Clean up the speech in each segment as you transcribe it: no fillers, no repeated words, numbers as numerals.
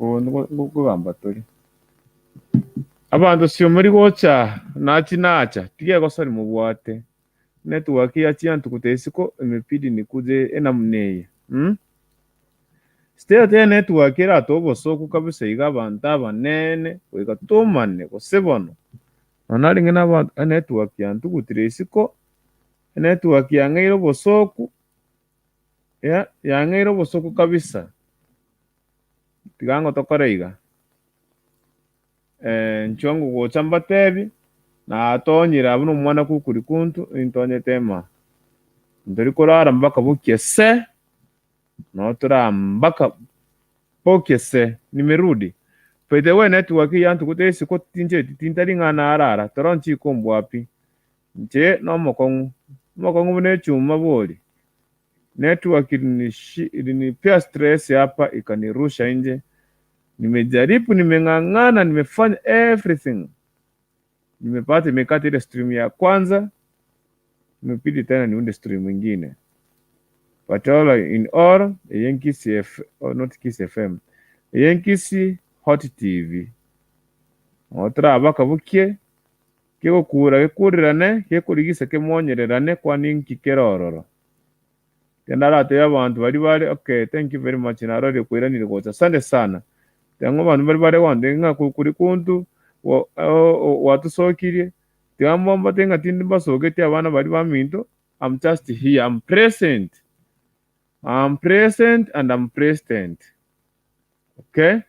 Nkogamba tore. Abanto siomori gocha nachi nacha, tiga egosori mobwate. Network ya chiantuguta isiko imebidi nikuje enamuna eye mm? State ya network erate obosoku kabisa iga abanto abanene goika tomane gose bono. Nonya narenge na abanto enetwork yantugutire isiko, enetwork yang'eire obosoku, ya yang'eire obosoku kabisa. Tiga ngotokore iga. Inchuo ngogocha mbatebie, natonyire abwo nomwana kukurikuntu, intonyete emaa. Ntori korara mpaka bokie se, noo toraa mpaka bokie se, nimerudi. By the way network eye yantugete isiko tincheti tintari ng'a narara, toro nchikombua pi. Inche nomokong'u, omokong'u buna echuma bori. Network ilinipea stress hapa ikanirusha nje. Nimejaribu, nimeng'ang'ana, nimefanya everything. Nimepata imekata ile stream ya kwanza, imebidi tena niunde stream ingine. But all in all, eye Nkisi F, oh, not Kisii FM. Eye Nkisi Hot TV. Otorabaka bukie, kegokura gekurirane, gekorigisa kemonyererane, kwani nki kere ororo. Kende aratebie abanto baria bare okay thank you very much narorire kwairanire gocha asante sana. Tiga ng'a abanto baria bare gontebia ng'a kuri kuntu gwatosokirie, tiga mbatebie ng'a tindi mbasoketie abana baria baminto, I'm just here, I'm present, I'm present and I'm president, okay.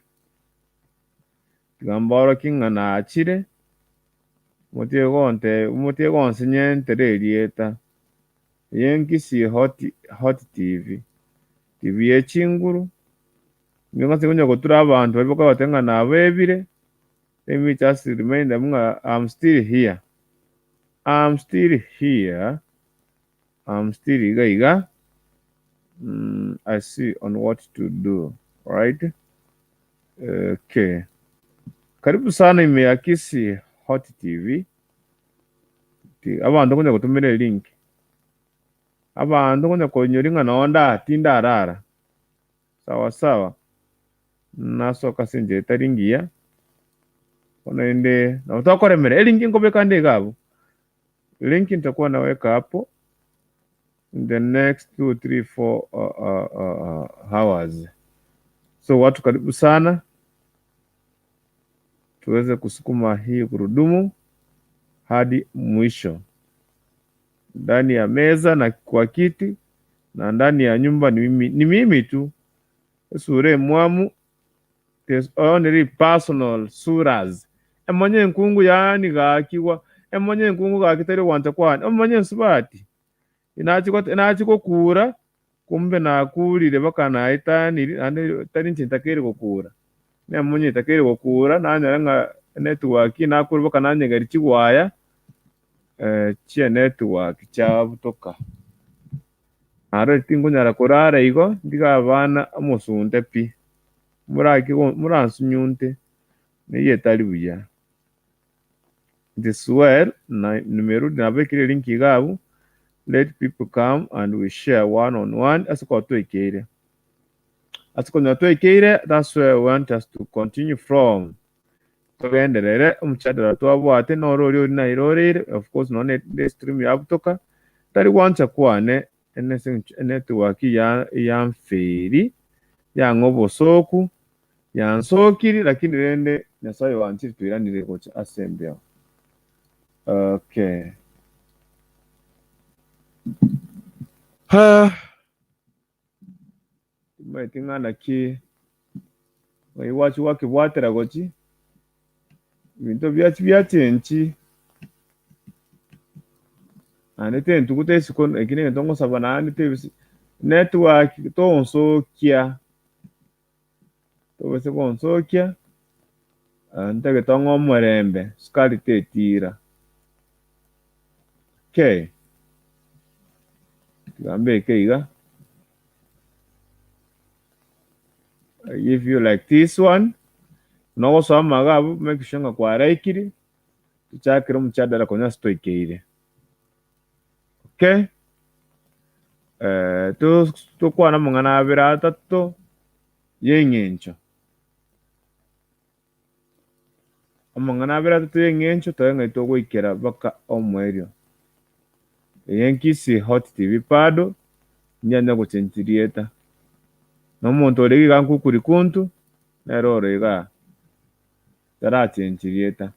Tiga mbaorokie ng'a nachire, motige gonte motige gonsenyentera erieta. Eye Nkisii Hot Hot TV, TV ye chinguru, nigo ng'ase konya gotura abanto baria bakogoteba ng'a nabebire, let me just remind them ng'a I'm still here, I'm still here, I'm still iga iga, I see on what to do, right? Okay. Karibu sana ime ya Kisii Hot TV. Abanto nkonya gotomera elink, abanto nkonya koinyori ng'a noo ndaa tindarara, sawa sawa, nasoka ase enchera etari ngiya, bono rende nabo tokoremera, elink nkobeka nde iga abwo, link nitakuwa naweka hapo in the next 2 3 4 uh, uh, hours. So watu karibu sana tuweze kusukuma hii gurudumu hadi mwisho. Ndani ya meza na kwa kiti na ndani ya nyumba ni mimi, ni mimi tu esura emwamu there's only personal suras emonye enkungu yaani gakigwa emonye enkungu gaki tari ogwancha kwane omonye ensubati inachi gokura Kumbe nakuurire baka naetaniri, naende tari inche ntakeire gokuura. Nemonye etakeire gokuura, nanyora ng'a enetwork nakure baka nanyegeria chigwaya chi'enetwork chiabutoka. Naro tinkonyara korara igo, ntige abana omosunte pi, morake moransunyunte, neyio etari buya. It is well, na nimerudi nabekire link iga abwo, let people come and we share one on one ase koba twekeire. Ase konyora twekeire, that's where we want us to continue from. Togenderere omochadara twabwate noro oria ori nairoreire, of course nonye ne stream yabutoka, tari gwancha kwane enetwork ya yamfeiri yang'a obosoku Yansokiri, lakini rende Nyasae oanchire toiranire gocha ase embeo. Okay. Ha. Timanyeti ng'a naki ng'ai gwachi gwakebwatera gochi, ebinto biachi biachenchi, naende tentuguta isiko eki negento ngosaba naende tebisi network tonsokia. Tobase gonsokia, ntagete ong'e omorembe, sukari tetira. Okay, tiga mbeke iga, I give you like this one, nogosoa amaga abwo make sure ng'a kwaraikire, tochakere omochadara konya ase toikeire. Okay, tokwane amang'ana abere atato y'eng'encho. Amang'ana abere atato y'eng'encho tore ng'ai togoikera mpaka omoerio. Eye Nkisii Hot TV bado ndianya gochenchi rieta. Na omonto ore iga nkukuri kuntu nere ore igaa tarachenchi rieta.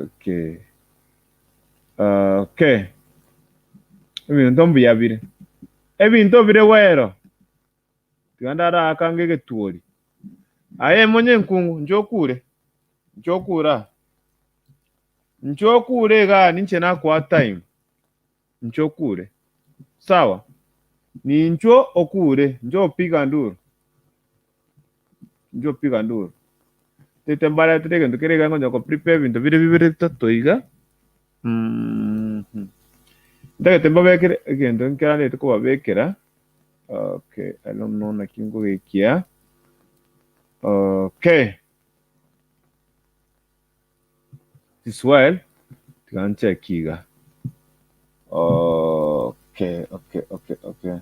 Okay. Okay. Ebinto mbuya bire. Ebinto bire wero. Tiga ndaraaka egetuori. Aye monye enkungu, inche okure, inche okure aa, inche okure igaa ninche nakoa time, inche okure, sawa? Ninchwo okure, njoo piga nduru, njoo piga nduru. Tete mbaretere egento kere iga nkonya ko prepare ebinto bire bibere bitato iga, Ntagete mbabekere egento nkeranete kobabekera. Okay, I don't know naki nkogekia. Okay. This well, tiga ncheki iga. Okay, okay, okay, okay.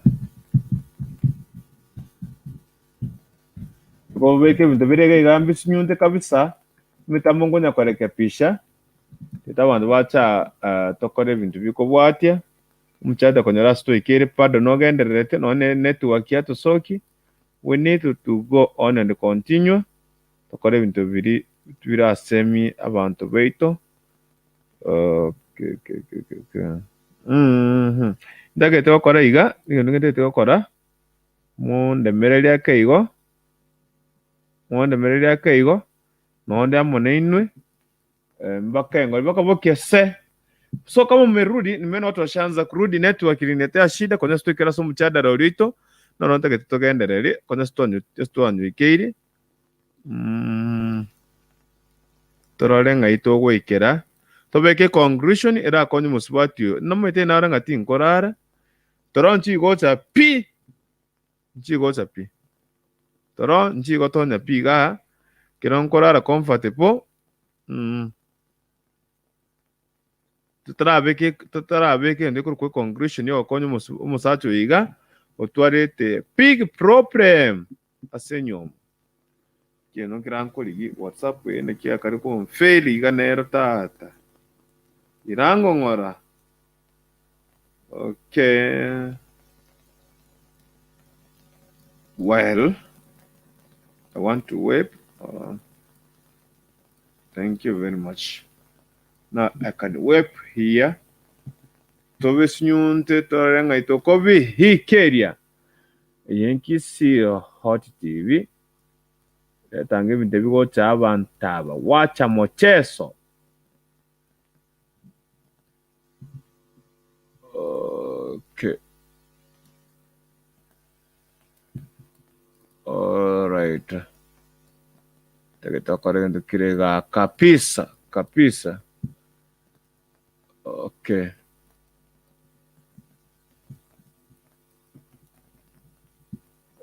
Kobeka ebinto bire iga iga mbisinyunte kabisa, emitambo nkonya korekepisha, tete abanto bacha ah, tokore ebinto bikobwatia. Omochando okonyora ase toikeire bado nogendererete nonye ne network yatosoki, we need to go on and continue tokore ebinto biri birasemie abanto baito okay okay okay okay mm ntagete gokora iga, egento ntagete gokora, mondemererie ake igo, mondemererie ake igo, nonde amo nainwe. Mpaka engori bakabokia se. So kama umerudi nimeona watu washaanza kurudi network iliniletea shida konya sitoikera ase omochadara oria oito nono ntagete togendererie konya sitwanyoikeiri mm, torore ng'ai togoikera tobeke conclusion erakonye omosubati oyo nomanyete naro ng'a tinkorara toro nchigocha pi nchigocha pi toro nchigotonya pi igaa kero nkorara comfortable mm. Totarabeka totarabeka egento gekorokwa econclusion yogokonya omosu omosacha oyo iga otwarete big problem ase enyomba. Ekero nkera nkorigi whatsapp eye naki yakare konfail iga nero tata. Irangong'ora. Okay. Well, I want to web. Thank you very much. Now I can web here. Tobesinyunte torore ng'ai tokobihikeria. Eye Nkisii Hot TV. Retanga ebinto ebigocha abanto aba. Wacha mocheso. Okay. Alright. Tagete tokore egento kire igaa kabisa kabisa. Okay.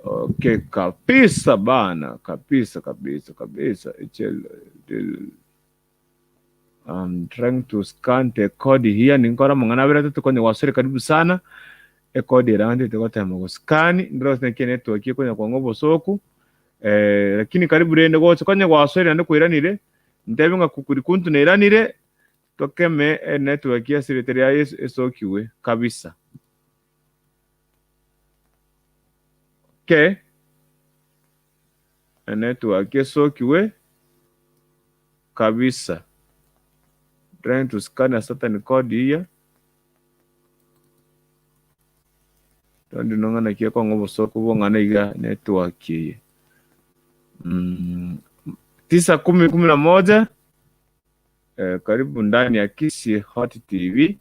Okay, kabisa bana, kabisa kabisa kabisa. Ichel I'm trying to scan the code here ninkore amang'ana abere atato konya gwasore karibu sana ekodi ere ntete gotema goscan ndore gose naki enetwork ekonya kwang'a obosoku eh, lakini karibu rende gocha konya gwasore naende kwairanire ntebe ng'a kukuri kuntu nairanire tokeme enetwork ase erieta ria Yesu esokiwe kabisa. Okay. Enetwork esokiwe kabisa. Trying to scan a certain code here. Don't know ng'a naki ekong'a obosoku bong'ana iga network eye. Mm, tisa kumi kumi na moja eh, karibu ndani ya Kisii Hot TV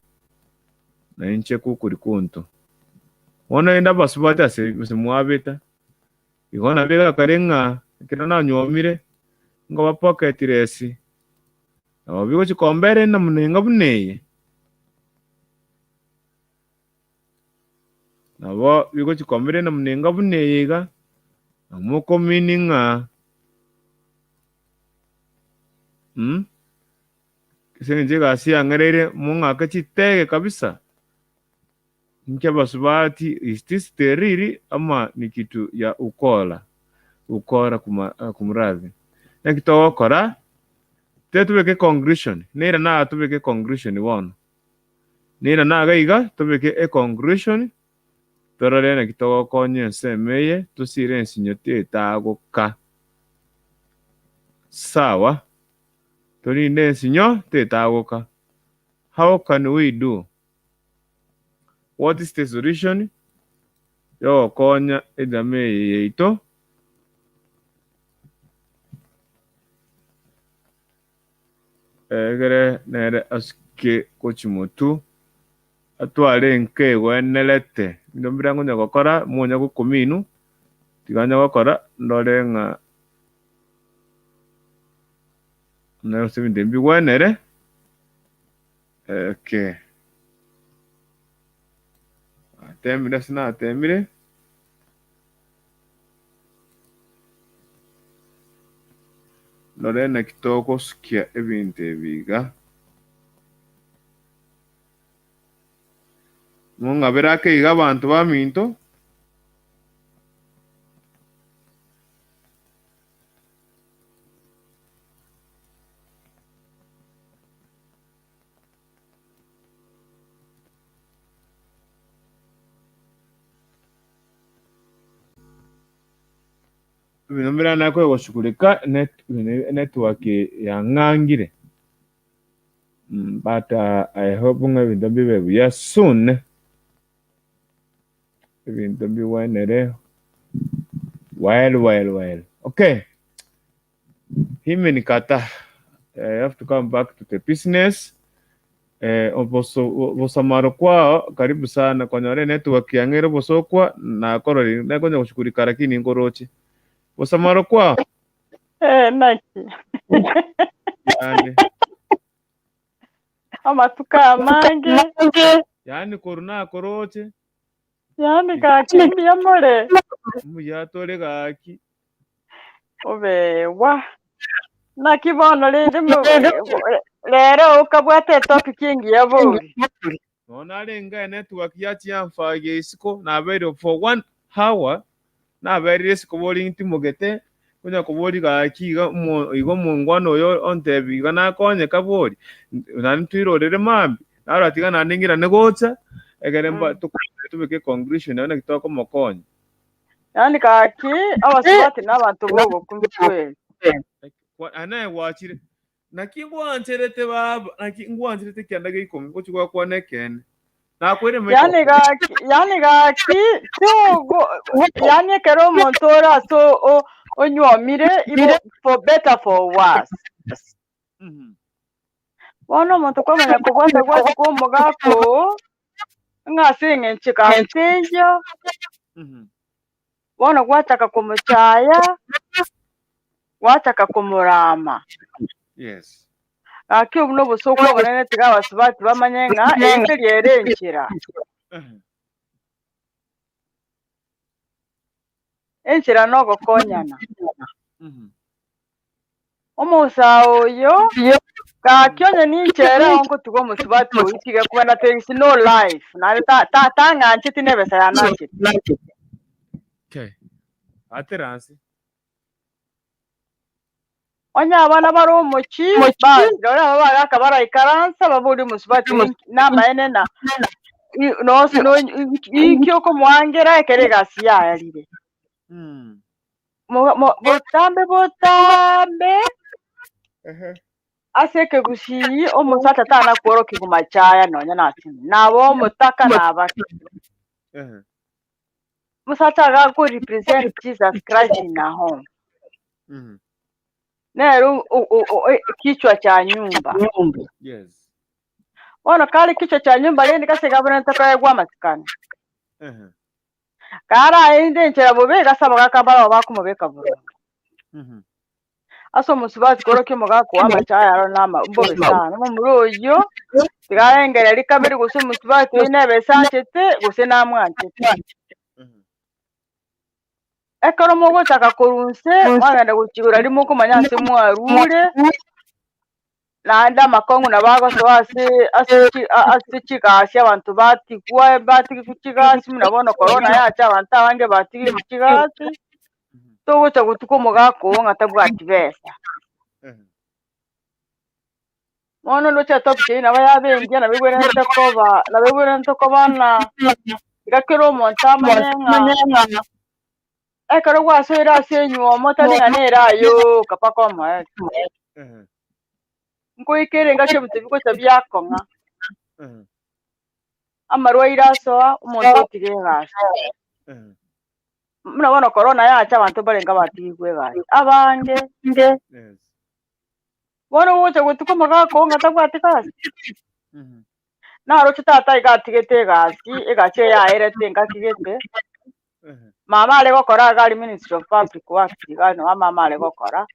na inche kukuri kunto. Bono enda abasubati ase ase mwabeta Igo nabo egakare ng'a ekero nanyuomire, nkoba pocket-less, nabo bigochia kombera enamuna enga buna eye. Nabo bigochia kombera enamuna enga buna eye iga, nabo mokomini ng'a ase eng'encho egasi yang'ereire mong'ake chitege kabisa. Inche abasubati is this the real ama ni kitu ya ukora ukora kuma kumradhi naki togokora. Tiga tobeke conclusion, nere naye tobeke conclusion bono. Nere naga iga tobeke econclusion torore naki togokonya ensemo eye tosire ensinyo tetagoka. Sawa, torinde ensinyo tetagoka. How can we do? What is the solution yogokonya ejama eye yaito? Egere nere asuke gochia motwe, atware enka egwenerete. Ebinto mbire nkonya gokora, monya gokumia inwe, tiga nye gokora ndore ng'a gose ebinto ebi mbigwenere. Okay. Natemire ase natemire. Ndore naki togosukia ebinto ebi iga. Mong'abere ake iga abanto baminto. Ebinto mbire nakoe goshughulika network yang'angire but I hope ng'a ebinto mbibe buya soon, ebinto mbigwenere well well well. Okay, Imenikata, I have to come back to the business. Obosamaro kwao karibu sana konyora enetwork yang'e ere obosokwa nakororire nakonya goshughulika lakini nkoroche. Bosamaro kwao. Eh, naki Yande. amatuko amange Yaani korwa nakoroche. yaani gaki mbuya more Mbuya tore gaki. Obewa. Naki bono rende rero okabwata etopic engiya bori. Nonya narenge enetwork yachia yamfagia isiko nabeire for one hour naberire isiko bori ntimogete konya kobori gaki iga iga omongwana oyo ontebi iga nakonyeka bori naende toirorere mambia narora tiga naende ng'irane gocha ekere mba tobeke conclusion naki tokomokonya. Yaani gaki abasubati nabanto bogokumia kweri. Aya naye gwachire, naki ngwancherete baba, naki ngwancherete ekianda gia ikomi, gochia gwakwana ekeene. Nakoire Yaani gaki, yaani gaki togo yaani ekero omonto ore ase onywomire igo for better for worse. Bono omonto kwamanya kobwata gwatuka omogaka oo, ng'a ase eng'encho egasi teiyo, bono gwachaka komochaya, gwachaka komorama. Yes. Gaki obwo nobosooku obonene tiga abasubati bamanye ng'a eye teri ere enchera. Enchera nogokonyana. Omosae oyo gaki onye ninche ere oo ngotiga omosubati oyio tiga kogenda there is no life naende ta- ta- tang'ancheti na ebesa yane anchete. Okay. Atera nse. Onye abana bare omochie, basi rora aba bagaka baraikaransa baborie omosubati oyo inki namaene na i- nosi no inki okomoangera ekero egasi yaerire. Mo- mo- Botambe botambe ase ekegusii omosacha tana kworokigwa machaya nonya nasime, nabo omotaka nabake. Omosacha iga ako represent Jesus Christ in a home. Nere kichwa cha nyumba. Yes. Bono kare kichwa cha nyumba rende gase gabwenerete koegwa amasikani. Karaende enchera bobe gase abagaka mbarabwo bakomobeka boronge. Ase omosubati korokia omogaka oo amachaya aro nama mbobe sana. Omomura oyio tiga arengererie kabere gose omosubati oyio nebe ase anchete gose namwanchete. Ekero mogochaka korwa inse mwagenda gochia igoro aria mokomanya ase mwarure, naende amakong'u nabo agosoa ase ase chi ase chigasi abanto batigwa batigigwa chigasi buna bono korona yacha abanto abange batigigwe chigasi, togocha gotuka omogaka oo ng'a tabwati besa. Bono ndoche etopic eyio nabo yaba engiya nabo ebwenerete koba nabo ebwenerete koba ng'a iga kera omonto amanye ng'a ekero gwasoire ase enywomo tari ng'a nere aye oka mpaka omoerio. Nkoika ere engaki ebinto bigocha biakong'a, amarwaire asoa, omonto otiga egasi. Buna bono korona yacha abanto mbarenge abatigigwe egasi, abange. Bono ogocha gotuka omogaka oo ng'a tabwati gasi. Naroche tata iga atigete egasi, egasi eye yaerete engaki gete, mama are gokora iga aria ministry of public works iga noo mama are gokora,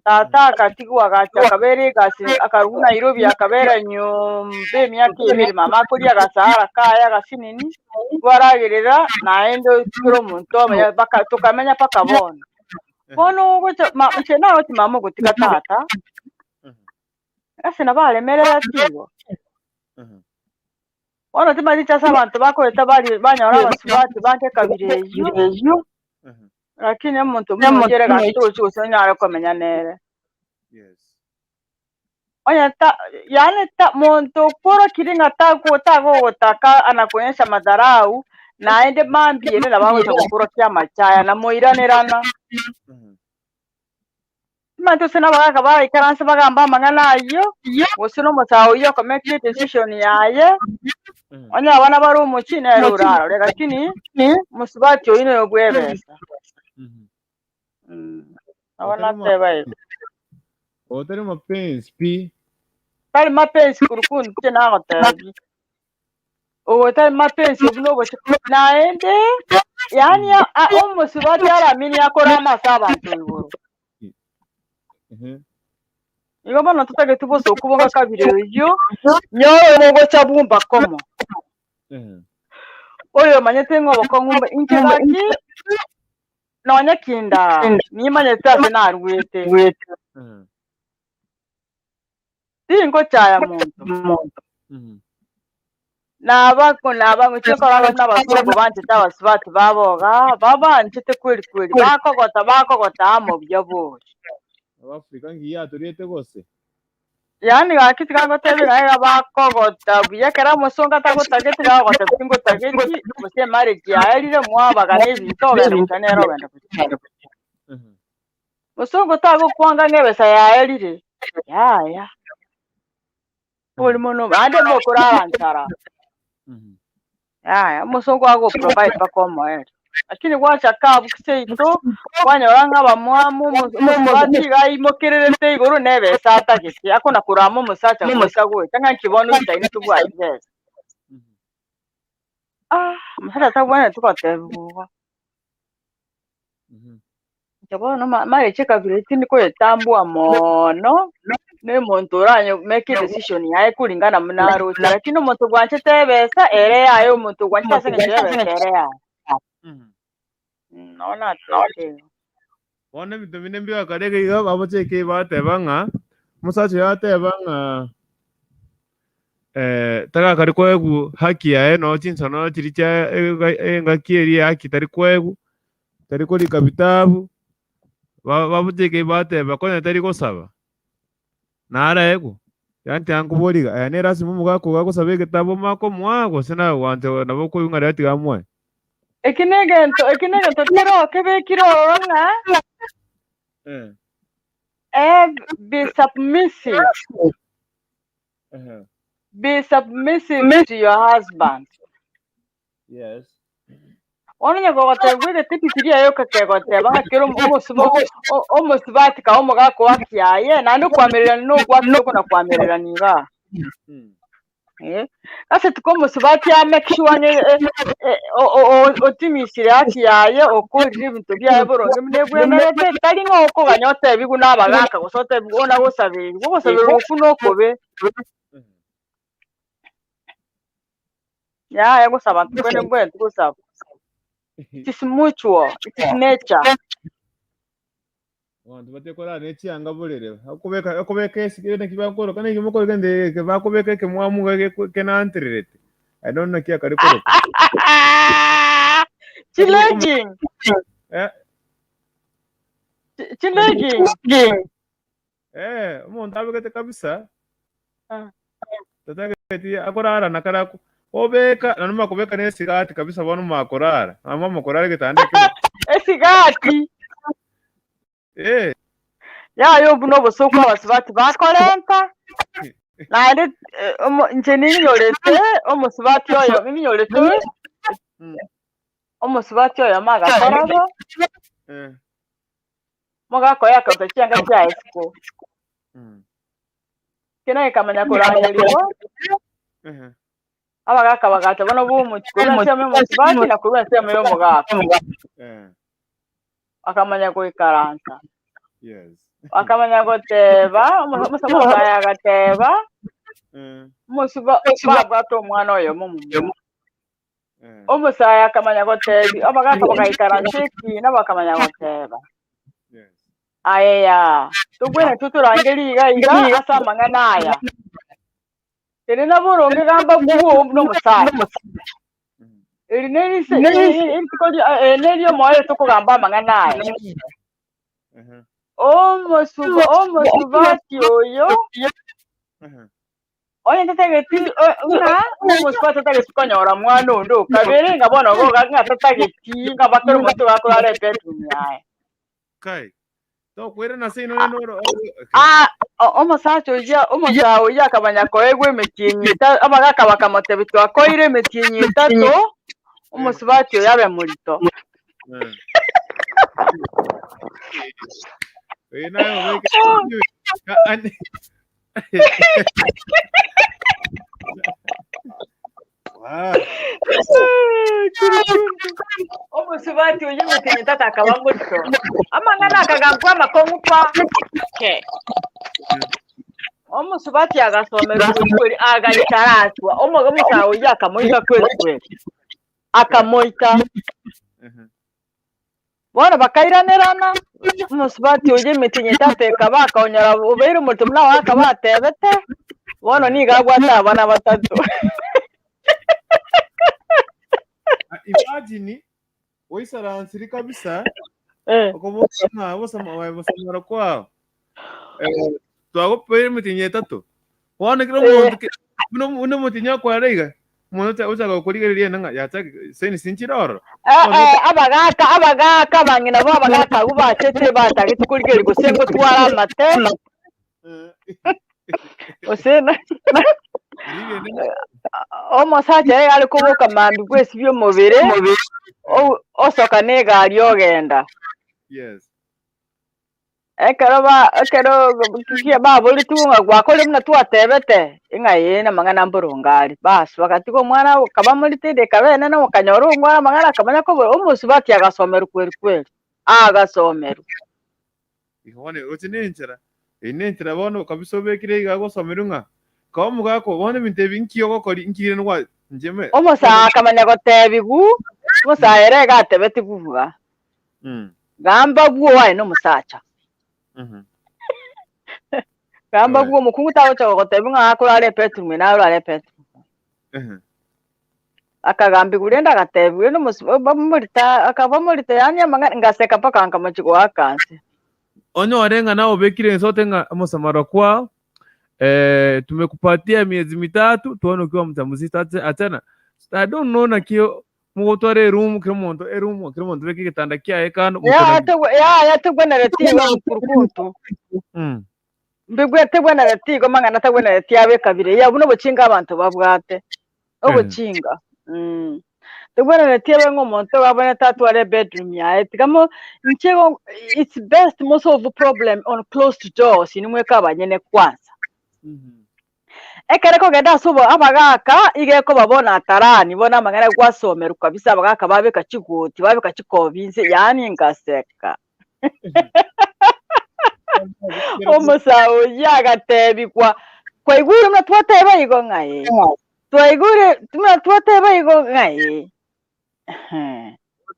tata akatigwa agacha akabera egasi akarwa Nairobi akabera nyomba emiaka ebere mama akoria agasahara kaye agasinini, twaragerera naende kera omonto omuya mpaka tokamenya mpaka bono. Bono ogocha ma inche naroche mama ogotiga tata, ase nabo aremereretie igo. Bono timanyeti inche ase abanto bakoreta bari banyora abasubati bange ekabira eyio, lakini omonto buna oyio ere gaki togochi gose onyare komenya nere. Onye ta yaani ta monto okworokiri ng'a tago tagogotaka anakuonyesha madharau, naende mambia ere nabo agocha gokworokia amachaya namoiranerana. Timanyeti gose nabagaka baraikaranse bagambe amang'ana ayio, gose nomosae oyio okomake edecision yaye, onye abana bare omochie nere orarore, lakini mosubati oyio noyo bwebesa. Nabo nateba igo. Otari mapenzi pi. Tari mapenzi kurukundu inche nagotebia. Ogo tari mapenzi obwo nobochie naende yaani a- omosubati aramini akore amaso abanto igoro. Igo bono totageti bosoku bonga kabere oyio, nyore mogocha bumba komo. Oyo omanyete ng'a obokong'u mba inche gaki nonye kinda nimanyete ase naruete. Tingochaya monto. Nabako naba inche nkorora buna abasongo banchete abasubati babo igaa, babanchete kweri kweri, bakogota bakogota amo buya bori. Abafrika ngiya atoriete gose? Yaani gaki tiga ngotebie ng'a iga bakogota buya ekero omosongo atagotageti iga agogotebia tingotageti, gose emarriage yaerire mwabagana ebinto ogenda gocha nere ogenda gocha. Mosongo tagokwanga ng'a ebesa yaerire, yaya. Oborimo nobo naende mokorara nchara. Yaya, omosongo agoprovide mpaka omoerio. Lakini gwachaka abwo seito, kwanyora ng'a abamwamu omo- omosubati iga aimokererete igoro na ebesa atagete, akona korama omosacha goika goeta ng'a nki bono oisaine tobwati besa. Ah, omosacha tabwenereti gotebiwa igo. Inche bono ma- marriage ekabira tindi koyetambua mono, na omonto oranye make decision yaye kulingana buna aroche, lakini omonto bwanchete ebesa ere yaye omonto obwanchete ase eng'encho y'ebesa ere yaye. Nabo natebete igo. Bono ebinto binde mbiakare iga iga babocheke bateba ng'a, omosacha oyo ateba ng'a tagakari koegwa haki yaye nonye chinsono chiria chia engaki eria ya haki tari koegwa, tari korika vitabu, babocheke bateba konya tari gosaba, naraegwe. Yaani tiga nkoborie iga, aya nere ase omogaka ogo agosaba egetabu omanye komoa gose naye gwancha nabo okoigwa ng'a riria tiga amoe? Eki negento eki negento kero kebekire ororo ng'a be submissive. Be submissive to your husband. Yes. Bono onye kogotebigwa egetipi keria aye okakegoteba ng'a kera omo- omosuba o- omosubati kae omogaka oa kiaye, naende okwamererania na ogwakire okwo na kwamererania igaa. Eh, ase tuko omosubati a make sure ng'a e- e- o- o- o- otimisire haki yaye, okorire ebinto biaye boronge buna ebwenerete, tari ng'a okoganya otebigwe na abagaka gose otebigwe ona gosabererwa, ogosabererwa okwo nokobe. Yaya gosaba ntokwene mbwenereti gosaba. It is mutual, it is nature. Abanto batekorara ne chianga borere, akobeka akobeka esike naki bakoroka naki mokoroka ende eke bakobeka ekemwamu iga gekwe kenantererete. I don't know naki akare koroka. Chilegging, Eh, chilegging. eh, omonto abegete kabisa. Tatageti akorara na kara obeka na noma kobeka ne esigati kabisa bono makorara. Mama mokorara egetanda ekemo. Esigati. Eh. Yaya obwo nobosoku abasubati bakorenta, naende eh, omo- inche ninyorete omosubati oyo ninyorete omosubati oyomo agakora bo, Eh. mogakoya akaruta chianga chiaye isiko. Ekero gekamanya korangerigwa, Eh. abagaka bagacha bono b'omochie korwa ensemo y'omosubati na korwa ensemo y'omogaka. Eh. Bakamanya goikaransa. Yes. Bakamanya goteba, omo- omosae agateba, Eh. omosuba babwate omwana oyomo omomura. Eh. Omosae akamanya gotebi, abagaka bagaikaransa ekiina bakamanya goteba, Yes. Aye yaa, togwenerete torangerie iga iga ase amang'ana aya. Ere naboronge gamba bw'oo buna omosae. Eri nerise rituko neriomoerio tokogamba amang'ana aya. Omosuba omosubati oyo onye tatageti ng'a omosubati tatageti konyora mwana onde o kabere ng'a bono igo ng'a tatageti ng'a bakere omonto gakorara ebedroom yaye. Kai. Tokoirana ase inwe noro. Ah, omosacha oyio omosaa oyio akamanya koegwa emetienyi abagaka bakamotebia twakoire emetienyi etato omosubati oyo abe morito. Eh, naye obeke. Wow. Omosubati oyio emetienyi etato akaba morito. Amang'ana akagambwa amakong'u pa. Ke. Omosubati agasomerwa kweri agaikaraswa. Omo- Omosae oyio akamoita kweri kweri. Akamoita. Bono bakairanerana, omosubati oyio emetienyi etato ekaba akonyora obeire omorito buna abagaka batebete, bono nigo abwate abana batato. Ah, Imagine oisaransire kabisa Eh, okoboka ng'a bosama bosamara kwao. Eh, twagopeire emetienyi etato. Bono kera omonto ke- buna buna omotienyi okoera iga, omonto ocha ochaka gokorigereria ere ng'a yachaki signs nchire ororo. Eh, eh, abagaka abagaka abang'ina bo abagaka abwo bachete batagete korigereria gose ngotwara amate gose na- omosacha ere are koboka mambia bwesibia omobere o- osoka na egari ogenda. Yes. Ekero ba ekero ki baboretigwe ng'a gwakorire buna twatebete, ng'a ee namang'ana mboronge are. Baas, bagatiga omwana akaba moritende ekaba enene okanyora omwana amang'ana akamanya kobora omosubati agasomerwa kweri kweri, agasomerwa. Igo bono roche nenchera, eyio nenchera bono kabisa obekire iga agosomerwa ng'a kaba omogaka oo bono ebinto ebi nki ogokori nki rende gwa inche me Omosae akamanya gotebigu, omosae ere iga atebetigwe buya. Gamba bwoo aye nomosacha. Gamba bwoo omokungu tagocha gogotebia ng'a akorara ebedroom eye narware ebedroom. Akagambigwa rende agatebiwa rende omosi bamorito akabamorito yaani amang'ana ngaseka mpaka nkamochia goaka nse. Onyore ng'a nawe obekire ense ote ng'a omosamaro kwao eh, tumekupatia miezi mitatu tuone ukiwa mjamzito achana I don't know naki Mogotwara erumu, kera omonto erumu, kera omonto beka egetanda kiaye kando, Yaya mokona- tegwe yaya tegwenereti igo nkurukuntu. Mbigwe tegwenereti igo mang'ana tagwenereti abe ekabira eye. Abwo nobochinga abanto babwate. Obochinga. Mm. Tegwenereti ebe ng'a omonto igo abwenerete atware ebedroom yaye. Tiga mo inche igo it's best mo solve problem on closed doors inwe mweka abanyene kwanza. Ekero ekogenda ase obo abagaka iga ekoba bono atarani bono amang'ana gwasomerwa kabisa abagaka babeka chigoti babeka chikobi inse yaani ngaseka. Omosae oyio agatebigwa kwaigure buna twateba igo ng'a ee, twaigure buna twateba igo ng'a ee. Ehe.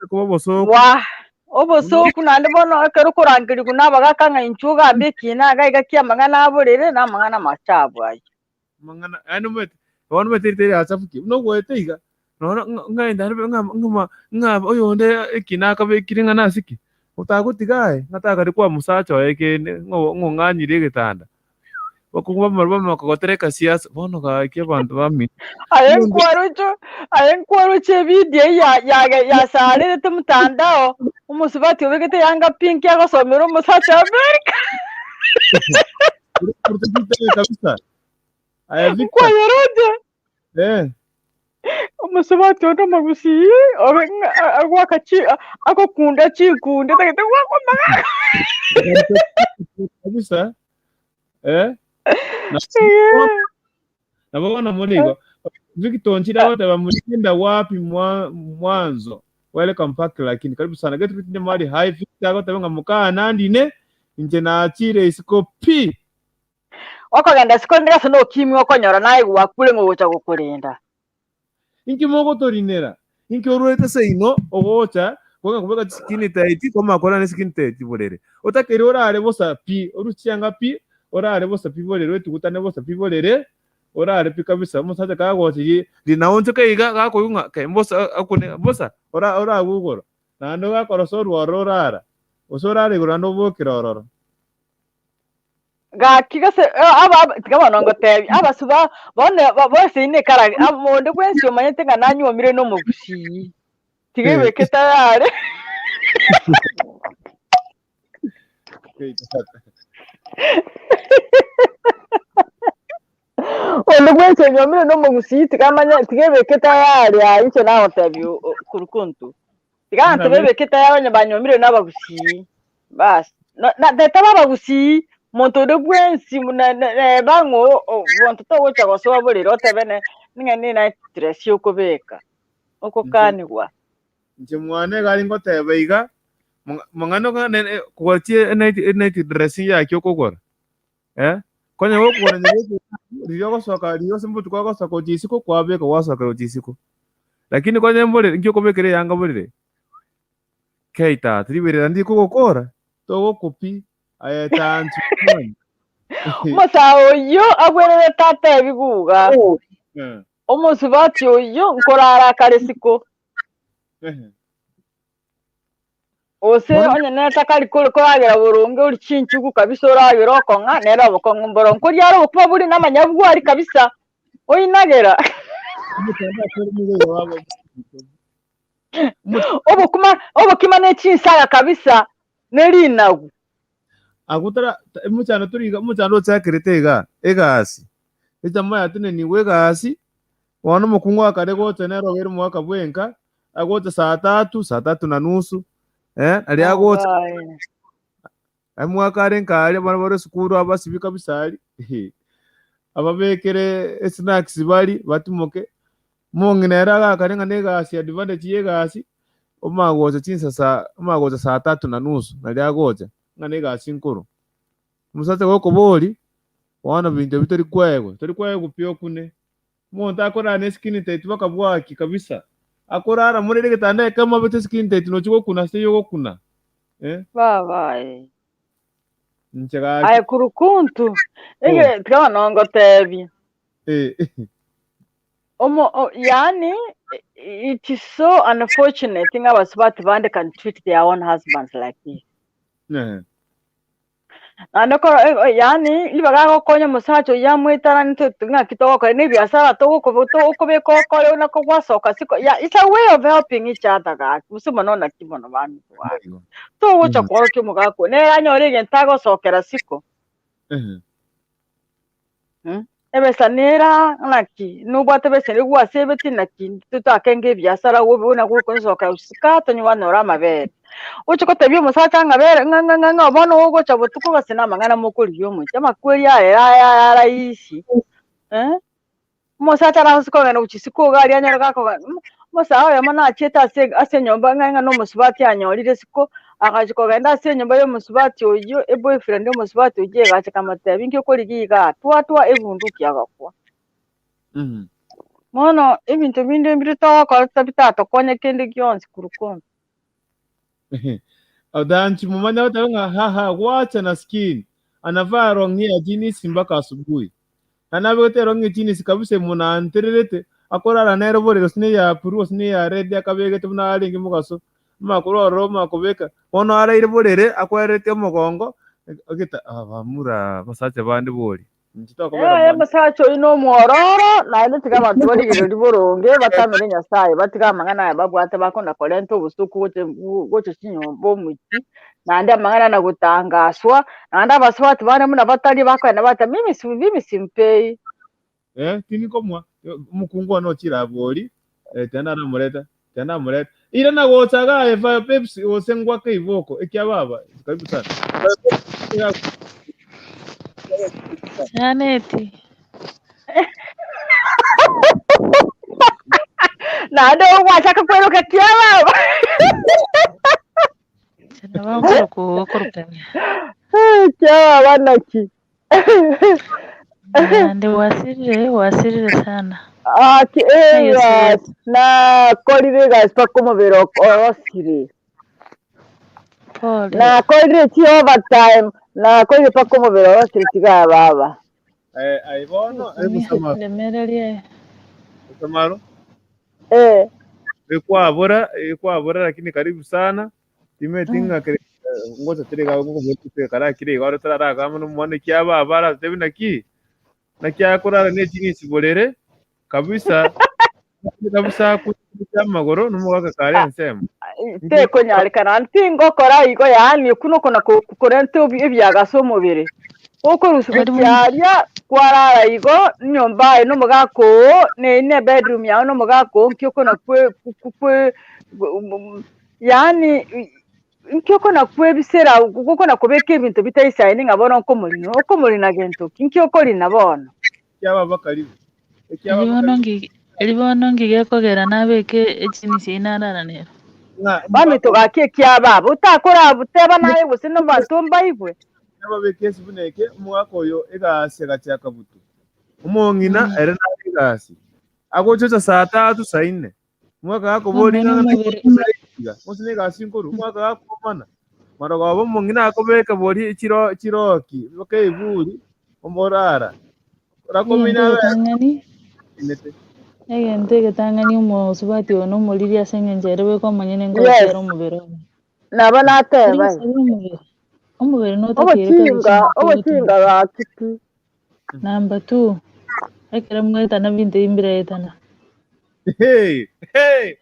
Koba obosooku. Wah! Obosooku naende bono ekero okorangerigwa na abagaka ng'a inchuo ogambe ekiina iga iga ki'amang'ana aborere, na amang'ana amachabu ayio. Amang'ana, yaani omanyete, bono omanyete rita eri achafuki, buna ogoeta iga, nonya ng'a ng'a naende ng'a ng'a ng'a oyonde ekiina akabekire ng'a nase ki, otagotiga aye, ng'a takari kwa mosacha oye kende, ng'a ng'a ong'anyire egetanda. Bakungu bamara bamanya kogotereka siasa, bono gaki abanto bamino. Aye nkwaroche aye nkwaroche evidio eyio ya- ya- yasarerete mtandao, omosubati obegete eyanga pink agosomera omosacha America. Kabisa. Aya Victor, Nkwayeroche eh. omosubati onde omogusii obe ng'a agoaka chi agokunda chikunde tagete goaka omogaka. Kabisa. Eh? Na nabo bono muri igo. Victor Nchiri agoteba mlinda wapi mwa, mwanzo. Welcome back lakini karibu sana. Get rid mali hi Victor agoteba ng'a mukana ndine inche nachire isiko pi. Okogenda isiko rinde gose nokimwa okonyora naye gwakure ng'a ogocha gokorenda. Inki mogotorinera? Inki orwete seino ogocha kwanga kobeka chiskin tight kwamanya korara ne skin tight borere? Otakeire orare bosa pi, orue chianga pi, orare bosa pi borere, oetugutane bosa pi borere, orare pi kabisa. Omosacha kagocha ri rinaonchoka iga gakoigwa ng'a kai mbosa akune bosa ora oragwe igoro. Naende gakorosa orwororo orara, gose orare igoro naende obokere ororo. Gaki gose aba aba tiga bono ngotebie, abasu ba bono ba bonsi ine ekarari amo onde bwensi omanyete ng'a nanyuomire na omogusii, tiga ebeke tayari. Onde bwensi onyuomire na omogusii tiga amanye tiga ebeke tayari aye inche nagotebia o- kurukuntu. Tiga abanto bebeke tayari onye banyuomire na abagusii. Bas, na na taba abagusii, monto onde bwensi buna na neba ng'o o monto togocha gosoa borere otebe ne ng'a ne night dress okobeka, okokanigwa. Inche mwane iga are ngoteba iga, mong'a mong'ana ng'a ne kogora chi enight enight dress yaki okogora eh, konya gokogora nyebeke riria ogosoka riria ase obotuko ogosoka gochia isiko kwabeka gwasokera gochia isiko. Lakini konya mbore nki okobekera eyanga borere. Kei tata, riberera ndikogokora, togokwa pi, aye tanchu mwana. Omosae oyio agwererete atebi guga, Omosubati oyio nkorara akare isiko. Gose Bono onye nere takari kore koragera boronge ori chinchugu kabisa oragere okong'a nere obokong'u mboro nkoria are obokima bori namanyabwari kabisa oinagera. Omochando ase ore nigo iga waba Obokima obokima ne chinsaga kabisa ne rinagu. Agwo tara omochando tori iga omochando ochakerete igaa egasi, echama yatenenigwe egasi, bono omokungu akare gocha nere obeire omogaka bwenka, agocha saa tatu, saa tatu na nusu, aria agocha Obae. Omwaka are nkaria abana bare esukuru abasibi kabisa aria, ababekere esnacks barie batimoke, omong'ina ere agakane ng'a na egasi advantage ya egasi, omanye gocha chinsa saa omanye gocha saa tatu na nusu naria agocha, ng'a na egasi nkoro. Omosacha gokoboria, bono binto ebi tori koegwa, tori koegwa pi okune, omonto akorara na eskin tight mpaka bwaki kabisa, akorara morere egetanda ekemo abete eskin tight nochia gokuna ase taiyo ogokuna. Eh? Baba eh. Inche gaki. Aye kurukuntu. Ege tiga bono ngotebie. Eh. Omo o, yaani it is so unfortunate ng'a abasubati bande can treat their own husbands like this. Eh. Naende koro yaani ribaga agokonya omosacha oyio amwetananete ng'aki togokora na ebiasara togokobe togokobeka okore buna kogwasoka isiko ya it's a way of helping each other gaki gose mono naki mono baminto gaki. Togocha kworokia omogaka oyo, nere anyore egento agosokera siko. Ebesa nere aa naki, nobwate ebesa eria gwasebetie naki tochake ebiasara obe buna gokonsoka isiko tonywe banyore amabere. Oche gotebia omosacha ng'a bere ng'a ng'a ng'a ng'a bono ogocha botuko gose na amang'ana mokorigia omochie, amakweri aya aya aya rahisi Omosacha aragose kogenda gochia isiko iga aria anyore gakogenda omosae oyomo nachiete ase ase enyomba ng'a ng'a na omosubati anyorire isiko, agachia kogenda ase enyomba ya omosubati oyio, eboyfriend ya omosubati oyio egacha ekamotebia inki okorigia igaa, twatwa ebunduki agakwa. Bono ebinto binde mbire togokora bitatokonye kende gionsi korwa konsi. Thanchi mumanye goteba ng'a haha gwacha na skin anavaa rong'i ya jeans mpaka asubuhi. Na nabegete erong'i ya jeans kabisa emonantererete akorara nere borere gose neya blue gose neya red akabegete buna arenge mogaso amanye korwa ororo omanye kobeka bono araire borere akwererete omogongo egeta abamura abasacha bande bori. Inche tokobera Ee, mwana. omosacha oyio nomwororo, naende tiga abanto barigererie boronge, batamere Nyasaye, batige amang'ana aya babwate bakona korenta obosoku gocha gocha chinyomba omochie, naende amang'ana na gotangaswa, naende abasubati bande buna batari bakogenda bagoteba mimi si mimi simpei. Eh, tindi komoa omokungu one ochire abwo oria, eh, tiga naramoreta, tiga namoreta. Irana gocha iga aye Fire Pepsi gose ngwake iboko, ekia baba, karibu sana. Fire Pepsi iga Janeti. Naende ogwachaka kweroka kia baba. Nabo okoroka okorokania. Kia baba naki. Naende gwasirire, gwasirire sana. Aki Aye egasi osirete. nakorire egasi mpaka omobere orosire. Pole. Nakorire chi overtime, nakorire mpaka omobere orosire tiga baba. Eh, aye bono, eh, Busamaru, Remererie. Busamaru, Eh, ekwabora, ekwabora lakini karibu sana. Timanyeti ng'a kere ngocha tore iga ngokoboria kare akire iga ore toraragame na omwana ekiagera baba aratotebie naki, naki akorara ne chinisi borere, kabisa kabisa akuneke amagoro na omogaka kare ensemo. tekonyarekana ntingokora igo yaani okwo nokona korenta ebiaga ase omobere. Okorusia Karibu. gochia aria kwarara igo nyomba aye na omogaka oo ne ne bedroom yao na omogaka oo nki okona kwe kwe Yaani inki okona kwebisera gokona kobeka ebinto bitaisaini ng'a bono nkomorina, okomorina gento ki? Inki okorina bono? Ekiababa karibu. Eri Ekiababa bono karibu. ngi eri bono ngi gekogera nabeke echinisi eyio narara nero. Ng'a Baminto omogaka gaki ekiababa, otakora teba naye gose nabanto mbaigwe. nababeke ase buna eke, omogaka oyo egasi agachaka butu. Omong'ina ere nare egasi. Agochocha saa tatu saa inne. Omwaka gakoboria Omwana ng'a omobere. iga, gose negasi nkorwa, omwaka gakomana, marogoba omong'ina akobeka boria chiro chiroki, baka eburi, omorara, Egento orakomina abe egetang'ani, akinete. egento egetang'ani omosubati oyo nomoriri ase eng'encho ere bweka omonyene Yes, nkorosia ere omobere oye. nabo Tari nateba aye. gosaria omobere, omobere notakeire kera Obochinga, chinsa obochinga ogotumeka. gaki pi. Number two, ekero mwaetana binto ebi mbiraetana. Hey, hey.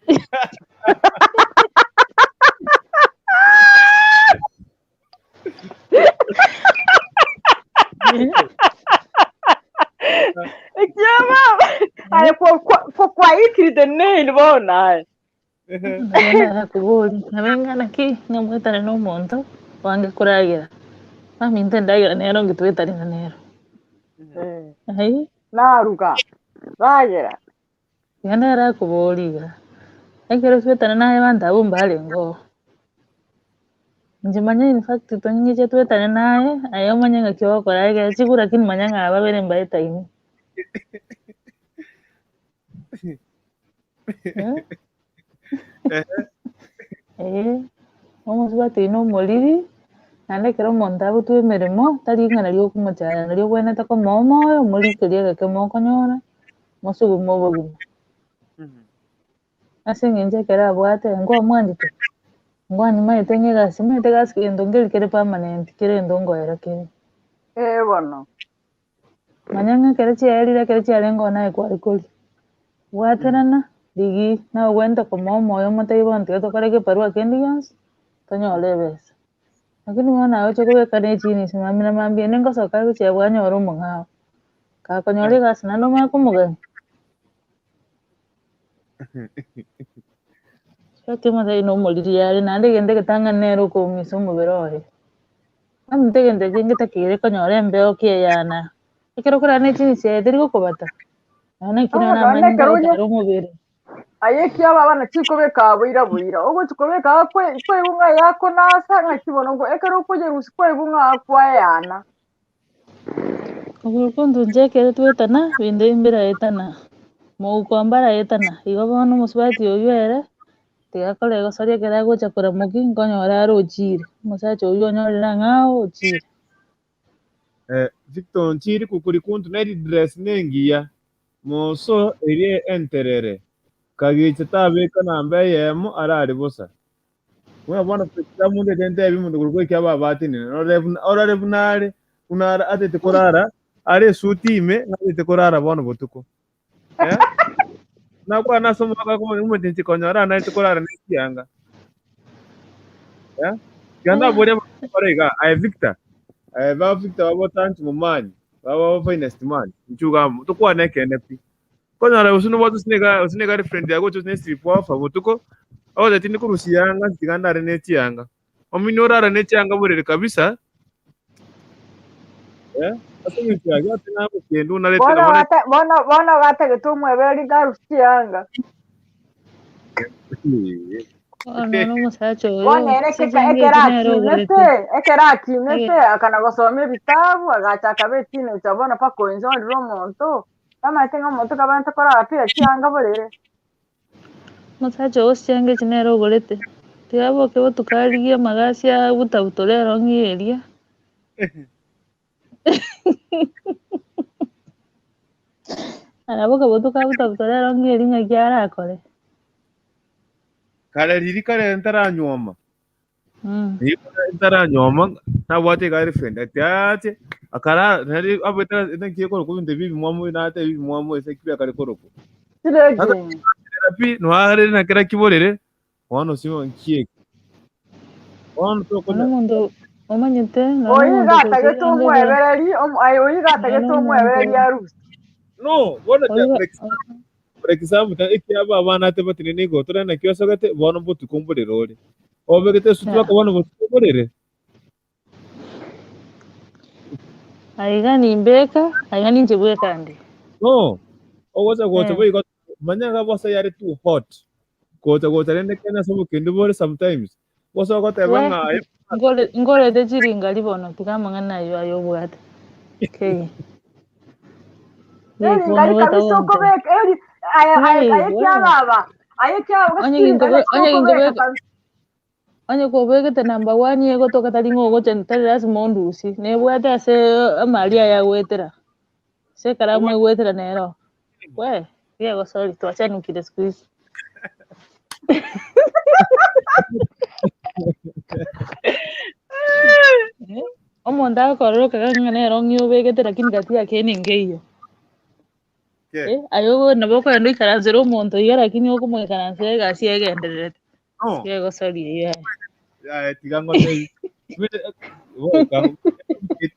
Ekiababa, aye kwaikire the nail bono aye. Nabo narakobori, nabo eng'ana ki ng'a mwetane na omonto oange koragera, baminto endagera nero onge twetane na nero. Aye. Naruga, ragera. Iga nere akoboria iga, ekero twetane naye abanto abwo mbarenge oo. Inche manya in fact tong'iche twetane naye, aye omanye ng'aki ogokora ekero chikura lakini manya ng'a aba babere mbaetaine. Eh, omosubati oyio na omoriri, naende ekero omonto agotwa emeremo, tari ing'ana ria okomochaya nario obwenerete komoa omoyo, omorikerie egeke mokonyora, mosugume obogima. Ase eng'encho ekero abwate, nkwamwanchete, nkwanyimaete ng'a egasi, omanyete egasi gento nkeri kere permanent, kere egento nkoera kere. Ee bono. Manya ng'a ekero chiaerire ekero chiarenge oo naye kware koria. Bwaterana, rigia naye ogwenerete komoa omoyo omotebi bono tiga tokore egebarua kende gionsi, tonyore ebesa. Lakini bono aye oche kobeka na echinisi mambia na mambia ende ngosoka are gochia abwo anyore omong'ao. Gakonyora egasi naende omanye komogania. Gaki omosacha na omoriri are naende egento egetang'ani nere okoumisa omobere oye. Omonto egento ekio ngetakeire konyora embeo ki eyana, ekero okorara ne chinsa eye teri gokobata, nonya naki Ah, nonye nonye namanyete ekero onye gotara omobere. aye ekiaba abana chikobeka boira boira, ogochi kobeka aa kwe kwaigwa ng'a yakonasa ng'aki bono ngo ekero okonyerusia kwaigwa ng'a kwaeyana. Obokundu inche ekero twetana, binto ebi mbiraetana, mouko mbaraetana, igo bono omosubati oywo ere, tiga akore egosoria ekero agocha koramokia nkonyora are ochire, omosacha oywo onyorire ang'ao ochire. Eh, Victor Onchiri kukurikuntu neri dress nengiya, moso eria enterere, kagicha tabeka namba eyemo arare bosa. Buna bono kera omonto aite ntebi omonto korwa goika abe abatenene, orore buna orore buna are, buna are atete korara. Are esuti ime ng'achete korara bono botuko. Eh? Nakwana ase omogaka akomanya omanyete inche konyora anaete korara ne chianga. Eh? Tiga ndaborie abanto bare iga, aye Victor, aye ba Victor baba otanchi momanyi, baba ba finest man, inchuo iga amo, tokwane ekeene pi. Konyora gose nobwate gose niga gose ne girlfriend yago gocha gose ne sleep over botuko, ogotebi tindi korusia yanga tiga ndare ne chianga. Omino orare ne chianga borere kabisa, eh, ase eng'encho yaye ase ng'a obokendu narete Bono nabo ne gata bono bono gatagete omwebereri ngarusie chianga. Bono na omosacha oyo, Bono ere ase ekeka chianga ekero echio nere akinete, ogorete. ekero akinete Ege- akana gosoma ebitabu agacha akaba eteenager bono mpaka oenjoyire omonto, tamanyeti ng'a omonto kabwate korara pia chianga borere. Omosacha oo ase chianga echi nere ogorete, tiga aboke botuko arigie amagasi abutabutore erong'i eria. Araboka botuko abutabutore erong'i eria ng'aki arakore. Kare riria kare ntaranyuoma, Riria kare ntaranyuoma nabwate egirlfriend ati aache akara nari abete naki ekorokwa ebinto ebi ebimwamu natebi ebimwamu ase ekio biakare korokwa. Sasa Chileggings. pi noarere na kera kiborere bono sio nki eke. Bono Nonya tokonya omonto omanyete, nonya Oyio omonto iga atagete ogosoa ense buna omwebereri, omo- aye oyio iga nonya atagete omonto omwebereri arusie. no bono oyio for example ta ekiaba abana ate batenene igoro tore naki osogete bono botuko mborere ore. Obegete esuti baka bono botuko mborere. Aiga nimbeka, aiga ninche bweka nde. No, ogocha gocha Eh. boigo manya iga bosa yare too hot. Gocha gocha rende Kenya ase obokendu bore sometimes. Bosa ogoteba We, ng'a aye nkore nkorete chiringari bono tiga amang'ana ayio aye obwate. Kei. Geki bono Eringari goeta kabisa gontebia. okobeka eri aye aye Hey, aye we. kiababa aye kiababa Onye chiringari ginkobe onye okobeka ginkobeka kabisa onye kobegete number one egotoka tari ng'a ogocha tari lasima ondusie, nebwate ase amari aya agoetera, ase ekaramu egoetera nero, we riego sorry twachanukire siku hizi. Eh, omonto agokorora okaga ng'a nere ong'e obegete lakini gati yake nenge eyio. Ke. Eh, aye obo nabo okogenda oikaransere omonto iga lakini okomoikaransera egasi egendererete. No. Gegosoria eyio aye. Aye tiga ngotebi. Boka.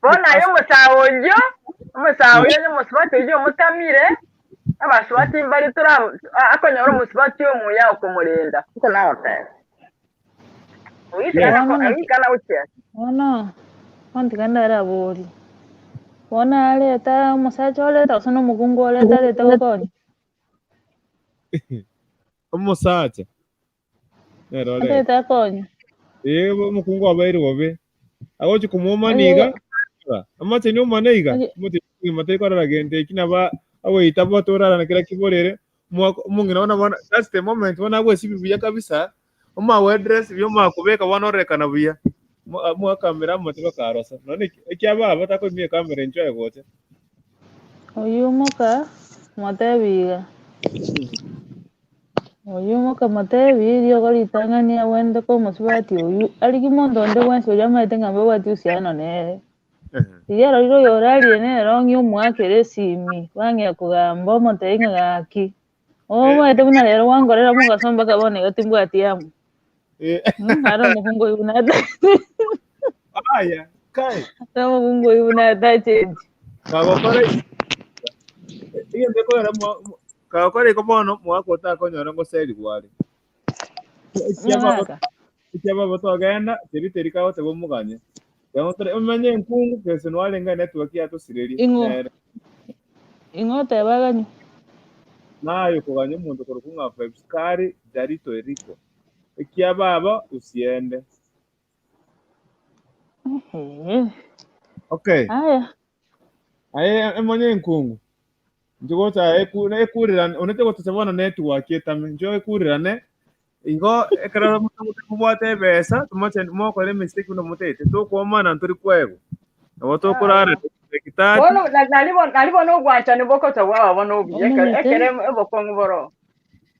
Bono aye omosae oyio, omosae oyio onye omosubati oyio omotamire, abasubati mbare tora akonyora omosubati omuya okomorenda, oko nagoteba. Oyio Yes. tikana Bono oyio naki tikana gochia. bono, bono tiga ndaraborie, bono areta omosacha oreta gose na omokungu oreta arete gokonya? Omosacha nere oreta. Atagete akonye. Ee, omokungu abeire bobe. Agochi komwomana Oye iga, amache niomane iga, oye omote omogima tari korora gento eki nabo agoita bote orara na kera kiborere, omong'ina bono bono that's the moment bono agwesibia buya kabisa, omanye dress buya omanye kobeka bono ororekana buya. Mwakamera amache bakarosa. Nonye ekiababa takoimia ekamera inchuo aye gocha. Oyio moka motebi iga, oyio moka motebi riogo ritang'ani agwenerete koa omosubati oyio, arigie monto onde bwensi oria amaete ng'a mbabwati uhusiano nere. Riria arorire oyo orarire nere ong'e omoakere esimi, bang'ea kogamba omotebi ng'a gaki, omanyete buna rero gwankorera mogaso mpaka bono iga timbwati amo. Are omokungu oyio buna Aya, kai. are omokungu oyio buna atachenchi. Kagokora egento ekogera kagokora igo bono omogaka otakonyora ngoserigwa are. Omogaka. Ekiababa togenda teri teri kagoteba omoganye. Omenye enkungu gese nwarenge enetwork yatosirerie Ing'o? nere. Ing'o oteba aganywe? Naye okoganya omonto korokwa ng'a Vybz Karl Jarito Eriko. Ekiababa usiende. Ehe. Okay. Aya. Aye emonye enkungu. Inche gocha ekurirane onete gotocha bono network etame. Inche ekurirane igo ekero mobwate ebesa tomoche mokore emistake buna motete tokwomana ntori kwegwa. Nabo tokorara daktari. Bono nari bono obwanchani bokocha bwaba bono obuya ekero Omanyete? ekero obokong'u boro.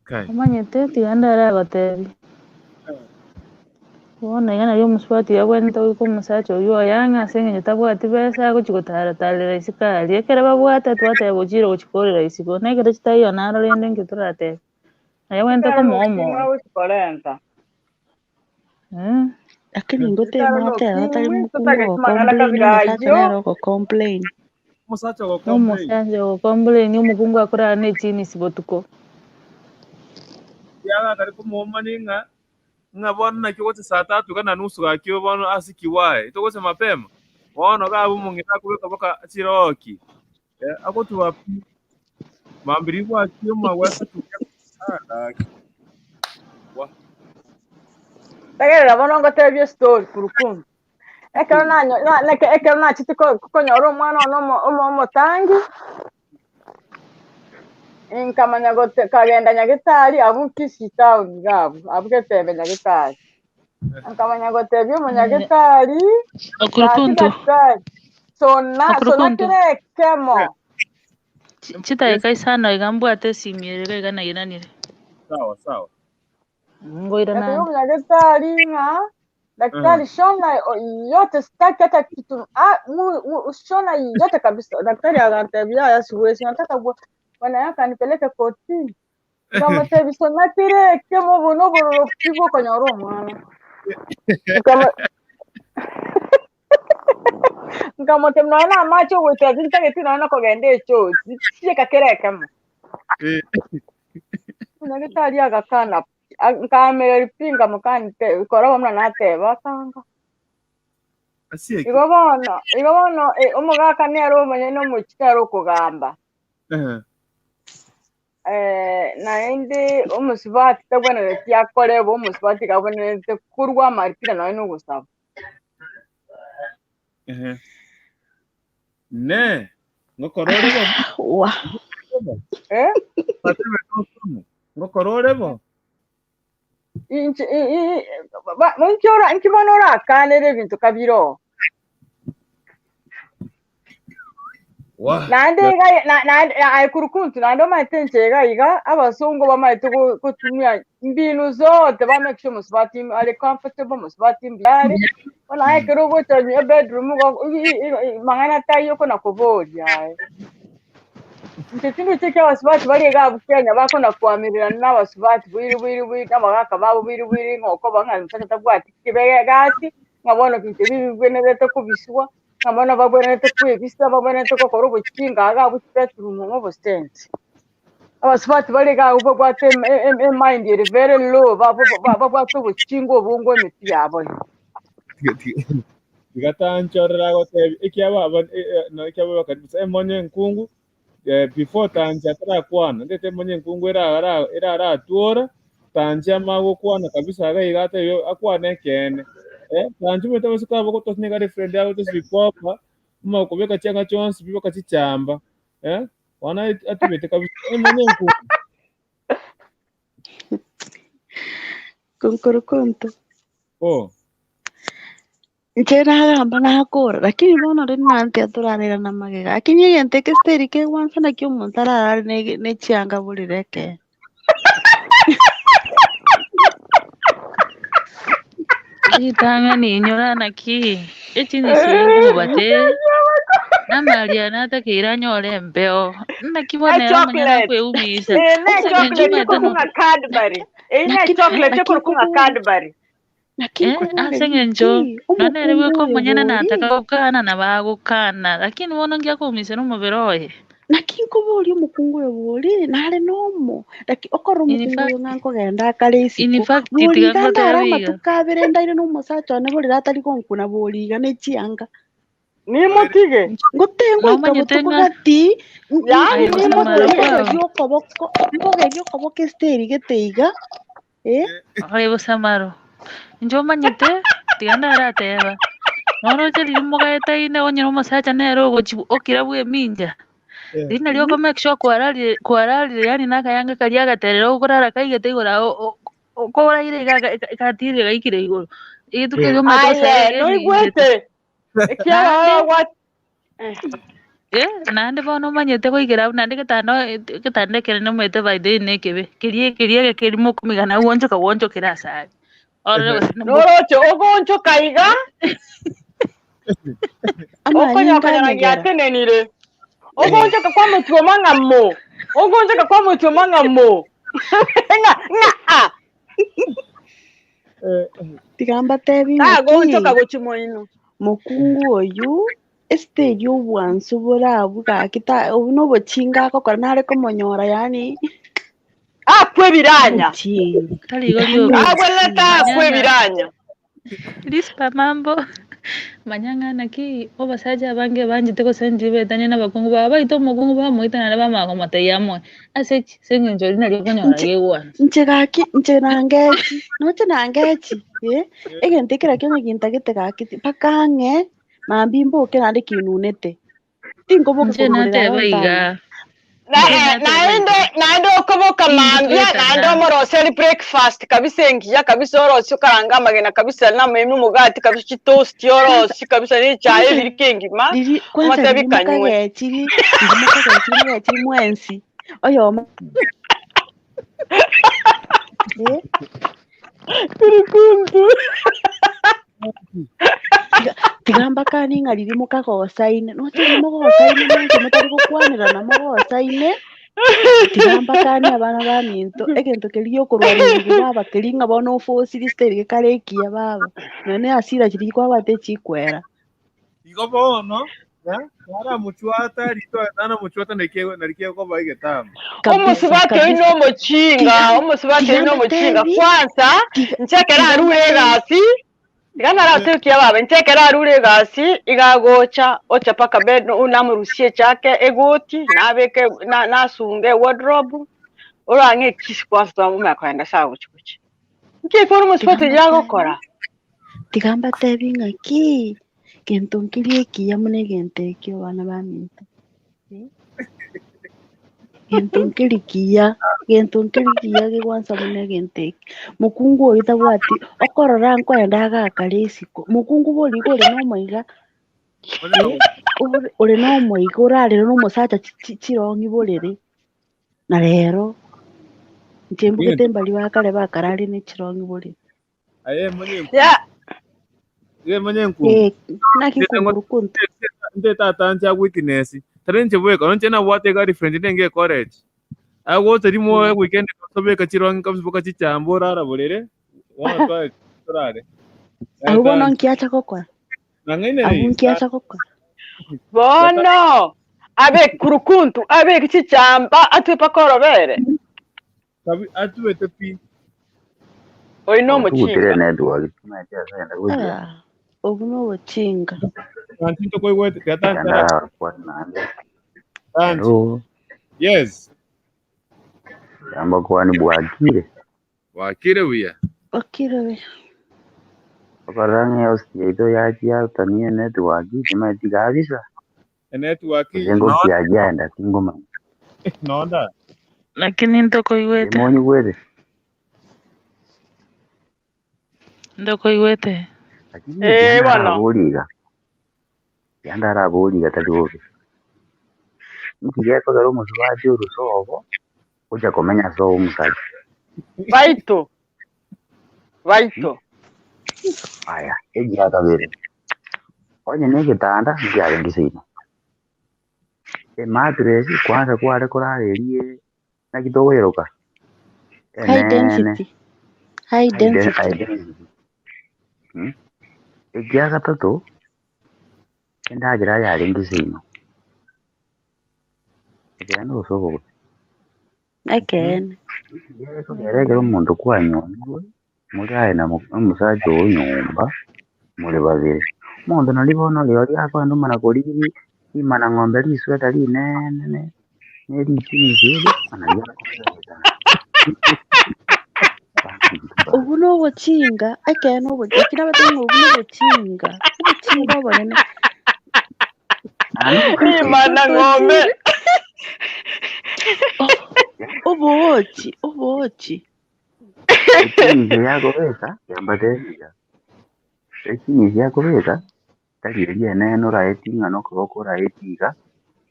Kai. Omanyete tiga ndare agotebi. Bono iga nario omosubati oyo abwenerete goika omosacha oywo oye ang'e ase eng'encho tabwati besa agochi gotara tarera isiko aria. Ekero babwate twateba ochire gochi korera isiko, na ekero chitaiyo naro rende nki toratebe? Naye abwenerete Ekero komoa nokimwa omoyo. agochi korenta. Eh. Lakini ngote Ekero mwateba tari nokimwi mokungu totageti mang'ana ogocomplain kabira omosacha ayio. nere ogocomplain. Omosacha Na ogocomplain. omosacha ogocomplain omokungu akorara ne chinisi botuko. Ekiagera akare komoomani ng'a ng'a bono naki ogocha saa tatu iga na nusu gaki bono ase kiwaye, togocha mapema? Bono iga abwo omong'ina akobeka mpaka chiroki, eh, agotuba pi, mambia riria bwakire omwagwete ah gaki, wa. Tegerera bono ngotebie estory kurukuntu. Ekero nanyo na na ekero nachete ko konyora omwana one omo omo omotangi, nkamanya gote kagenda nyagetari abwo Kisii town iga abwo, abwo Getembe nyagetari. Nkamanya gotebia omonyagetari, gaki Okurukuntu. daktari, sona sona Okurukuntu. kera ekemo. Chidakika isano iga mbwate esimi ere iga iga nairanire. Sawa sawa. Ngoirana Ngatebia ande. omonyagetari ng'a daktari shona yote sitaki hata kitu ah, mu, mu, shona yote kabisa. Daktari akantebia haya, siwezi, nataka bwana yako anipeleke kotini. Nkamotebia sona kera ekemo obo nobororo ki bwokonyora omwana. Nkamo nkamotebia nonya na amache ogoitera tintageti nonya na kogenda echoo, sieka kera ekemo. Omonyagetari agakana pi, nkaamereri pi nkamokani te kora buna nateba akanga. Asieke. Igo bono, igo bono omogaka nere omonyene omochie nere okogamba. Naende omosubati tabwenereti akore bo, omosubati iga abwenerete korwa amaripira nonya na ogosaba. Ehe. Ne, ngokora ore bo. Wa. Eh? Batebe nosomo. Ngokora ore bo. Inche i- i- i- ba- inki ora- inki bono orakanere ebinto kabire oo? Wa. Naende iga na- naende aye kurukuntu naende omanyete inche iga iga abasongo bamaete go- gotumia mbinu zote ba make sure omosubati are comfortable, omosubati mbuya are, bono aye ekero ogocha ebedroom igo i- i- i- mang'ana taiyo okona koboria aye. Inche tindoche eki abasubati bare iga abwo Kenya bakona koamererana na abasubati bwaire bwaire bwaire na abagaka babo bwaire bwaire ng'a okoba ng'a omosacha tabwati kebe egasi, ng'a bono binto ebi bibwenerete kobiswa, ng'a bono babwenerete kwebisa, babwenerete gokora obochinga iga abwo chibedroom ime obosensi. Abasubati bare iga abwo babwate eme- e- emind ere very low, ba- ba- ba- babwate obochinga obonge emetwe yabo ime. Tiga tanchorera agotebia ekiaba aba na ekiaba bakaribisa emonye enkungu before tanchi atarakwana ndete emonye enkungu era eraratwora tanchi amanye gokwana kabisa iga iga atebie akwane ekeene tanchi omanyete abasike aba gotosinya nigo are friend agotosia rikopa omanye kobeka chianga chionsi pi mpaka chichamba bono atubete kabisa emonye enkungu. Konkorukonto. Oh. Inche nagamba nakora, lakini bono rende nantiga torarerane amagega. Lakini egento eke steri kegwansa naki omonto ararare ne ne chianga borere ekeene. Ritang'ani inyora naki echinisi nkobate namaria natakeire anyore embeo naki bono ere omonyene Echocolate. akweumisha Eye ne ase echocolate eng'encho omanyete no ekorokwa ng'a Cadbury. Eye ne Naki echocolate naki ekorokwa ng'a nkobora Cadbury. naki Eh, nkobora ase eng'encho giki nonya nere omokungu bweka oyo omonyene bori nataka gokana nabo agokana lakini bono nki akoumisera omobere oye. Naki nkoboria omokungu oyo bori nare nomo laki okorora In omokungu oyo fact, ng'a nkogenda akare in isiko fact bori tiga iga ndare ngotebi iga. amatuko abere ndaire na omosacha one borere atari gonkuna bori iga ne chianga. Nimotige. Ngote ngoika Nomanyete botuko ng'a gati Yaani aye gose nimotige. nkogeria okoboko nkogeria okoboko esteri gete iga eh. Aye bosamaro, inche omanyete, tiga ndarateba, noroche riria mogaetaine onye omosacha nere ogochi okira bwemincha, riria nario oko make sure kwararire kwararire yaani na akayange karia agaterere okorara kaigete igoro agwo koraire iga gatire gaikire igoro, rituko erio omanyete Aye, gosara eminchete. noigwete. Ekiagera Naende gwa Eh, naende bono omanyete goikera abwo naende egetanda egetanda ekere nomanyete by the way nekebe, keria keria egekerimo okomigana gwonchoka gwonchokera ase aria. Orore gose nimbo Noroche ogoonchoka iga, Amanyinga okonyokonyora anyegera. giatenenire. Ogoonchoka kwamotioma ng'a mo, ogoonchoka kwamotioma ng'a mo. Ng'a ng'a a. Tiga mbatebi ng'aki, Tagoonchoka gochia moino. mokungu oyu esitegi obwansu bore abwo gaki ta obwo na obochinga agokora nare komonyora yaani Akwe ebiranya. obochinga Tari igo yaani rioka. Agwenerete obochinga. akwe Manyang'a ebiranya. Rispa mambo manyang'a naki obasacha abange banchete gose inche betanie na abakungu babo baito omokungu bamoita naende bamanya komotebia amoe ase ki? Ase eng'encho riria nario okonyora Inche gegwansa. inche gaki inche nangechi noche nangechi eh, egento ekero kionye gintagete gaki mpaka ang'e mambia mboke naende kinunete. Tinkoboka Inche korwa borere nateba aro iga, ntang'ani. Na, inche eh, nateba naende iga, naende okoboka mambia naende intoetana. omoroseri breakfast kabisa engiya kabisa orosie okarange amagena kabisa na maybe omogati kabisa chitosti Kwanza orosie kabisa ne echae kwanza ebirika engima riri kwanza omotebi riri kanywe. mokagechiri riri mokagechiri mogechiri mwensi oyomo eh Kurukuntu. tiga tiga mbakani ng'a riri mokagosaine noche riri mogosaine mwensi motari gokwanerana mogosaine tiga mbakani abana baminto egento keria giokorwania ribu baba keria ng'a bono ofosiri steri gekare ekiya baba nonya na hasira chiria kwabwate echikwera. Igo bono, naramochwata rito naramochwata nari kegoba egetambo. Kabisa Omosubati oino kabisa omochinga, tiga omosubati tiga oino omochinga. mbatebi Kwanza, tiga inche ekero tiga arure mbatebi egasi, tiga naratebi kiya baba, inche ekero arure egasi, iga agocha, ocha mpaka bed, namorusie echake egoti, nabeke na nasunge ewardrobe, orang'e ekisi kwanza twamomanya kogenda ase agochi gochia. Nki ekero tiga omosubati oyio mbatebi agokora? tiga mbatebi ng'aki gento nkeria ekiya buna egento ekio abana baminto eh. Gento nkeri kiya, gento nkeri kiya gegwansa buna egento eke. Mokungu oyio tabwati, okorora nkoenda agakare isiko, mokungu bori iga ore na omoiga eh, ore ore na omoiga orarere na omosacha chi- chi- chirong'i borere, na rero, inche mbugete mbari ba kare bakararire ne chirong'i borere. Aye manye enkungu. Ya. Aye manye enkungu. Eh, naki Ndete ngo- kunkuru kuntu. Nte tata nche a witness. Tari nche bweka, nche nabwate girlfriend nenge college. Agocha rimo weekend kabisa chirongi kabisa boka chichamba orara borere. Bono twae torare. Abwo bono nkiacha gokora. Nang'aine Abwo nkiacha gokora. Bono abe kurukuntu abeke chichamba atwe paka orobere. Kabi atubete pi. Oyo Otugutire nomochinga. network timaeti ase agenda gochia. Ah, obwo nobochinga. Tanchi ntokoigwete tiga tanchi Genda ara kwani naende. tanchi. Hello. Yes. Yamba kwani bwakire. Wakire buya. Okire we. Okorora ng'a host yaito yachia atanie network timaeti kabisa. Enetwork Gose no ngokiagiaenda tingomanya. nonda. Lakini ntokoigwete, Monyigwete. ntokoigwete. Lakini Eh, tiga bono. ndarabori iga. Tiga ndarabori iga tari bobe. Nki gekogera omosubati oruse obo gocha komenya ase omosacha? Baito. Baito. Aya, egia kabere. Onye na egetanda nkiarenge seino. Emattress kwanza kware korara erie naki tokoyeroka? High Enene. density. High High den- density. high density. Hmm? Ekia gatato, endagera yarenge seino. Ekero na osobo gose. Ekeene. Ekogera ekero omonto kwanywomirwe, more aye na omosacha oo nyomba, more babere. Omonto nari bono rirorio akoenda omana korigia rimana ng'ombe risweta rinene, ne richinisi erio, nario akoenda. Obwo nobochinga, ekeene obo lakini abatebia ng'a obwo nobochinga, obochinga obonene. Rimana ng'ombe. Obochi, obochi. Echinisi yakobeka, yambatebia. Echinisi yakobeka, tari eria enene oraeti ng'a nokoboko oraeti iga,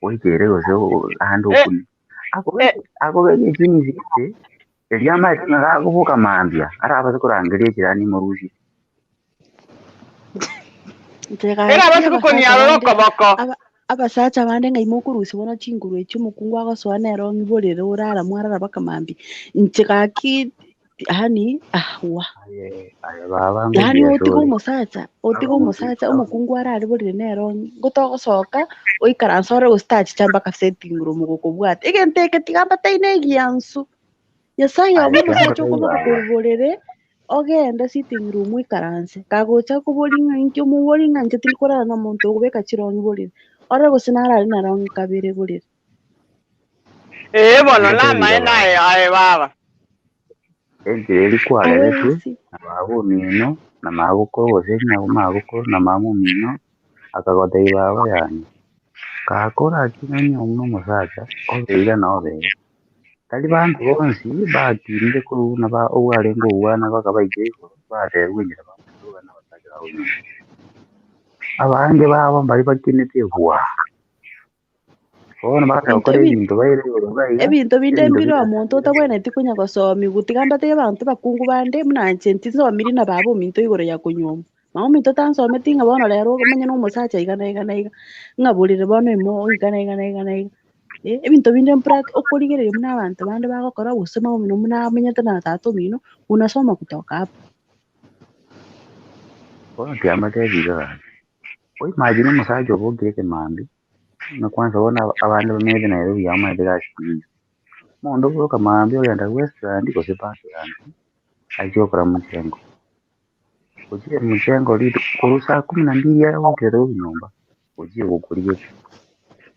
oikere gose ande Eh, okune. eh, Akobeka akobeka echinisi gete, Erio amaete ng'a gakoboka mambia, arabase korangeria echirani emorusie. Inche Ere gaki abase abasacha gokoniarora bande okoboko. aba abasacha bande ng'ai mokorusia bono chinguru echio omokungu agosoa nere ong'i borere orara mwarara mpaka mambia. Inche gaki yaani ahwa. Aye aye baba Yaani ngochia otige asore. omosacha, otige Abagotu omosacha omokungu arare borere nere ong'i, ngotogosoka oikaranse ore gose tachicha mpaka sitting room gokobwata. Egento eke tiga mbateine egiansu. Nyasaye Aye obe omosacha tiga okoboka baba. korwa borere, ogende sitting room oikaranse. Kagocha kobori ng'a inki omobori ng'a inche tindi korara na omonto okobeka chirong'i borere. Ore gose narare na rong'i kabere borere. Ee bono Ngotebiga namaene baba. aye aye baba. Enchera eria kwareretwe Awesi. na baba omino, na magokoro gose ng'a magokoro na mama omino, akagotebia baba yane, kakorakine onyuome omosacha, obe iga na obe iga. Tari banto bonsi bakinire korwa buna ba obwarenge obwana baka baikire igoro, baterwa enchera bagotuga na abasacha babo nyuma. Abange babo mbaria bakinete bwaa. Bono bagacha Ebinto gokora ebi ebinto baire igoro iga iga, ebinto binde ebinto mbire bire omonto otabwenereti konya gosomiwa, tiga mbatebie abanto abakungu bande buna inche tinsomiri na baba ominto igoro ya konyuomwa. Mama ominto tansometi ng'a bono rero omanye na omosacha iga na iga na iga, ng'a borere bono ime iga na iga na iga na iga. Eh, ebinto binde mpura okorigereria buna abanto bande bagokora gose mama omino buna amenyete na tata omino, unasoma kutoka hapo. Bono tiambatebi iga gaki, oimagine omosacha obokire ekemambia, buna kwanza bono abande bamenyete Nairobi bamanyete gasi teiyo. Omonto oboka mambia ogenda Westlands gose Parklands, achie gokora mochengo. Ochire mochengo rituko korwa saa kumi na mbili abokire korwa nyomba, ochire gokorigetia,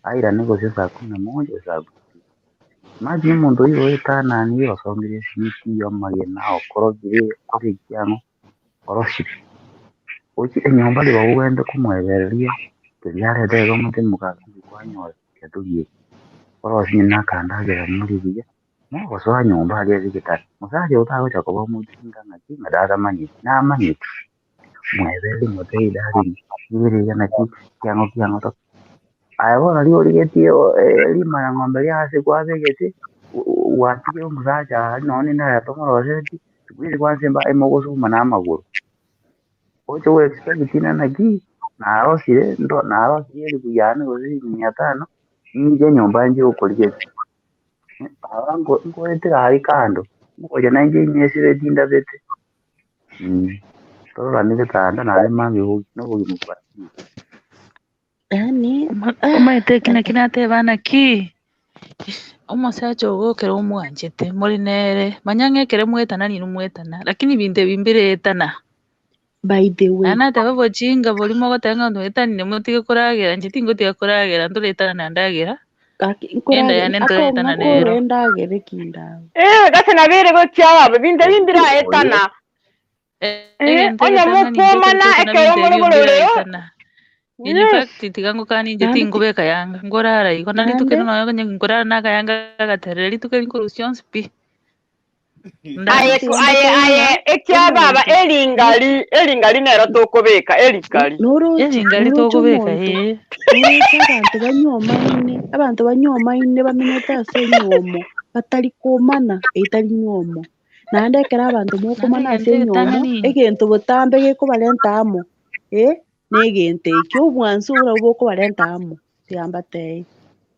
airane gose saa kumi na moja gose saa kumi na mbili. Imagine omonto oyio oetananire osongire esimiti, amagena, okorogire, okorire ekiang'o, orosire. Ochire nyomba rirorio ogende komoebereria, keria arete iga omote mogaso kwanyora tiga toriete. Orosie onye na akandagera morie buya. Mogosoa nyomba aria ase egetanda, mosacha oo tagocha koba omojinga ng'aki ng'a tatamanyeti, namanyeti. Mwebereri motebie darling, riire iga naki kiang'o kiang'o to. Aye bono riria origetie rimanang'ombe ria ase kwabegete, gwatigire omosacha aria nonye na endagera tomorosereti, siku hizi kwanza emogosuma na amagoro. Oche go expect ng'a naki, narosire ndo narosirie elifu yane gose shilingi mia tano, ninche nyomba nche gokorigereria. Baba nkoetera aria kando, ngocha nainche inyesire tindabete, tororane getanda naende mambia na obogima bwane. Yaani ah, Omanyete eki naki nateba naki, omosacha ogo ekero omwanchete more nere, manya ng'a ekero mwetana ninwe mwetana, lakini ebinto ebi mbiretana. by the way Naende nateba obochinga boria mogoteba ng'a mwetanire motige koragera, inche tingotiga koragera ntoretana na ndagera, gaki enda nkorage yane akong'a ntoretana korwa nero. endagera ekindago Eh, gase nabeire gochia ababe, binto ebi Oye mbiraetana. Eh, Egento onye egetang'ani inche ekero mokwomana twetana ekero binto more ebio bororero, mbiraetana. In yes. fact tiga ngokania inche naende ti tingobeka yanga, nkorara igo na rituko naende eri nonya onye nkorara na akayanga agaterere rituko eri nkorusia onsi pi. Aye, naende tiga aye, mbatebie aye, ng'a ekiababa omonto eringari, eringari nero tokobeka, erikari. noroche Eringari noroche tokobeka omonto ee. noroche abanto banyomaine abanto banyomaine bamenyete ase enyomo batari komana etari nyomo. Naende ekero abanto Naende mokomana egento ase enyomo, egetang'ani egento botambe gekobarenta amo, eh, negento ekio, obwansu obwo nabwo bokobarenta amo, tiga mbatebie,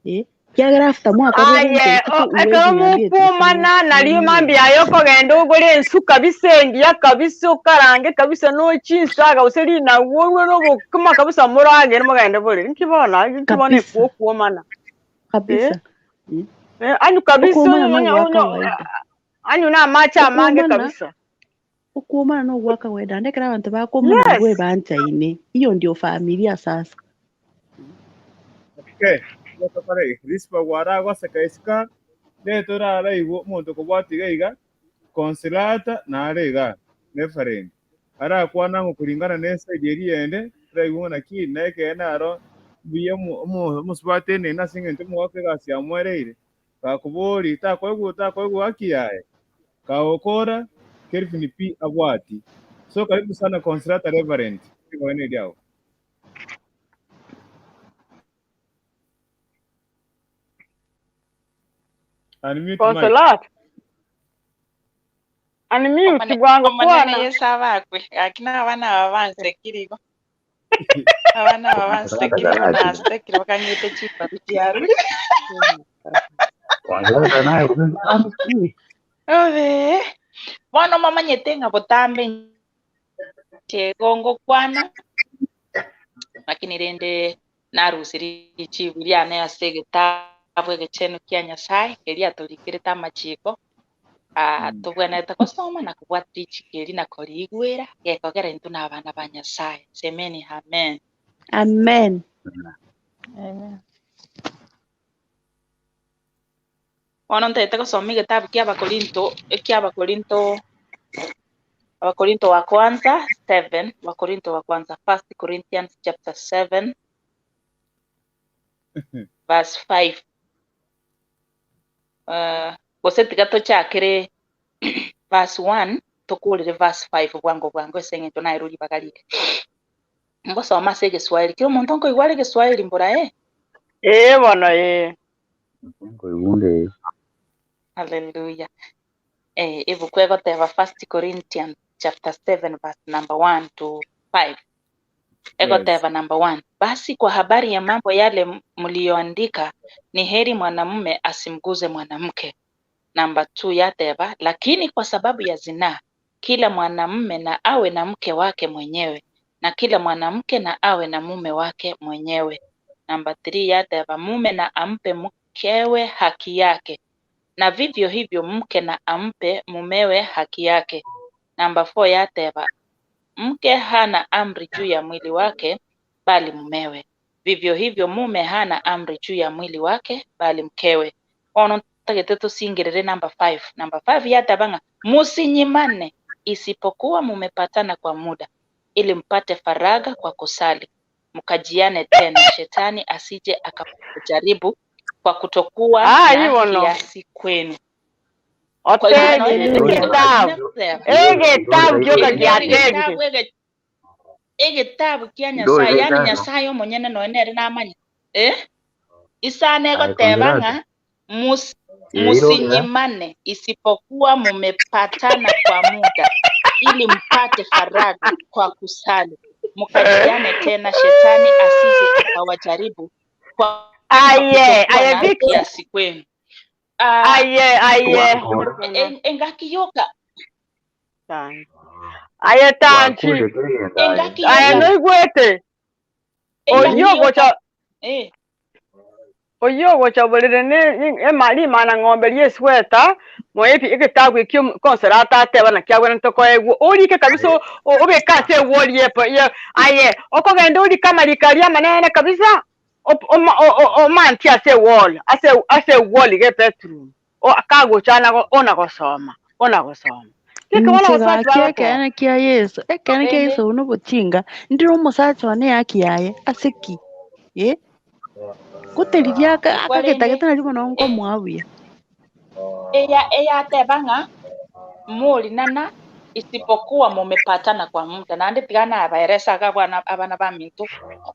eh. Ekiagera after mwakorire egento Aye, ekio o- huwezi ekero niambia eti gose mokwomana nario monyuome. mambia aye okogenda ogore ensu kabisa engiya kabisa okarange kabisa nochinsaga gose rinagu orue na obokima kabisa moragere mogende borere. Nki bono nki bono Kabisa, okwomana? Eh, kabisa. Mm. eh, anyu kabisa Okwomana onye nogwa onye kawaida. anyu na amache amange Okwomana, kabisa. okwomana nogwa kawaida naende ekero abanto bakwomana Yes. abwo ebanchaine, hiyo ndio familia sasa. Okay, tokore iga. Rispa gwaragoseka isiko, reta oraraigwe omonto okobwatia iga iga, Consolata nare igaa, referend, arakwane ng'a kuringana ne eside eria yende, oraigwe ng'a naki nekeene aro mbuya omo- omo- omosubati enene ase eng'encho omogaka egasi yamoereire, Gakoboria, takoigwa takoigwa haki yaye? Kagokora, Kelvin pi abwati. So karibu sana Consolata Reverend, ribaga neriago. Unmute mic. Consolata. Unmute Omone bwango Omonene kwana. Yeso abakwe, gaki na abana aba bansekire igo. Abana aba bansekire igo nasekire bakang'ete chimbaru chiarure. Obe. Bono momanyete ng'a botambe inche igo ngokwana, lakini rende narusirie richibu riane ase egetabu egechenu kia Nyasaye, keria atorikerete amachiko, ah, tobwenerete gosoma na kobwata richiko eri na koriigwera, gekogera intwe na abana ba Nyasaye. Semeni amen. Amen. Amen. Bono ntagete gosoma egetabu kia Abakorinto, ekia Abakorinto, Abakorinto wa kwanza 7, Abakorinto wa kwanza, First Corinthians chapter 7 verse 5. Uh, gose tiga tochakere verse 1 tokorere verse 5 bwango bwango ase eng'encho naye ribaga rike. Ngosoma ase egeswahili, kera omonto nkoigwa are egeswahili mbora eh? Ee bono ee. Hallelujah. Eh, ebuku egoteba First Corinthians chapter 7 verse number 1 to 5. Egoteba number 1. Basi kwa habari ya mambo yale mliyoandika, ni heri mwanamume asimguze mwanamke. Namba 2 yateba, lakini kwa sababu ya zinaa, kila mwanamume na awe na mke wake mwenyewe, na kila mwanamke na awe na mume wake mwenyewe. Namba 3 yateba, mume na ampe mkewe haki yake, na vivyo hivyo mke na ampe mumewe haki yake. Namba 4 yateba, mke hana amri juu ya mwili wake bali mumewe. Vivyo hivyo mume hana amri juu ya mwili wake bali mkewe. Ono ntagete tusingirire namba 5. Namba 5 yateba ng'a musinyimane isipokuwa mumepatana kwa muda ili mpate faraga kwa kusali mkajiane tena, shetani asije akakujaribu kwa kutokuwa Ayi na bono. kiasi kwenu. Kwa hivyo Otebi noene egetabu. egetabu Egetabu kioka eri neri giatebire. egetabu ege egetabu kia Nyasaye, yani Nyasaye omonyene noene ere namanya eh? Isana egoteba ng'a mus, musinyimane isipokuwa mumepatana kwa muda ili mpate faraga kwa kusali mkajiane tena, shetani asije akawajaribu kwa Aye, kutokuwa aye na Vicky. kiasi kwenu. Ah, Aye, aye. engaki yoka Aye tanchi. engaki Aye yoka noigwete. engaki Oyio yoka gocha eh oyio gocha borere ne emali mana ng'ombe riesweta moepi egetabu ekio konserata ateba naki abwenerete koegwa orike kabisa obeke ase ewall yepo ye aye okogenda orike amariko aria amanene kabisa omantie ase ewall ase ase ewall iga ebedroom kagocha ona gosoma ona gosoma keke bono Inche abasubati gaki bagoteba ekeene kia Yeso, ekeene kia rende Yeso buna obotinga, ndire omosacha one ehaki yaye, ase ki? Eh? Goteriria aka igwa rende akagetagete nario bono nkomoa buya. eya eyateba ng'a murinana isipokuwa mumepatana kwa muda naende tiga nabaeresa iga abana abana baminto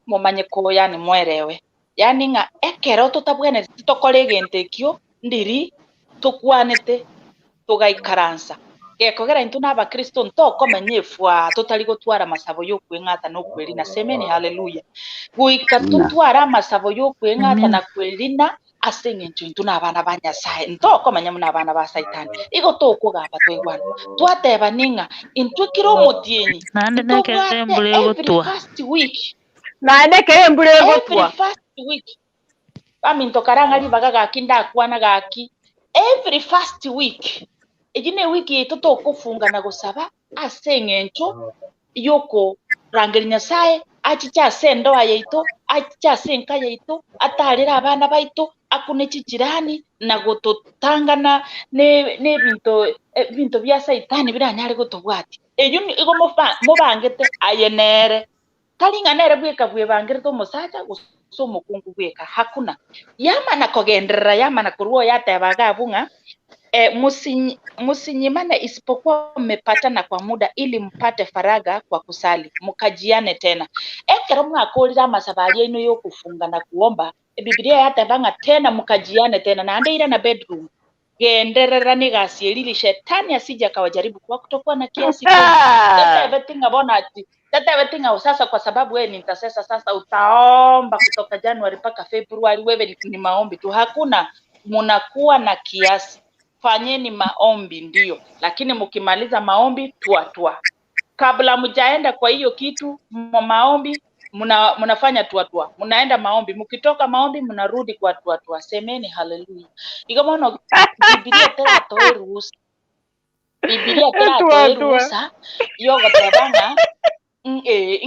momanye ko yani mwerewe yani ng'a ekero totabwenereti tokore egento ekio ndiri tokwanete togaikaransa gekogera intwe na abakristo ntokomenya efwa totari gotwara amasabo ya okweng'ata na okwerina semeni haleluya goika totware amasabo ya okweng'ata Amen. na kwerina ase eng'encho intwe na abana ba Nyasaye ntokomenya buna abana ba Saitani igo tokogamba twaigwana twateba ning'a intwe kera omotienyi Naende nekere ntobwate embura every egotwa. first week naende ekero embura every egotwa first week baminto karang'a ribaga gaki ndakwana gaki every first week eyi ne ewiki yaito tokofunga na gosaba ase eng'encho yokorangeria Nyasaye achiche ase endoa yaito achiche ase enka yaito atarere abana baito akune chichirani na gototangana ne ebinto ebinto bia saitani biranyare gotobwatia eywo igo mobangete aye nere tari ng'a nere bweka bwebangerete omosacha gose omokungu bweka hakuna yamana kogenderera yamana korwa oyo yateba iga abwo ng'a eh, musinyimane isipokuwa mmepatana kwa muda ili mpate faraga kwa kusali mukajiane tena ekero mwakorire amasabo aria aino ya okufunga na kuomba ebibilia yateba ng'a tena mukajiane tena naende ira na bedroom Genderera negasi eria ili shetani asije akawajaribu kwa kutokuwa na kiasi kwenu. Tatebeti ng'a bono ati tatebeti ng'a sasa kwa sababu wewe ni intercessor sasa utaomba kutoka January mpaka February, wewe ni maombi tu. Hakuna, munakuwa na kiasi. Fanyeni maombi ndio, lakini mkimaliza maombi tua tua kabla mjaenda kwa hiyo kitu maombi mnafanya tua tua, mnaenda maombi, mkitoka maombi mnarudi kwa tua tua. Semeni haleluya. Igo bono Bibilia teratoe ruhusa, Bibilia teratoe Etua tua. ruhusa yogoteba ng'a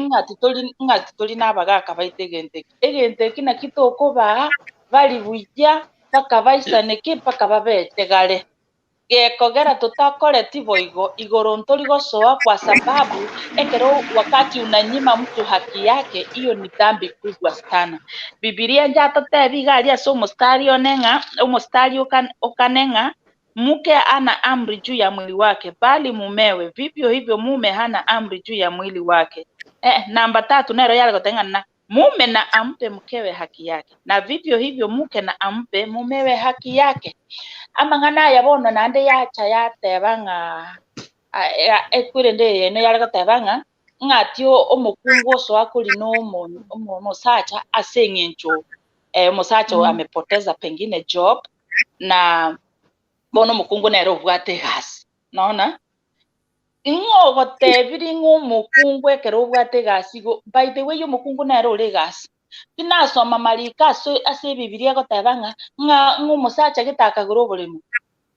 ng'a titori ng'a titori nabagaka baito egento eki. Egento eki naki tokobaa bari buya mpaka baisaneke mpaka babete gare. Gekogera totakoreti boigo igoro ntori gosoa kwa sababu ekero wakati unanyima mtu haki yake hiyo ni dhambi kubwa sana. Bibilia njatotebi iga aria ase omostari one ng'a omostari okane ng'a mke hana amri juu ya mwili wake bali mumewe, vivyo hivyo mume hana amri juu ya mwili wake. Namba tatu nero yare goteba ng'a na mume na ampe mkewe haki yake, na vivyo hivyo mke na ampe mumewe haki yake. Amang'ana aya bono naende yacha yateba ng'a ekwirende eye eno yare goteba ng'a ng'ati omokungu osoa kori na omosacha ase eng'encho omosacha amepoteza pengine job na bono omokungu nere obwate egasi. Naona? Ing'o ogotebiri ng'a omokungu ekero obwate egasi igo, by the way omokungu nere ore egasi. Tinasoma mariko ase ebibiria egoteba ng'a ng'a ng'a omosacha gete akagora oboremo.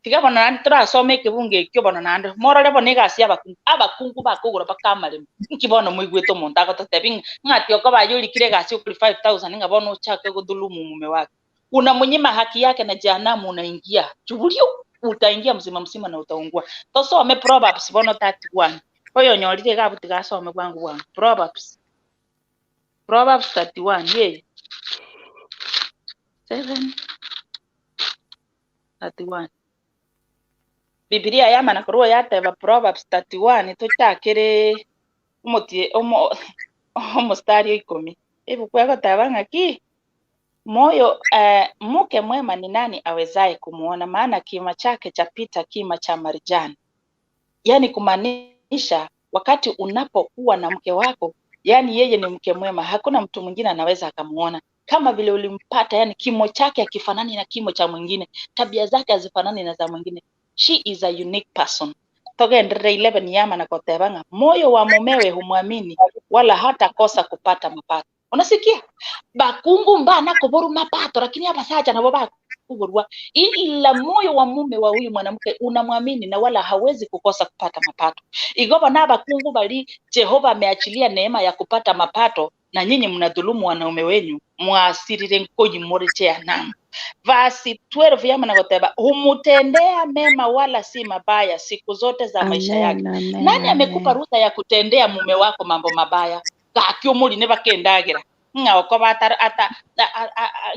Tiga bono naende torasome ekebungo ekio bono naende morore bono egasi y'abakungu. Abakungu bakogora mpaka amaremo. Nki bono moigwete omonto agototebi ng'a ng'ati okoba aye orikire egasi okori 5000 ng'a bono ochake godhulumu mume wake. Unamunyima haki yake na jehanamu unaingia. Chuburio utaingia mzima mzima na utaungua. Tosome Proverbs bono 31. Oyonyorire iga abwo tiga asome bwango bwango. Proverbs. Proverbs 31 yeye. 7 31. Bibilia yamana korwa yateba Proverbs 31 tochakere omotie omo omostari o ikomi. Ebuku egoteba ng'aki moyo mke mwema ni nani awezaye kumuona, maana kima chake chapita kima cha marijani. Yani kumaanisha wakati unapokuwa na mke wako, yani yeye ni mke mwema, hakuna mtu mwingine anaweza akamuona kama vile ulimpata. Yani kimo chake hakifanani na kimo cha mwingine, tabia zake hazifanani na za mwingine. She is a unique person. Togenderere 11 yama na koteba ng'a moyo wa mumewe humwamini wala hatakosa kupata mapato. Unasikia? Bakungu mbana koboru mapato, lakini abasacha nabo bakuborwa, ila moyo wa mume wa huyu mwanamke unamwamini na wala hawezi kukosa kupata mapato. Igoba na bakungu bali Jehova ameachilia neema ya kupata mapato, na nyinyi mnadhulumu wanaume wenyu, mwasirire nkoyi morechea namu. Verse 12 yama na goteba humutendea mema wala si mabaya siku zote za maisha yake. Amen, amen, Nani amekupa amen. ruhusa ya kutendea mume wako mambo mabaya? Gaki omori bakendagira ng'a okoba ata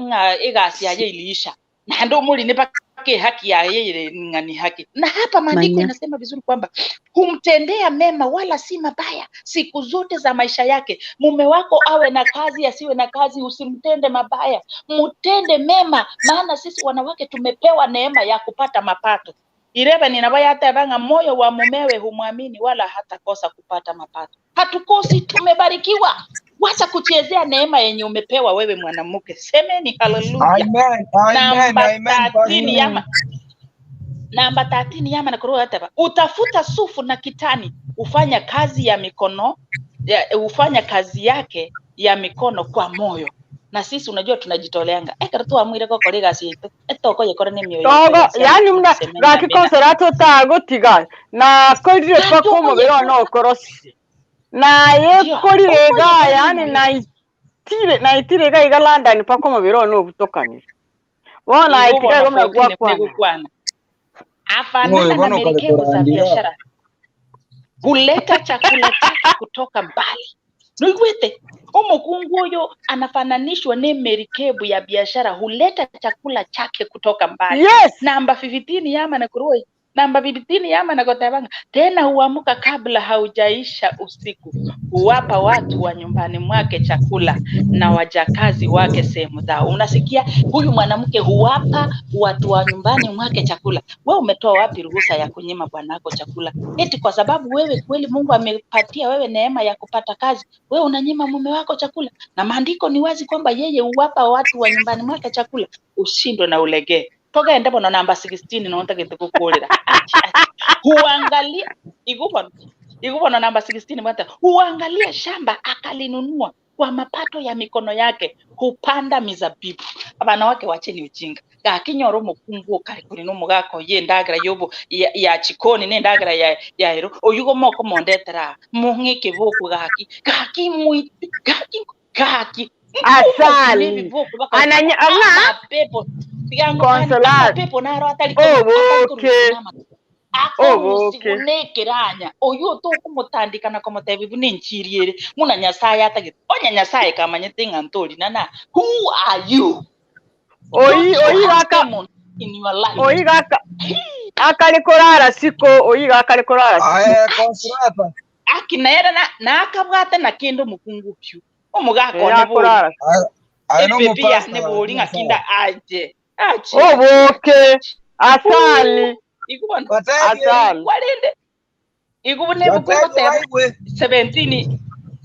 ng'a egasi yaye iliisha naende omori bake haki yaye ile ng'a ni haki. Na hapa maandiko Manya. inasema vizuri kwamba humtendea mema wala si mabaya siku zote za maisha yake. Mume wako awe na kazi asiwe na kazi, usimtende mabaya, mutende mema, maana sisi wanawake tumepewa neema ya kupata mapato. 11 nabo yateba ng'a moyo wa mumewe humwamini wala hatakosa kupata mapato. Hatukosi, tumebarikiwa. Wacha kuchezea neema yenye umepewa wewe mwanamke. Semeni haleluya. Amen, amen, Namba amen, 13 Pastor. yama namba 13 yama na kuruwa yateba utafuta sufu na kitani, hufanya kazi ya mikono hufanya kazi yake ya mikono kwa moyo. Na sisi unajua tunajitoleanga ekero twamwire gokora egasi yaito etoko yekore ne mioyo yaito Togo, yonsi yani muna semeni gaki amina konsera totagotiga nakorire gaki paka omobere okoyekora one okorosire naye ndio korire iga okoyekora yani nomobere naitire naitire iga iga London paka omobere one obutokanire bono igo naitire bono igo muna 14 gwakwana negokwana Moyo afanana na bono kare merikebu za korandira. biashara huleta chakula chake kutoka mbali. Noigwete omokungu huyo anafananishwa ne merikebu ya biashara, huleta chakula chake kutoka mbali. Yes. Namba 15 yama na kuroi. Namba 15 yamana goteba ng'a tena huamka kabla haujaisha usiku, huwapa watu wa nyumbani mwake chakula na wajakazi wake sehemu zao. Unasikia huyu mwanamke huwapa watu wa nyumbani mwake chakula. We umetoa wapi ruhusa ya kunyima bwanako chakula? Eti kwa sababu wewe kweli Mungu amepatia wewe neema ya kupata kazi, wewe unanyima mume wako chakula? Na maandiko ni wazi kwamba yeye huwapa watu wa nyumbani mwake chakula. Ushindwe na ulegee. Togende bono namba 16 nontagete gokorera. Achi, achi. Huangalia igo bono igo bono namba 16 bwate huangalia shamba akalinunua kwa mapato ya mikono yake hupanda mizabibu. Abana wake wacheni ujinga. Gaki nyora omokungu okare kori na omogaka oye endagera yobo ya, ya chikoni na endagera ya ya ero oyugo mokomondetera aa mong'e ekeboko gaki gaki moite gaki gaki Asali. ebiboko baka Ananya ng'a amapepo tiga ngokani Consolata. amapepo naro atari koru atari Oboke. korusia namata Oboke. akorusigwa nekeranya oyo otokomotandika na komotebi buna enchiri ere muna nyasaye atagete onya nyasaye kamanyete ng'a ntori nana who are you Oyi don't you oyi have gaka demon in your life oyi gaka akare korara siko oyi gakare korara siko. Aye, Consolata. aki nere na nakabwate na kende omokungu oyu omogaka Eh one bori akorara. Aye, aye no ebebi mupastor yane bori lakini ng'a kinda sawa. aje ache ache Oboke. ache Asali. igubona Wateje, Asali. warende igubune wateje bukwe waigwe. 17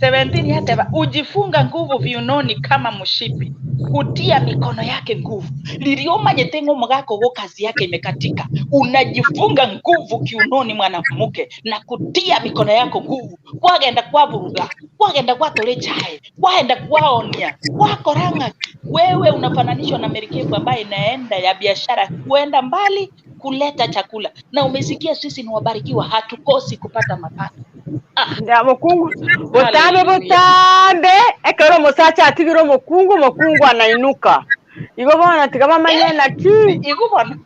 17 yateba ujifunga nguvu viunoni kama mshipi kutia mikono yake nguvu liliomanyete ng'o omogaka ogo kazi yake imekatika unajifunga nguvu kiunoni mwanamke na kutia mikono yako nguvu kwagenda kwaburuga kwagenda gwatore chai kwaenda kwaonia kwakora ng'aki wewe unafananishwa na merikebu ambaye inaenda ya biashara kuenda mbali kuleta chakula na umesikia sisi ni wabarikiwa hatukosi kupata mapato ah Nda mokungu botambe haleluya botambe ekero omosacha atigire omokungu omokungu anainuka igo bono tiga bamanye naki igubona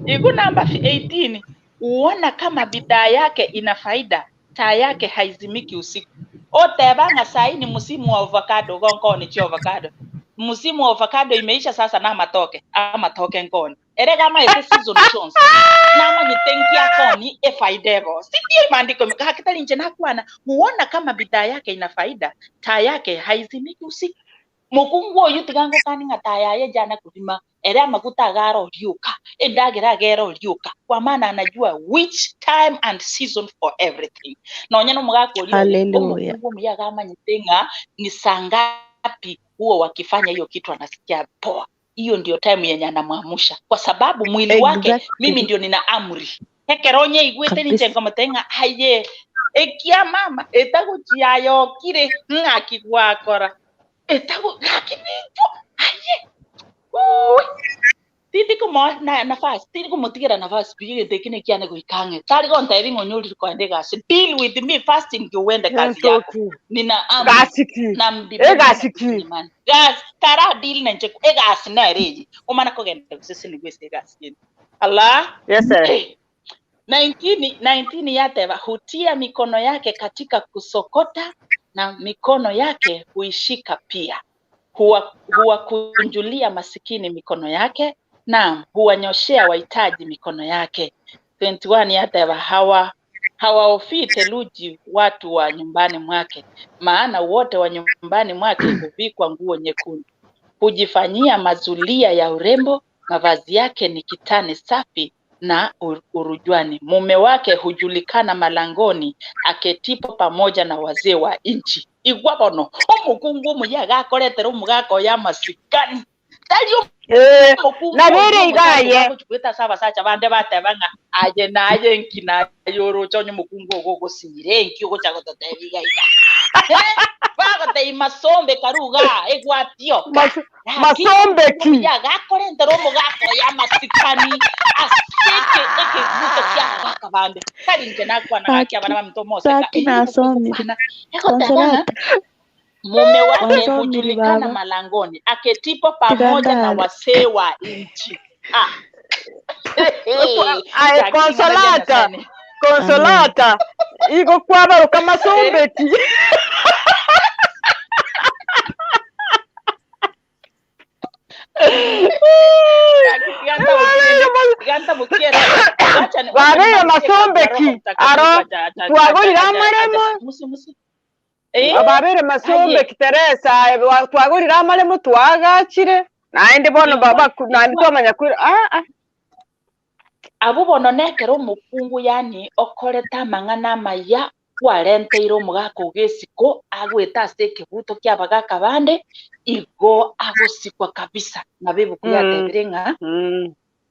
igu namba 18 huona kama bidhaa yake ina faida taa yake haizimiki usiku otebanga sahi ni msimu wa avocado gonkoni chi avocado msimu wa avocado imeisha sasa na matoke amatoke nkoni ere kama ete season chonsi namanyite nkiakoni efaida ego sindio maandiko hakitali nje nakwana huona kama bidhaa yake ina faida taa yake haizimiki usiku mokungu oyu tiga ngokani ng'a tayaye jana kurima ere amaguta agara oriuka endagera agera oriuka kwa maana anajua which time and season for everything nonya nomogaka oria ore Hallelujah. omokungu omuya agamanyete ng'a ni saa ngapi huo wakifanya hiyo kitu anasikia poa hiyo ndio time yenye anamwamusha kwa sababu mwili wake mimi Exactly. ndio nina amri ekero onyeigwete ninche Kabisa. nkomote ng'a aye ekia mama etagochiayokire ng'aki gwakora etago gaki nincho aye Ui, tindi komo na nafasi tindi komotigera nafasi pi gete kine kiane goikange tari gontebi ng'onyorire koende gasi deal with me first ndio uende kazi yako entoki nina amri gasiki na mbibeli egasiki man gas tara deal na nche egasi na ereji omana kogenda gusese ni gwese egasi yende ala yes sir 19 19 yateba hutia mikono yake katika kusokota na mikono yake huishika pia huwa huwakunjulia masikini mikono yake na huwanyoshea wahitaji mikono yake 21 yateba hawa hawaofii theluji watu wa nyumbani mwake maana wote wa nyumbani mwake huvikwa nguo nyekundu hujifanyia mazulia ya urembo mavazi yake ni kitani safi na urujwani. Mume wake hujulikana malangoni aketipo pamoja na wazee wa nchi. Igwa bono omokungu omuya agakoretera omogaka oyo amasikani tari eh omokungu nabere oyo omosacha igaye ogagochikweta ase abasacha bande bateba ng'a aye naye nki naye oroche onye omokungu ogo ogosire enki ogocha gototebi iga iga Eh, bagotei masombe karuga egwatioka Mas- lakini masombeki omuya agakorentera omogaka oyo amasikani ase eke ekeguto kia abagaka bande tari inche nakwana gaki Gaki abana bamito moseka gaki eywo nasomire. egokwana egoteba ng'a Consolata. mume wake Wansomire hujulikana baba. malangoni aketipo pamoja na Tigandare. wasee wa nchi ah. aye Gaki ring'ana ria consolata Nyasaye ni Amen. consolata igo kwabaruka eh, masombeki gaki tiga ntabokirie Ebare Tiga ntabokiere. Wacha ni- wacha Babeire nimalizie kazi ya Roho masombeki Mtakatifu aro acha acha acha twagorire acha acha amaremo musi musi. Eh? babeire Aye. masombeki Teresa twagorire amaremo twagachire naende bono Igwa baba naende igwa twamanya kwira ah ah Abwo bono nekero omokungu yaani okorete amang'ana amaya kwarenteire omogaka ogo esiko agwete ase ekebuto kia abagaka bande igo agosikwa kabisa nabo ebuku yatebire ng'a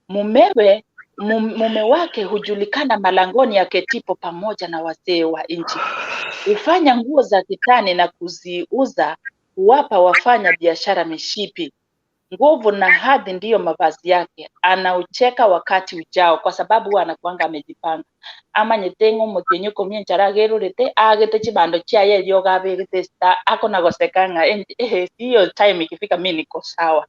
mumewe mume wake hujulikana malangoni aketipo pamoja na wazee wa nchi hufanya nguo za kitani na kuziuza huwapa wafanya biashara mishipi nguvu na hadhi ndiyo mavazi yake anaucheka wakati ujao kwa sababu huwa anakuanga amejipanga amanyete ng'a omotienyi okomia enchara agerorete aagete chibando chiaye eriogo abegete esita akona goseka ng'a eh, hiyo time ikifika mi niko sawa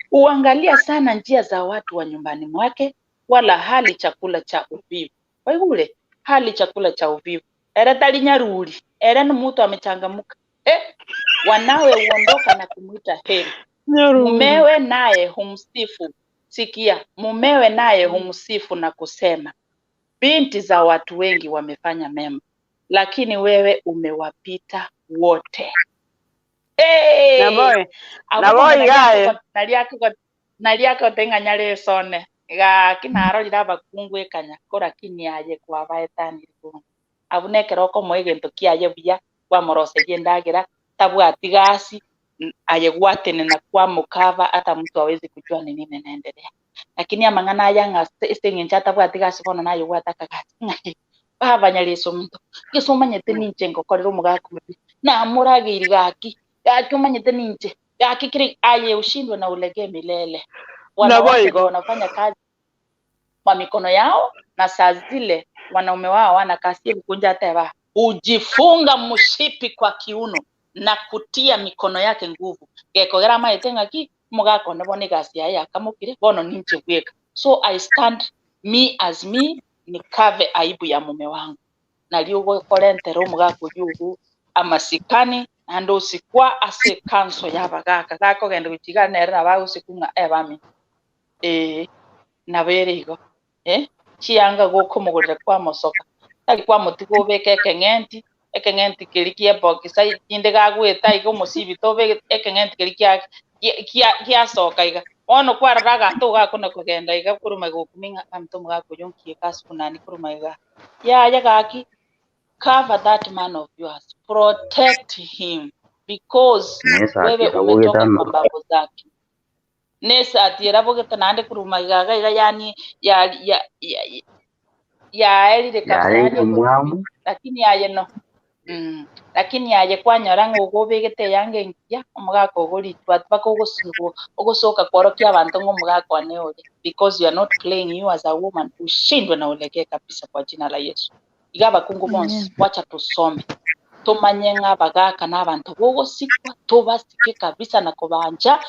huangalia sana njia za watu wa nyumbani mwake wala hali chakula cha uvivu waigure hali chakula cha uvivu ere tari nyaruri ere ni mutu amechangamuka eh, wanawe huondoka na kumwita heri Nyaruri. mumewe naye humsifu sikia mumewe naye humsifu na kusema binti za watu wengi wamefanya mema lakini wewe umewapita wote hey! Naboy Abwo nabo bono igaye nari akote ng'a nyaresone gaki narorire abakungu ekanya ko lakini aye kwabaetanire bono abwo nekero okomoa egento kiaye buya kwamoroseria endagera tabwati gasi aye gwatenena kwamokava hata mtu hawezi kujua ni nini inaendelea lakini amang'ana aya ng'a ase eng'encho atabwati gasi bono naye obwate akagasi ng'a baba nyareso omonto gese omanyete ninche ngokorera omogaka oria namorageiri gaki gaki omanyete ninche gaki kiri aye ushindwe na ulegee milele nabo wanawake ndio igo wanafanya kazi kwa mikono yao na saa zile wanaume wao hawana kazi kunja teba hujifunga mshipi kwa kiuno na kutia mikono yake nguvu gekogera amaete ng'aki omogaka one bono egasi yaye yakamokire bono ninche bweka so I stand me as me nikave aibu ya mume wangu nari ogokorentera omogaka oywo ogo amasikani naende osikwa ase ekanso ya abagaka gakogenda gochiga nere nabo agosikwa ng'a ebami eh nabo ere igo eh chianga gokomogorera kwamosoka tari kwamotiga obeke ekeng'enti ekeng'enti keri kia ebokisa kinde gagweta iga omosibi tobegete ekeng'enti keri kia giasoka iga bono kwarora aganto ogakona kogenda iga korwa maiga okumia ng'a abanto omogaka oyo nkie gasi buna korwa maiga yaya gaki cover that man of yours protect him because Nesati wewe erabogete umetoka kwa amagoro. mbavu zake nesati erabogete naende korwa maiga iga iga yani ya ya ya yaerire kabisa Yarenge yani ogotibi omwamu. lakini aye no lakini aye kwanyora ng'a ogo obegete eyange engiya omogaka ogoritwa mpaka ogosugo ogosoka kworokia abanto ng'a omogaka one ore because you are not playing you as a woman ushindwe na ulegee kabisa kwa jina la Yesu iga abakungu bonsi Amen. wacha tusome tumanye ng'a abagaka na abanto bogosikwa tobasike kabisa na kobanja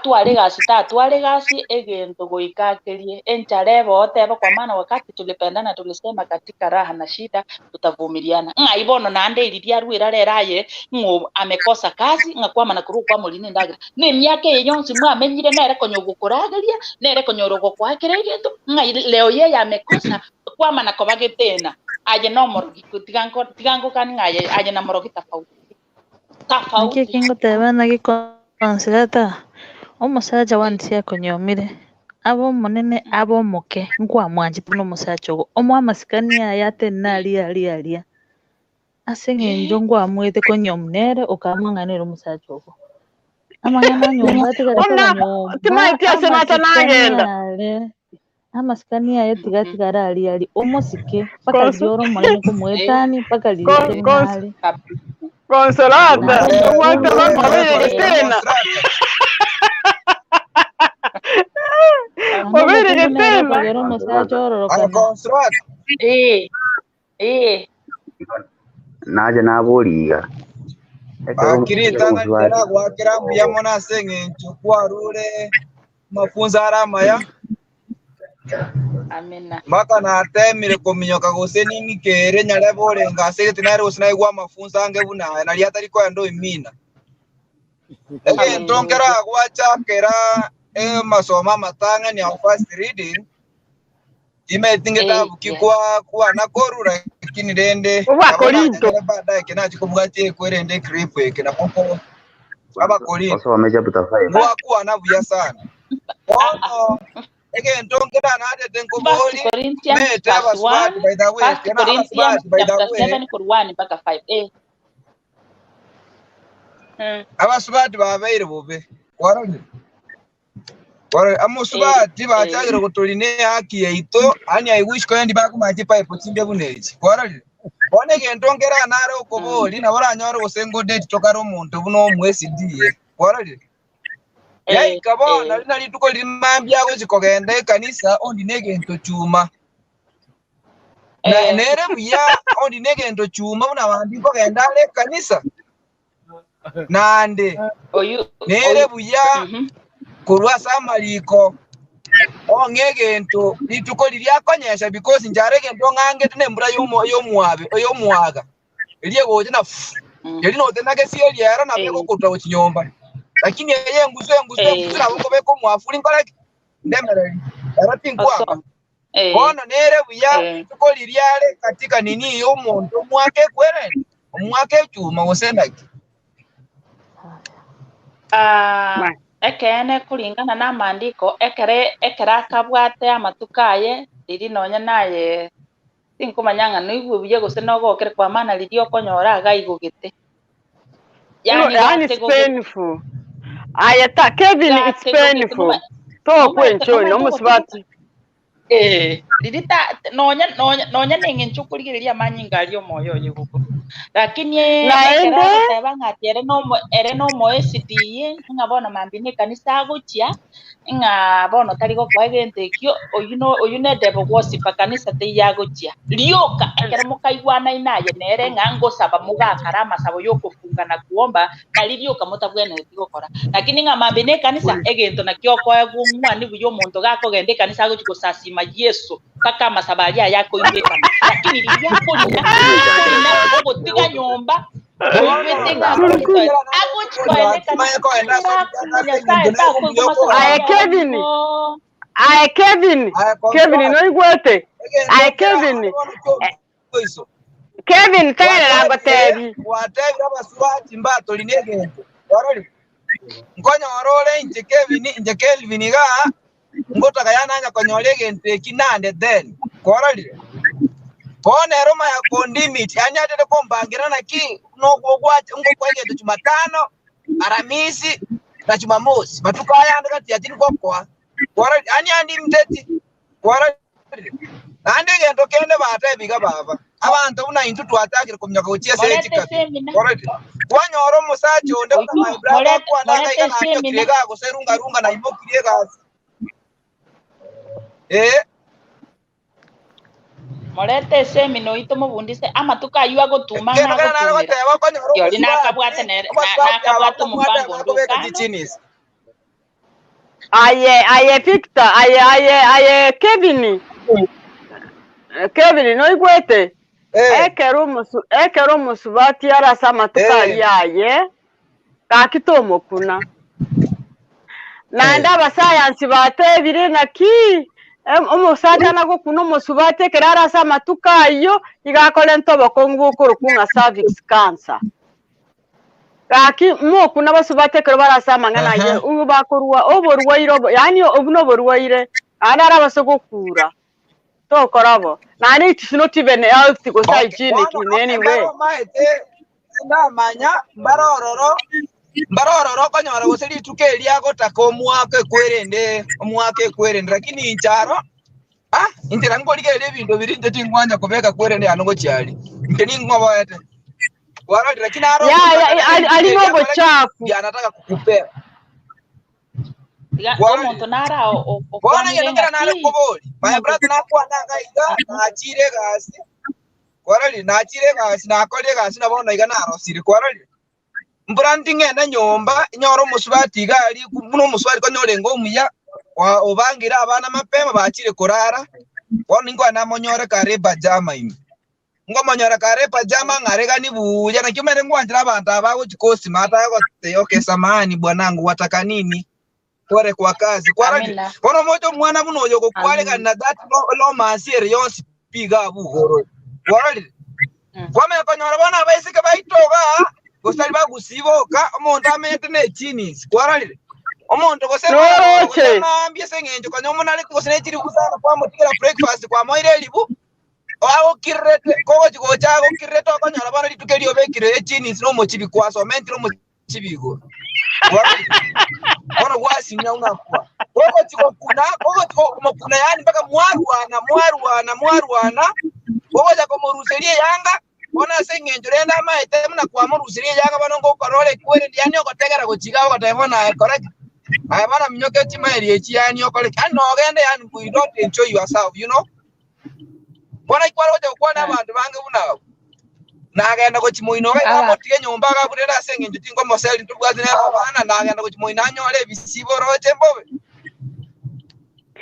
tware gasi tatware gasi egento goika akerie enchara ebote kwa maana wakati tulipendana tulisema katika raha na shida tutavumiliana ng'ai bono naende eri riarwira rero aye ng'o amekosa kazi ng'a kwamana korwa kwamorina endagera na emiaka eye yonsi mwamenyire nere konya ogokorageria nere konyora ogokoakera egento ng'ai leo yeye amekosa kwamana koba getena aye nomorogi tiga nkokani ng'a aye aye na morogi tofauti Naki tofauti ekingoteba naki Consolata, omosacha wansi akonyomire abe omonene abe omoke nkwamwanchete buna omosacha ogo omoe amasikani aye atenene aria aria aria ase eng'encho nkwamwete konyomu nere okamwang'anera omosacha ogo amang'ana a nyomba atigare ona koba nyomba timaeti ase nacha amasikani nagenda are amasikani aye tiga atigare aria aria omosike mpaka Conso riria ore omonene komoetani mpaka riria otenene are Consolata naende obwate omokungu bakobeire getena naende obeire omokungu nere getena okogera omosacha Consolata. Aya ororokana Consolata. eh eh Nache naboriga. Ekero Bakiri ekero tang'ani omosubati teragwakera mbuya mono ase eng'encho kwarure amafunzo are amaya amina mpaka natemire kominyoka gose ning'ikere nyarebe orenge ase egete nere gose naigwa amafunzo ange buna aya nari atari koenda oimina egento haleluya nkeragwachakera emasomo amatang'ani ao first reading. Timanyeti Eh, ngetabu ki yes. kwa kwana koru lakini rende Obwa nabo Korinto. nanyanyore baadaye eke nachi kobwatia ekwerende eclip eke nabo nko Abakorinto Osome chapter 5. First, ngwakwana buya sana. ah, ah. Bono egento nkera narete First nkobori Corinthians mete verse abasubati 1, by the way First kera Corinthians abasubati by the chapter way 7 korwa 1 mpaka 5. Eh. Mm. abasubati babeire bobe kwarorire Kwarorire Eh, amusubati eh. bachagire gotorina ehaki yaito ani I wish koendi bakomanya chipipe chinde buna echi kwarorire bono egento nkera nare okobori nabo oranyore gose ngodate tokare omonto buna omo SDA kwarorire Eh, yaika bono eh. rina rituko rimambia agochi kogenda ekanisa ondi na egento chuma na Eh. nere buya ondi na egento chuma buna bambi nkogenda are ekanisa nande Oyu nere oyu buya mhm. korwa ase amariko ong'e egento rituko riria akonyesha because nchare egento ng'angete na embura yomo yomwabe eyomwaga eria egocha na eri notenake eriero nabo Eh. egokuta gochi nyomba lakini eye engusu engusu engusu Eh. nabo nkobeka omwafuri nkoreki ndemereri ero tinkwanga Osome. Eh. bono nere buya Eh. rituko riria are katika nini y'omonto omwaka ekwerende omwaka echuma gose naki Ah, Ma. ekene kulingana na maandiko ekere ekere akabwate amatuko aye riri nonya naye tinkomanya ng'a noigwe buya gose nogokere kwa maana riria okonyora iga aigogete Ino yani yani it's gategogete painful. Aya ta Kevin it's gategogete painful. To nomaete kwencho no nomaete ogotuguta musubati. Eh, riri ta nonya nonya nonya neng'encho okorigereria amanyinga aria omoyo oye gokoro lakini ekero Naende agoteba ng'a ati ere nomo ere nomo SDA ng'a bono mambia na ekanisa agochia ng'a bono tari gokoa egento ekio oywo no oywo ne devil gossiper kanisa teiyo agochia rioka ekero mokaigwanaine aye nere ng'a ngosaba mogakara amasabo ya okofunga na kuomba nari rioka motabwenereti gokora lakini ng'a mambia na ekanisa egento nakio okoegwa omwani buya omonto gakogenda ekanisa agochi gosasima Yeso mpaka amasabo aria aya akoigwekana lakini riria akorina akorina ogotiga nyomba oigwete ng'a agochi agochi koenda ekanisa koenda ase akuna Nyasaye takoigwa masabo Aye aria Kevin. ago Aye Kevin. Kevin no igwete. Aye Kevin. Eh, Kevin tegerera ngotebi. gwatebire abasubati mbatorina egento orori nkonyora ore inche Kevin inche Kelvin iga ngotaka yananya konyora egento eki nande then kwarorire bono ero maya kondimit yani atete kombangira naki nogwacha ngokwa egento Jumatano Aramisi na Jumamosi matuko aya ande gati ati ngokoa kwarorire yani andimteti kwarorire naende egento kende batebiga baba abanto buna intwe twachakire kominyoka gochia ase morete echikabi semina kwarorire kwanyora omosacha onde buna oyu my brother morete akwana morete akaiga nanyokire semina iga gose runga runga naimokirie egasi eh morete esemina oyo tomobundise amatuko aywo agotuma kendo ng'a kera nare agotumera goteba okonyora yori omosubati nakabwate nere na- abasubati aba nakabwate buna mwateba omopango onde bakobeka okano chichinis Aye aye Victor aye aye aye Kevin. Eh, Kevin no igwete. eh Ekero omusu ekero omusubati arase amatuko eh aria aye gaki tomokuna. Naende eh abasayansi batebire naki omosacha nagokuna omusubati ekero arase amatuko aywo iga akorenta obokong'u bokorokwa ng'a cervix cancer. Gaki mokuna basubati ekero barase amang'ana aye aha obu bakorwa oborwaire obo yaani obu noborwaire naende arabase gokura tokora bo naende it is not even healthy gose okay hygienic bono in any okay way. mbaro maete ndamanya mbarororo mbarororo okonyora gose rituko eria agotaka omwaka ekwerende omwaka ekwerende lakini incharo ah inchera nkorigereria ebinto biri inche tingwanya kobeka kwerende yano gochiari inche ning'oboete warorire lakini aro Ya omotaka ya rituko ali eria akore ki nobochafu. ndianataka kukupea tiga warorire omonto nara bono okwanire egento kera nare ng'aki kobori my omonto brother nakwana iga iga nachire egasi kwarorire nachire egasi nakorire egasi na bono iga narosire kwarorire mbura nting'ende nyomba nyore omosubati iga aria buna omosubati konyorenge omuya obangire abana mapema bachire korara bono ninkwana namonyore kare epajama ime ngomonyora kare epajama ng'aregani buya naki omanyete ngwanchera abanto aba bagochi kosima atagote okay samahani bwanangu wataka nini Kware kwa kazi kwarorire Amina. bono omoche omwana buna oyo Amina. ogokwaregana that romance ere yonsi pi iga abwo igoro kwarorire kwamanya konyora bono abaiseke baito igaa gose tari bagusii boka omonto amenyete ne echinis kwarorire omonto gose maragoro gose Noroche. maambia ase eng'encho konya omonareti gose ne chiribu sana kwamotigera breakfast kwamoire eribu agokirerete kogochi gocha agokirerete okonyora bono rituko erio obekire echinis na omochibi kwasomentire omochibi igoro kwarorire bono gwasinya unakwa kogochi gokuna kogochi komokuna yaani mpaka mwarwana mwarwana mwarwana kogocha komoruseria eyanga bono ase eng'encho rende amaete buna kwamoruseria eyanga bono ngokora ore kwerende yaani ogotegera gochia iga ogoteba bono aye kora ki? Aye bono minyoka chimaeri echi yaani okore ki? Yaani nogende yaani you don't enjoy yourself you know. Bono ekero kware gocha gokwana abanto bange buna abwo, nagenda gochia moino iga Aba motige nyomba iga abwo rende ase eng'encho tinkomoseri ntobwati nere abana, nagenda gochia moino anyore ebisibo oroche mbobe.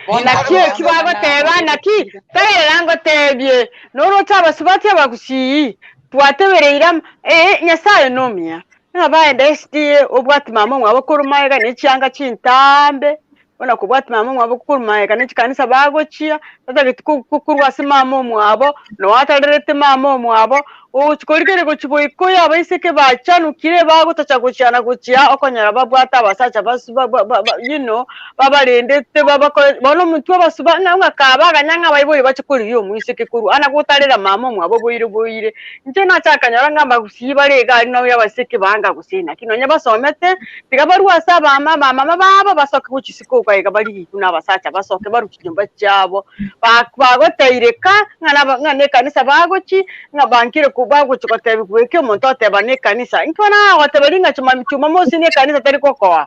bono Naki Ninkore eki bobe. abang'ana bagoteba naki naboririe tegerera ngotebie noroche abasubati abagusii twatebereire ama ee Nyasaye nomuya ng'a baende SDA obwati mama omwabo korwa magega ne chianga chintambe Buna kobwati mama omwabo korwa magega ne chikanisa bagochia, tatageti korwa ase mama omwabo, noo atarerete mama omwabo, ogochia korigereria gochia goika oyo abaiseke bachanukire bagotacha gochia na gochia okonyora babwate abasacha basu ba ba ba you know, babarendete babakore bono omotwe obasuba ng'a ng'a kabaganya ng'a abaibori bache korigia omoiseke korwa ana gotarera mama omwabo boire boire. Inche nacha nkanyora ng'a abagusii bare iga aria nabo abaiseke banga gose naki nonye basomete, Tiga barue ase abama abamama babo, basoke gochia isiko iga iga barigie buna abasacha, basoke barue chinyomba chiabo. Ba- Bagoteireka ng'a naba ng'a nekanisa bagochia, ng'a bankire ko bagochia gotebiwa goika omonto oteba nekanisa. Inki bono agoteba ring'a chuma chumamosi nekanisa tari gokoa?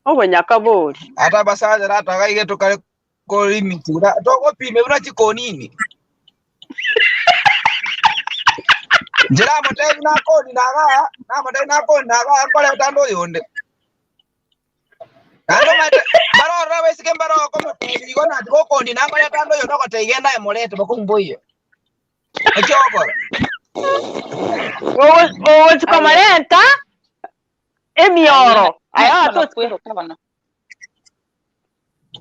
Obonyaka bori. Ata abasacha ratagaige tokare korimitura togopime buna chikonini. Inche namotebi nakoni nagaa, namotebi nakoni nagaa nkoreta ande oyonde. Naende omanyete, mbarorore abaiseke mbare okomotebi igo nati gokondi nankoreta ande oyonde ogotebi genda aye morete bokongu mboiyo. Eki ogokora. Ogochia Aye komorenta aye emioro, aye bono atochia kweroka bono.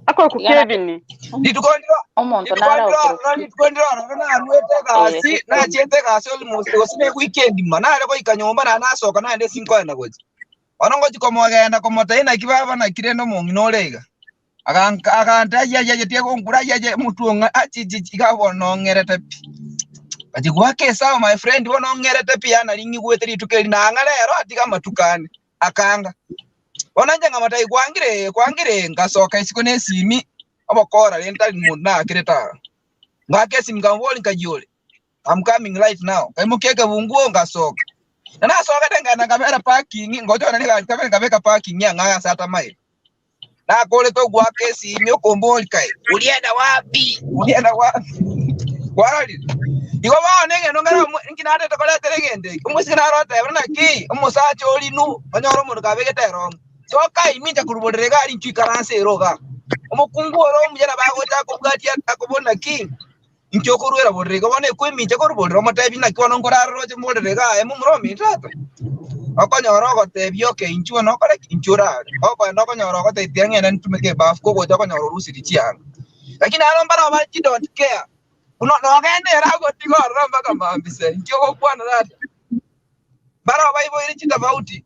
akorokwa Iga nare Kevin. Rituko ndiro omonto rituko nare ndiro okorokwa ororo rituko ndiro ororo naruete eh egasi nachiete egasi almost gose ne ewiki engima nare goika nyomba naende nasoka naende ase nkoenda gochia. Bono ngochia komogenda komotebia naki baba naki rende omong'ina ore iga. Aganka agantebia aye aye tiga aye aye omotwe ong'a achichichi iga bono ong'erete pi. Ngachia goaka esabu my friend bono ong'erete pi yaani nari ng'igwete rituko eri nang'a rero atiga amatuko ane. Akanga. Bono inche nkamotebia, Kwangire, kwangire, ngasoka isiko nesimi, obokora rende tari monto naakerete aa. Ngaaka esimi nkamoboria nkayi ore? I'm coming right now. Nkaimokia ekebunguo ngasoka. Na nasokete nkaenda nkabera parking, ngocha kogenda negari kabere nkabeka parking ang'e ase atamaire. Nakorete ogoaka esimi okomboria kae, ulienda wapi? Ulienda wapi? Kwarorire? Igo bono egento nkere omo inki narete koretera egento eke, omosike naro otebire naki omosacha o rinu onyore omonto kabegete erong'i. Soka imincha korwa borere iga aria inchuo ikaranse ere igaa. Omokungu ore omuya nabo agocha akobwatia akobori naki, inki okoruera borere iga bono ekoimincha korwa borere omotebi naki bono nkorara roche morere iga aye momura ominto tata. Okonyora ogotebia okay inchuo nokore ki? Inchuo orare. Okoenda okonyora ogotebia tiga ng'ende ntumeke ebafu kogocha okonyora orusiri chianga. Lakini aro mbaro bare chi don't care. Buna nogende ere agotiga ororo mpaka mambia se inki ogokwana tata. Mbaro baiboire chitofauti.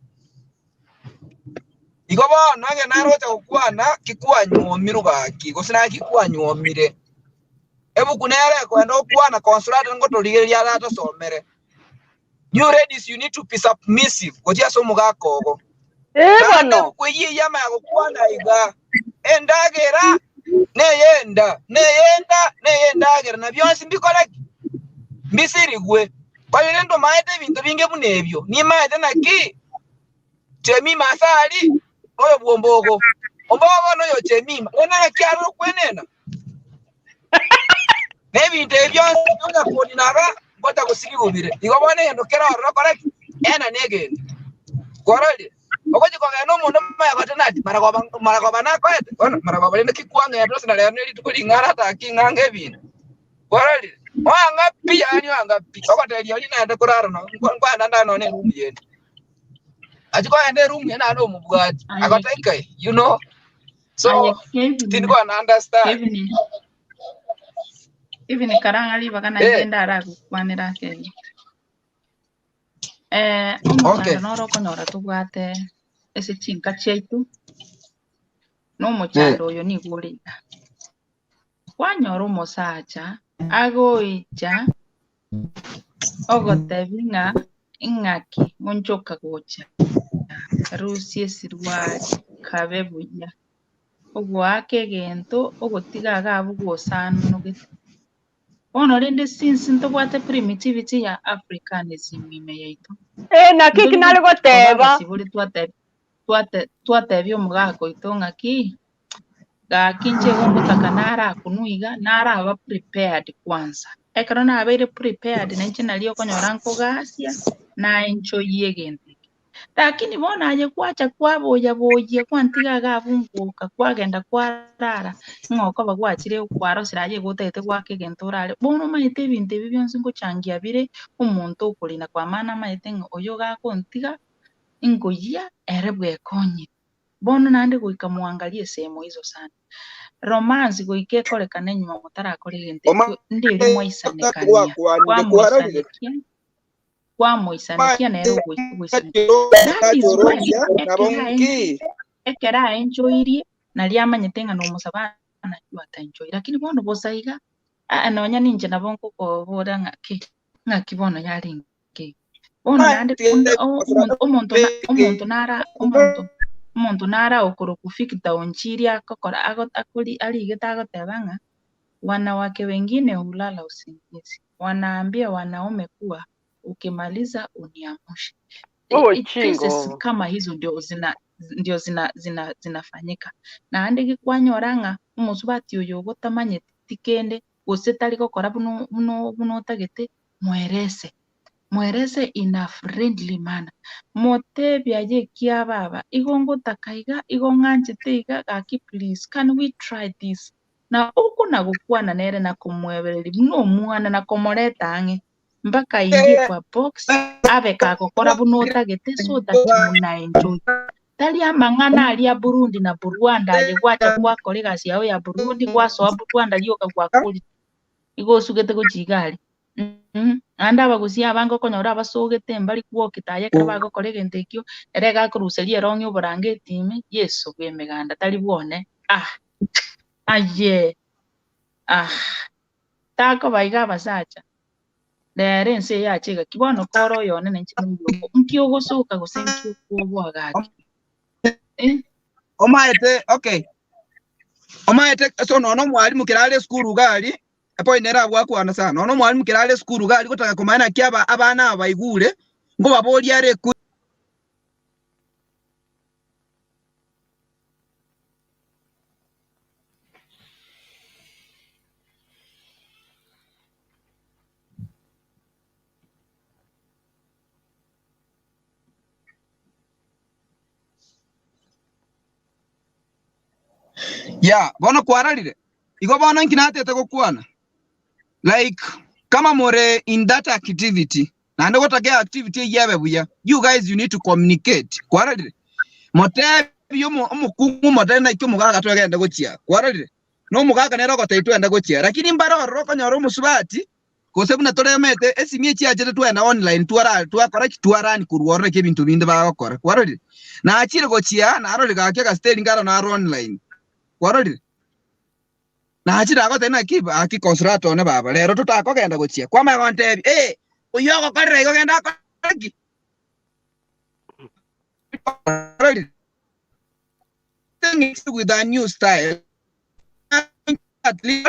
Igo bono ekero naroche gokwana ki kwanywomirwe gaki gose naki kwanywomire. Ebuku nere ekoenda gokwana Consolata ngotorigereria aratosomere. You ladies you need to be submissive gochia ase omogaka ogo. Ee Naende bono. ebuku eyio eyio amanya gokwana iga, endagera neyenda, neyenda, neyendagera, na bionsi mbikore ki? Mbisirigwe. Korende ntomaete ebinto binge buna ebio, nimaete naki Jemima ase aria noyo bw'ombogo, ombogo noyo Jemima, rende naki are okwenena? Na ebinto ebi bionsi onya koninaga ngocha gosirigwa bire. Igo bono egento kere ororo kore ki? Ena negento. Kwarorire? Ogochia kogenda omonto omanya goteba nati maragoba maragoba nakoete, bono maragoba rende ki kwang'ete gose na rero ne rituko ring'ana ataki ng'anga ebinto. Kwarorire? Oanga pi yaani oanga pi. Ogoteria oria naende korara no nkwana ndare nonye ne eroom yende. Achi kogenda eroom eye naende omobwati. Aye, Agotaika you know. So aye Kevin, tindi kona understand. Kevin, Kevin karang'a ribaga nainche Eh, ndaragokwanera ase igo. Eh, omochando okay. noro okonyora tobwate ase chinka chiaito, na Eh. omochando oyo nigo ore iga. Kwanyora omosacha agoicha ogotebi ng'a ing'aki onchoka gocha, rusia esirwari kabe buya, ogoaka egento ogotiga iga abwo gosanogete. Bono rende since ntobwate primitivity ya Africanism ime yaito, Eh, naki eki ntori nare gochi koba goteba. abasibore twate twate twatebia omogaka oito ng'aki, gaki inche igo ngotaka narakunwa iga, naraba prepared kwanza. Ekero nabeire prepared nainche naria okonyora nkogasia, naenjoyie egento eke. Lakini bono aye gwacha kwaboyaboyia kwantiga iga abwo ngoka kwagenda kwarara, ng'a okoba gwachire kwarosire aye igo otagete goaka egento orare. Bono omanyete ebinto ebi bionsi ngochangia bire omonto okorina kwa maana amanyete ng'a oyo gakontiga, nkoyia ere bwekonyire. Bono naende goika mwangarie esemo hizo sana. Romance goika ekorekane nyuma motarakora egento ekio, nderi mwaisanekania, Gwakwanire kwarorire. kwamoisanekia kwamoisanekia nere ogoisanekia. That is why ekero aenchoirie, ekero aenchoirie naria amanyete ng'a nomosabana aywo ataenchoiri. Lakini bono bosa iga, aa nonya ninche nabo nkokobora ng'a ki, ng'aki bono yarenge iga. Bono naende onde omonto omonto na omonto nara omonto omonto nara okorokwa Victor Onchiri agokora ago akori arigete agoteba ng'a wanawake wengine hulala usingizi, wanaambia wanaume kuwa ukimaliza uniamshe. Obochingo Cases obo. kama hizo ndio zina ndio zina zina zinafanyika. Naende gikwanyora ng'a omosubati oyo ogotamanyeti kende gose tari gokora buna buna buna otagete, moerese. Moerese in a friendly manner. Motebie aye ekia baba, igo ngotaka iga, igo ng'anchete iga, gaki please, can we try this? Na okona gokwana nere na komoebereria buna omwana na komoreta ang'e, mpaka aingie kwa box, abe kagokora buna otagete so that muna enjoy. Tari amang'ana aria Burundi na Burwanda aye gwacha gwakora egasi yao ya Burundi, gwasoa Burwanda rioka gwakorire. Igo osugete gochia iga aria. Naende abagusia abange okonyora abasogete mbari gwokita aye ekero bagokora egento ekio, ere iga akoruseria erong'i oborangeti ime, Yeso bw'emeganda tari bwone, ah! Aye! Ah! Takoba iga abasacha, rero ense eye yacha egaki, bono kore oyone nainche noyoko, nki ogosoka gose nki okwoboa gaki? Eh? Omaete, okay. Omaete, so nono omwalimu kera are esukuru iga aria, Epoint nere abwo akwana sana. Nonya omwalimu kera are esukuru iga aria gotaka komanya naki aba abana aba baigure, nkobaboria are eku. Yeah, bono kwararire. Igo bono inki natete gokwana? Like kama more in that activity, naende gotaka activity eyio ebe buya, you guys you need to communicate. Kwarorire? Motebi omo omokungu motebi naki omogaka twegende gochia. Kwarorire? Na omogaka nere ogotebi twende gochia. Lakini mbare ororo okonyora omosubati gose buna toremete esimi echiachete twagenda online twara twakora ki twarani korwa ororo naki ebinto binde bagokora. Kwarorire? Nachire gochia narorire gaki agasiteri nkaro naro online. Kwarorire? Nachire agotebia naki gaki Consolata one baba, rero totakogenda gochia. Kwamanya gontebia, eh, oyio ogokorera igo genda akore ki? Kwarorire? Thing with a new style. At least,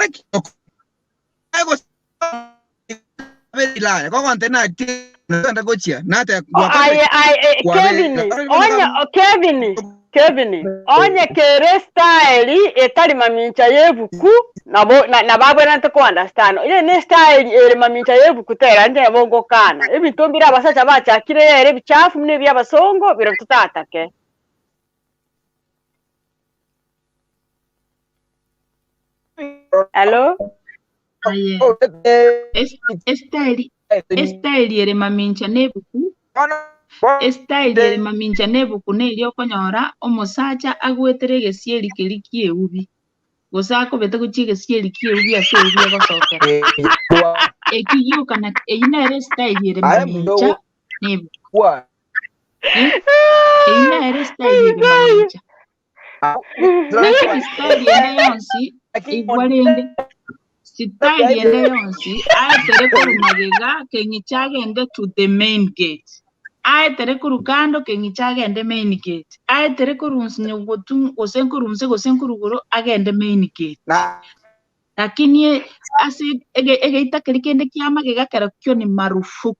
Aye, aye, eh, Kevin, onye Kevin, Kevin, onye kere style etari mamincha y'ebuku nabo na- nabo abwenerete ko understand. Onye ne style ere mamincha y'ebuku tera inche nabo ngokana. Ebinto mbire abasacha bachakire ere ebichafu buna ebia abasongo bire totatake. Hello? Aye, es- estyle estyle ere mamincha na ebuku. Estyle ere mamincha na ebuku neria okonyora omosacha agwetere egesieri keria ki'eubi, gose akobete gochia egesieri ki'eubi ase eubi egosokera. Eki gioka na eyio nere estyle ere Aye munto mamincha na ebuku. Eh, eyio nere estyle ere mamincha. Lakini style ende yonsi igwa rende style ende yonsi aetere korwa magega keng'icha agende to the main gate aetere korwa kando keng'icha agende main gate aetere korwa nsinyo gotu gose nkorwa nse gose nkorwa igoro agende main gate lakini ase ege- egeita keria kende kia magega kerokio ni marufuku.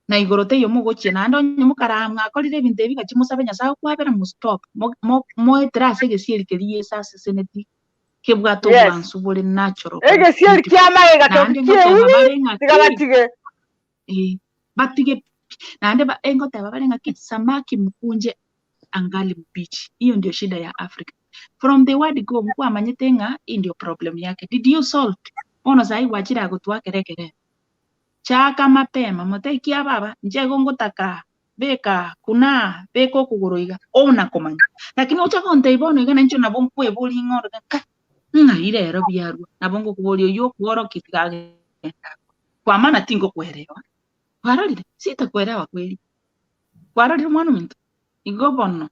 Na igoro teiyo mogochia, naende onye mokaraa mwakorire ebinto ebi, gachia mosabe Nyasae okwabera, mostop, mo- mo- moetere ase egesieri keria Yeso aseseneti, kebwate Yes. obwansu bore natural, bore Egesieri beautiful. kia magega Naende toki ngoteba kieubi, bare ng'aki, tiga batige. eh, batige pi. Naende ba- engoteba bare ng'aki, samaki mkunje angali mbichi. Hiyo ndio shida ya Africa. From the word go, nkwamanyete ng'a hii ndio problem yake. Did you solve? Bono sahi gwachire agotwakera ekerero. Chaka mapema, motebie ki ababa, inche igo ngotaka aa, beka aa, kuna aa, beka okogoro iga, ona komanya. Lakini ocha gontebia bono iga nainche nabo nkweboria ng'a ore kai, ng'ai rero biarua? Nabo ngokoboria oyio okworokia tiga agende akore. Kwa maana tingokoerewa. Kwarorire? Sitakoerewa kweri. Kwarorire omwana ominto? Igo bono,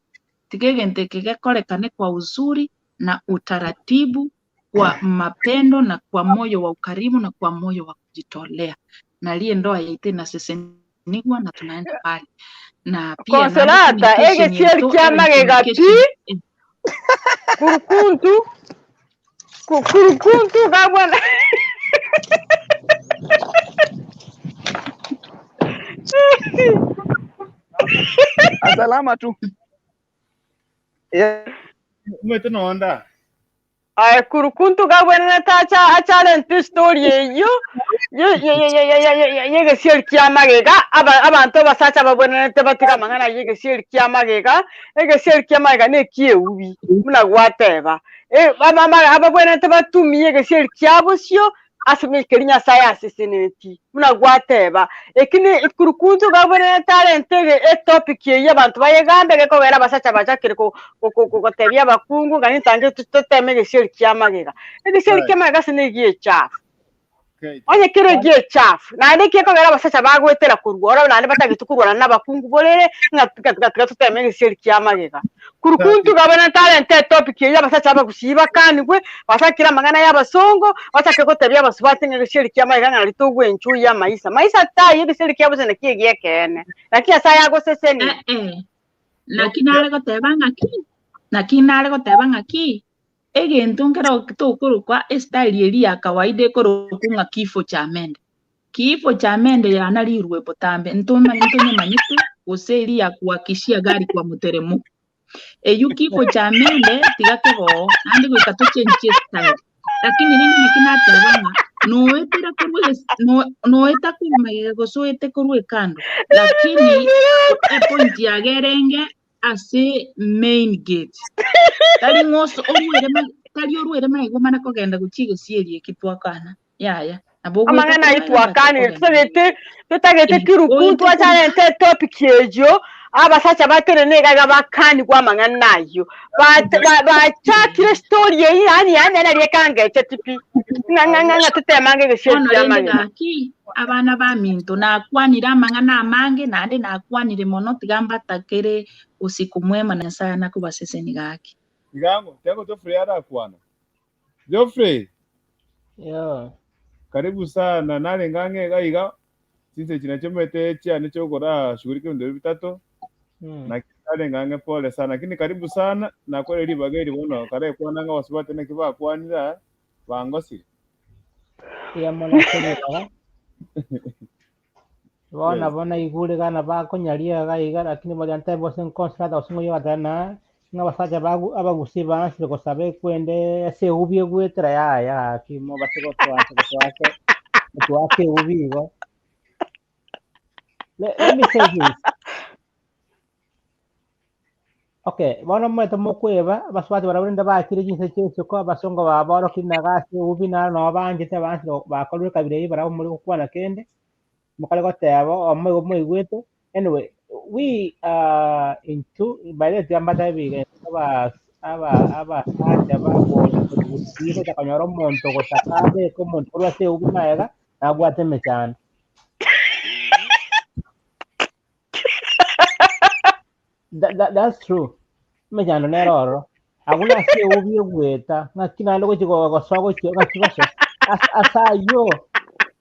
tiga egento eke gekorekane kwa uzuri na utaratibu, kwa mapendo na kwa moyo wa ukarimu na kwa moyo wa kujitolea. Nario endoa yaito inasesenigwa na tunaenda mbali. Na pia naende Consolata, communication egesieri yaito kia ebe magega pi, communication eh, kurukuntu, ku- kurukuntu gabwana. Asalama tu. Yeah. Omanyete nonda. Aye kurukuntu gabwenerete acha acharente story eyio ye- ye- ye- ye- ye- ye- ye- ye- yegesieri kia magega aba- abanto abasacha babwenerete batiga amang'ana ya egesieri kia magega egesieri kia magega na ekieubi buna gwateba Eh, aba- aba- ababwenerete batumie egesieri kia bosio ase keria Nyasaye aseseneti buna gwateba. Eki ne kurukuntu gabwenerete arente ege etopic eyio abanto bayegambe gekogera abasacha bachakire ko ko ko gotebia abakungu ng'a nintange toteme egesieri kia magega. Egesieri kia magega ase ne egiachafu. Onye kere egiachafu naende ki ekogera abasacha bagoetera korwa oro naende batagete korwana na abakungu borere ng'a tiga tiga tiga toteme egesieri kia magega. Kurukuntu gabwenerete arente etopic eyio abasacha abagusii bakanigwe, basakire amang'ana ya abasongo, bachake gotebia abasubati ng'a egesieri kia magega ng'a nario togwenchuia amaisa. Maisa taiyo egesieri kia bosa nakio egi'ekeene. Naki Nyasaye agosesenie. Eh, eh. Naki nare goteba ng'aki? Naki nare goteba ng'aki? Egento nkero tokorokwa estyle eria ya kawaida ekorokwa ng'a kifo cha mende. Kifo cha mende yanarirwe botambe, ntomanye ntonyemanyete gose eria ya kuakishia gari kwa moteremoko. Eyio kifo cha mende tiga keboo, naende goika tochenchie estyle. Lakini rende naki nateba ng'a noetera korwa eges- no- noeta korwa magega gose oete korwa ekando, lakini epoint yago erenge ase main gate. Tari ng'a ose orwere ma- tari orwere magega omane kogenda gochia egesieri eki twakana, yaya. Nabo ogoeta Amang'ana ayio korwa mpaka twakanire kogenda main totagete totagete Eh, kirukuntu oete korwa acharente etopic eyio abasacha batenene iga iga bakanigwe amang'ana ayio Bate- ba- bachakire story eyio yaani yaani nari ekangecheti pi ng'a ng'a ng'a ng'a totemange egesieri Bono kia rende amang'ana gaki, abana baminto, nakwanire amang'ana amange, naende nakwanire mono, tiga mbatakere usiku mwema na Nyasae nakobaseseni gaki. Tiga tiga Geoffrey arakwana. Geoffrey, Yo. karibu sana. Narenge ang'e iga iga chinse echi nachio omanyete chiane chiokora shughulika ebinto ebi bitato. Naki narenge ang'e pole sana. Lakini karibu sana nakore ribaga eri bono karekwana ng'a abasubati naki bakwanire aa bangosire. Mbuya mono ase ribaga. Bono Yes. nabo naigure iga nabakonyaria iga iga lakini boria ntabe gose nkonsolata gose ng'oyio ogoteba na ng'a abasacha bagu abagusii baansire gosaba ekwende ase eubi egwetera yaya gaki mobase gotoancha gotoaka gotoaka eubi igo. Le let me say this. Okay, bono omanyete mokweba, abasubati barabwo rende bakire chinse chia isiko, abasongo babaorokirie na gasi eubi naro nabo baanchete baanchire bakorire ekabira eyio barabwo more gokwana kende, mokare goteba omo igo moigwete, anyway, We are into by the time batabiga aba aba abasacha bagocha gusii gocha konyora omonto gotaka abeke omonto korwa ase eubi magega nabwate emechando. That, that, that's true. Emechando nere ororo. Agwo nase eubi egweta, ng'aki naende gochi go- gosoa gochia ng'aki gosoa. Ase ase ayio,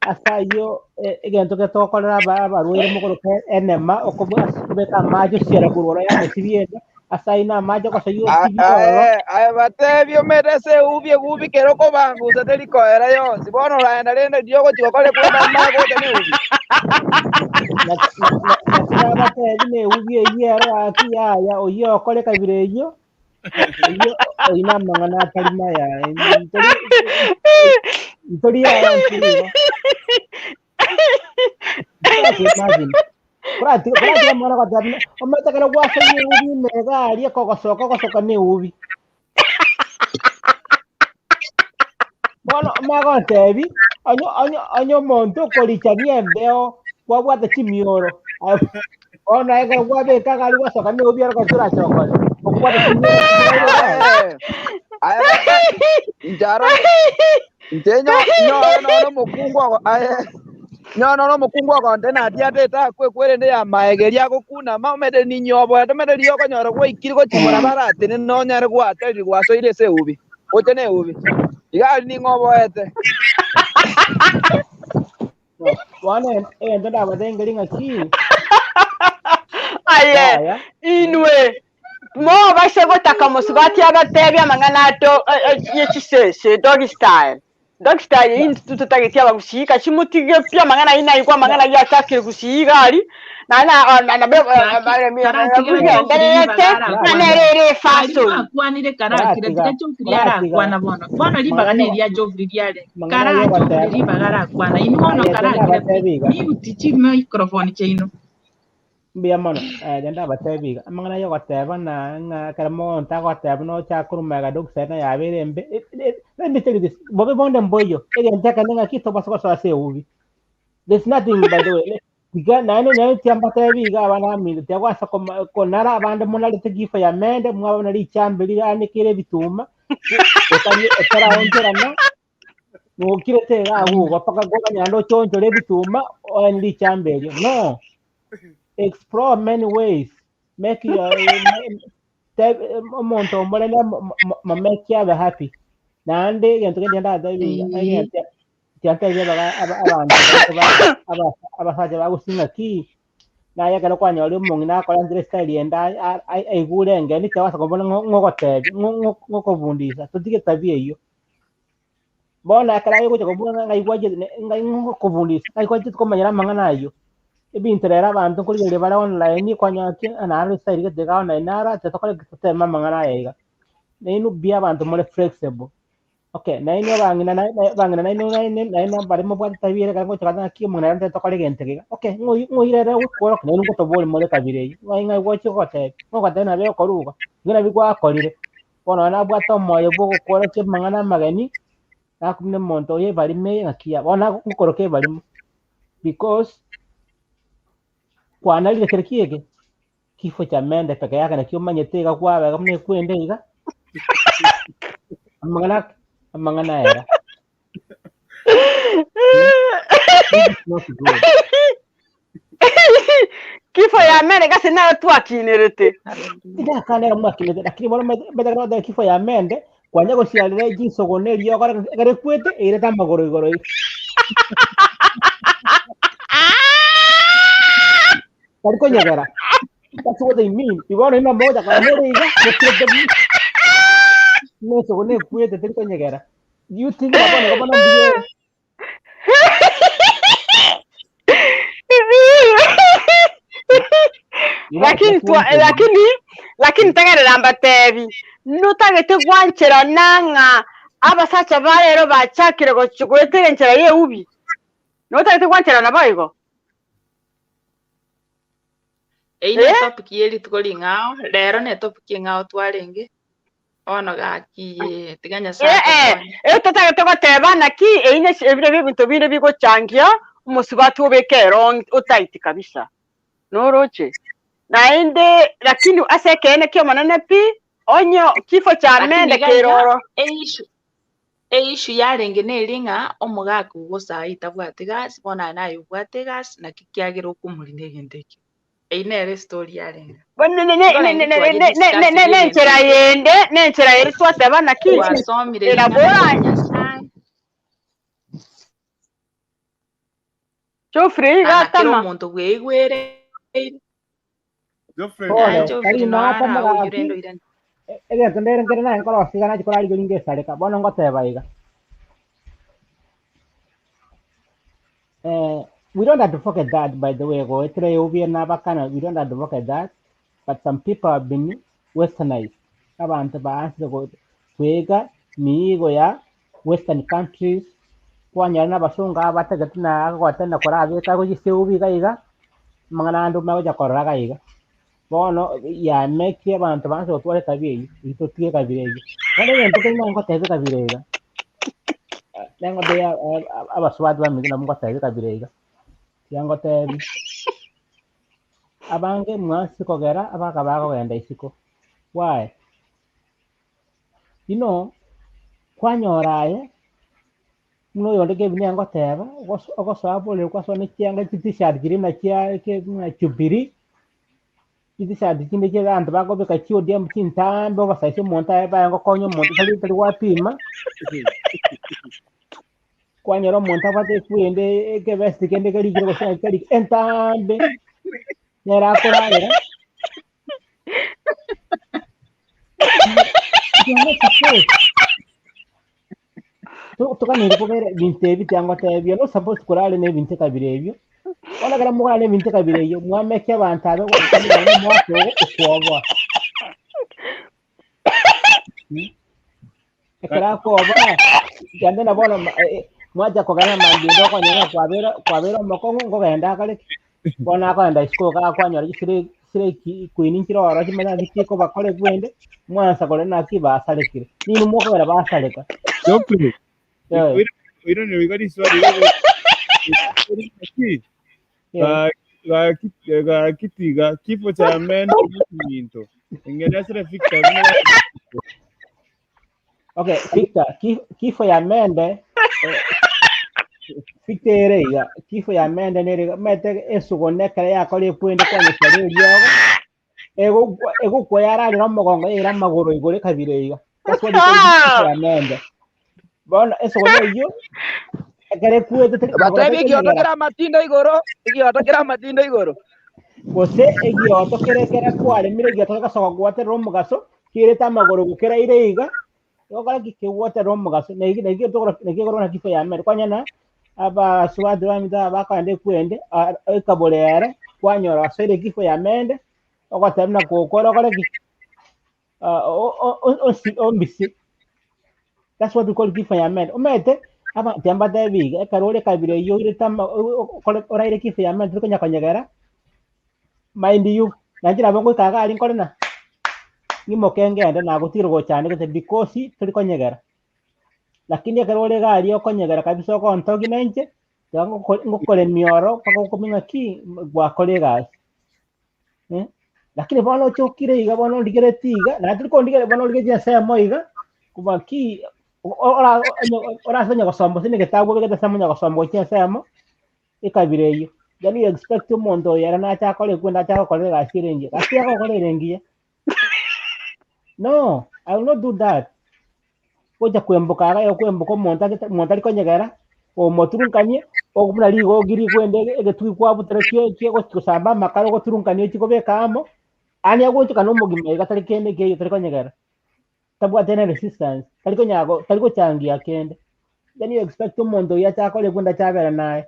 ase ayio e- egento getokorera aba abarwaire mogoroka enema okobo ase kobeka amache osiere korwa ororo yamosibia enda, ase ayio na amache ogosoyia osibie ororo. Aye, aye batebie omete ase eubi egubi kere okobangusa teri koera yonsi. Bono oraenda rende riria ogochia gokora ekwenda amanye gocha neubi. Naki na- na- naki nabatebi na eubi eyio ero gaki yaya oyio okore kabira eyio, eyio oyio namang'ana atari maya ntori ntori yaya ntori igo. Imagine. Koratiga koratiga omwana goteba buna omanyete ekero gwasoire eubi ime iga aria kogosoka ogosoka na eubi. Bono omanye gontebi, onye onye onye omonto okorichania embeo kwabwate chimioro, bono aye ekero kwabeka iga aria gwasoka na eubi ero gose orachokore, okobwata chimioro chimioro iga. Aye, aye bata inche aro inche nyo nyore noro omokungu ogo aye nyore noro omokungu ogonte natiatete akwe erende ya maega eria agokunama omanyete ninyoboete omanyete riria okonyora gwaikire gochia barabara atenene nonyare gwaterire gwasoire ase eubi gocha na eubi iga aria ning'o oboete. No, bono egento ndabatebie ng'aki Aye, yaya inwe mobase gotaka mosubati abatebie amang'ana ato ye chisese doggy style. Doggy style eyio intwe totageti abagusii kachi motige pi amang'ana ayio naigwe amang'ana ayio achakire gusii iga aria naende Gaki karatigera Geoffrey ribaga ngendererete ng'a arakwane. nere ere Kari efasoni. mwakwanire karakire Koratiga tiga Geoffrey koratiga arakwana bono. Bono ribaga mang'ana neria Geoffrey riare. mang'ana Kara Geoffrey yogoteba ribaga arakwana. Inwe bono aye karakire pi. tendabatebi iga Mute chimicrophone chiaino. mbuya mono eh, tendabatebi iga amang'ana yogoteba na ng'a ekero monto agoteba nochaka korwa magega doggy na yabeire embe let me tell you this bobe bonde mboiyo egento ekene ng'aki tobasa gosoa ase eubi there's nothing by the way tiga naende naende tiambatebi iga abana baminto tiagwasa koma konara abande monarete kifo ya mende mwaba buna richambe riranekire ebituma otari otaraonchorana nokirete iga agwo igo mpaka koganya naende ochonchore ebituma oenie richambe erio no. Explore many ways make your omonto omorene momeke abe happy naende egento kende ndatebi iga Eeh. egento tiantebi abaga aba abanto baito ba aba abasacha bagosii ng'aki naye ekero kwanyorire omong'ina akorentire estyle ende aye aigure engeni tiabasa kobuna ng'o ng'ogotebi ng'o ng'o ng'okobundisa totige etabia eyio. Bono ekero aye ogocha kobua ng'a ng'ai gwachete ne ng'ai ngokobundisa, ng'ai gwachete komanyera amang'ana ayio. Ebinto rero abanto nkorigereria bare online kwanyora ki ng'a naro estyle gete iga online naro acha tokore ki toteme amang'ana aya iga. Nainwe buya abanto more flexible, okay nainwe abang'ina na na abang'ina nainwe nainwe nainwe mbare mobwate tabia ere ekero ngocha goteba ng'aki omong'ina ere ntagete tokore egento eke iga, okay ng'oyi ng'oire ere gokworokia nainwe ngotoboria more kabira eyio, ng'ai ng'ai gwachi gotebia, ng'ogotebia nabo egokorwa iga, igo nabio gwakorire. Bono nonya nabwate omoyo bw'ogokworokia amang'ana amageni, nakumia omonto oyo ebarimo eye ng'aki ya bono ngokoroka ebarimo, because kwanarire kere ki eke, kifo cha mende peke yake naki omanyete iga kwaba iga buna ekwende iga, amang'ana amang'ana aya. This is not good. Kifo ya mende gase naro twakinerete. Tindakanera mwakinete lakini bono mbaete kifo ya mende kwanya gosiarera chinsogo na eriogo ekero ekwete eirete amagoro igoro iga. Tari konyegera. That's what they mean. Bono inwe mogocha korora more iga mokirete buna ensogo nekwete teri konyegera. You think that bono igo bono mbuya ere? Lakini twa lakini lakini tegerera mbatebi, notagete gwancherana ng'a abasacha ba rero bachakire gochi goetera enchera y'eubi? Notagete gwancherana boigo? Eyio ne Eh? topic ye rituko ring'ao, rero ne topic eng'ao twarenge. Bono gaki ee, tiga Nyasae Ee, ee, atokonye. eh, totagete goteba naki eyio ne ebire ebinto binde bigochangia omosubati obeke erong otaiti kabisa. Noroche? Naende lakini ase ekeene ki'Omonene pi, onye kifo kia Lakini mende iga kere iga oro. eissue eissue yarenge neri ng'a omogaka ogo saii tabwati gasi bono aye naye obwate egasi naki kiagera okomorina egento ekio. Eyio nere estory yarenge. Bono Igo naende twaye discuss egento nenchera ekio. yende, nenchera yende twateba naki, Twasomire era ring'ana ria bora Nyasaye. Geoffrey iga Na na kera atama. omonto bweigwereire. Geoffrey, Aye Pole, Geoffrey tari no natama ara oyio gaki, rende oirane. egento ndere nkere naye nkorosia iga nachi korarigeria ngesareka, bono ngoteba iga. Eh, we don't advocate that by the way, goetera eubi nabakana, we don't advocate that, but some people have been westernized. Abanto baansire go- kwega miigo ya western countries, kwanyora na abasongo aba batagete na agotenda korabeka gochia eubi iga iga, amang'ana ande omanye gocha korora iga iga. Bono yamekia abanto baanse gotwara etabia eyio, intwe totige ekabira eyio. Bono egento keri nangotebia ekabira iga, nangotebia abasubati baminto nabo ngotebia ekabira iga, tiga ngotebi, abange mwansi kogera abaka bakogenda isiko, why? You know, kwanyora aye, buna oyonde Kevin nigo agoteba, ogosoa borere kwasoa ne chianga chi t-shirt chiria buna chia ke buna Jubilee, chi t-shirt chinde chia abanto bakobeka chi ODM chintambe obasaisia omonto aye baye gokonya omonto tari tari gwapima, kwanyora omonto abwate ekwende ekevest kende kerikire gose naki kerikire entambe, nere akorarera. You are not supposed. Toganire kobera ebinto ebi tiangotebia, you're not supposed korara na ebinto ekabira ebio. Bono ekero mokorara na ebinto ekabira eyio, mwamekia abanto abe gokwana nonya omwaka ogo okwoboa. Ekero akwoboa, gende na bono mwacha kogenda mambia ende okonyora ng'a kwabera kwabera omokong'u nkogenda akare ki, bono akogenda isiko iga akwanyora chisire chisire ki queen nchire ororo chimanye naki chikobakora ekwende, mwansa korora naki basarekire. Ninwe mokogera basareka. Geoffrey, Eh. oiranire iga riswali riria ki? Eh. Gaki gaki tiga kifo cha mende minto. Ingereza Victor buna Okay, Victor, kifo ya mende Victor ere iga, kifo ya mende nere iga, omanyete esuguna ekero yakora ekwende kwanyeswa riogo, egokwa egokwa yararera omogongo yaira amagoro igoro ekabira iga. That's what you call kifo ya mende. Bono esuguna eyio, ekero ekwete teri magoro Batebi tari egioto konyegera. kere amatindo igoro, egioto kere amatindo igoro. Gose egioto kere kere kwaremire egioto gegasoka gwaterera omogaso, kerete amagoro gokeraire iga, Egokora ki? Kegwaterera omogaso, na eki naki tokora naki ekorwa kifo ya mere. Kwanyora abasubati baminto aba bakogenda ekwende, ekabori ere, kwanyora basoire kifo ya mende, ogoteba buna gokora okore ki? Ombise. That's what we call kifo ya mende. Omanyete, abanto mbatebi iga, ekero ore ekabira eyio oirete ama okore oraire kifo ya mende tori konya konyegera, mind you, nainche nabo ngoika iga aria nkore na. Ng'imoke ngende nagotigire gochandegete because tori konyegera. Lakini ekero ore iga aria okonyegera kabisa ogontogia na inche, tiga ngokoremia oro mpaka okomanya ng'aki gwakora egasi eh. Lakini bono ochokire iga bono origeretie iga, naende tori kondigereria bono origeretie ensemo iga, koba ki orase onye gosoma gose na egetabu obegete ensemo onye gosoma gochia ensemo, ekabira eyio. Then you expect omonto oyo ere nache akore ekwende ache agokorera egasi ere engiya. Gasi agokora ere engiya. No, I will not do that. Gocha kwemboka iga okwemboka omonto agete omonto ari konyegera, omoturunkanie, ogo buna rigogi rikwende egetugi kwabutera chie chie gochi gosamba amakara ogoturunkania ochie kobeka amo, yaani agochika na omogima iga tari kende nkeiyo tari konyegera. Tabwati any resistance, tari konyara go tari gochangia kende. Then you expect omonto oyio ache akore ekwende ache abere naye.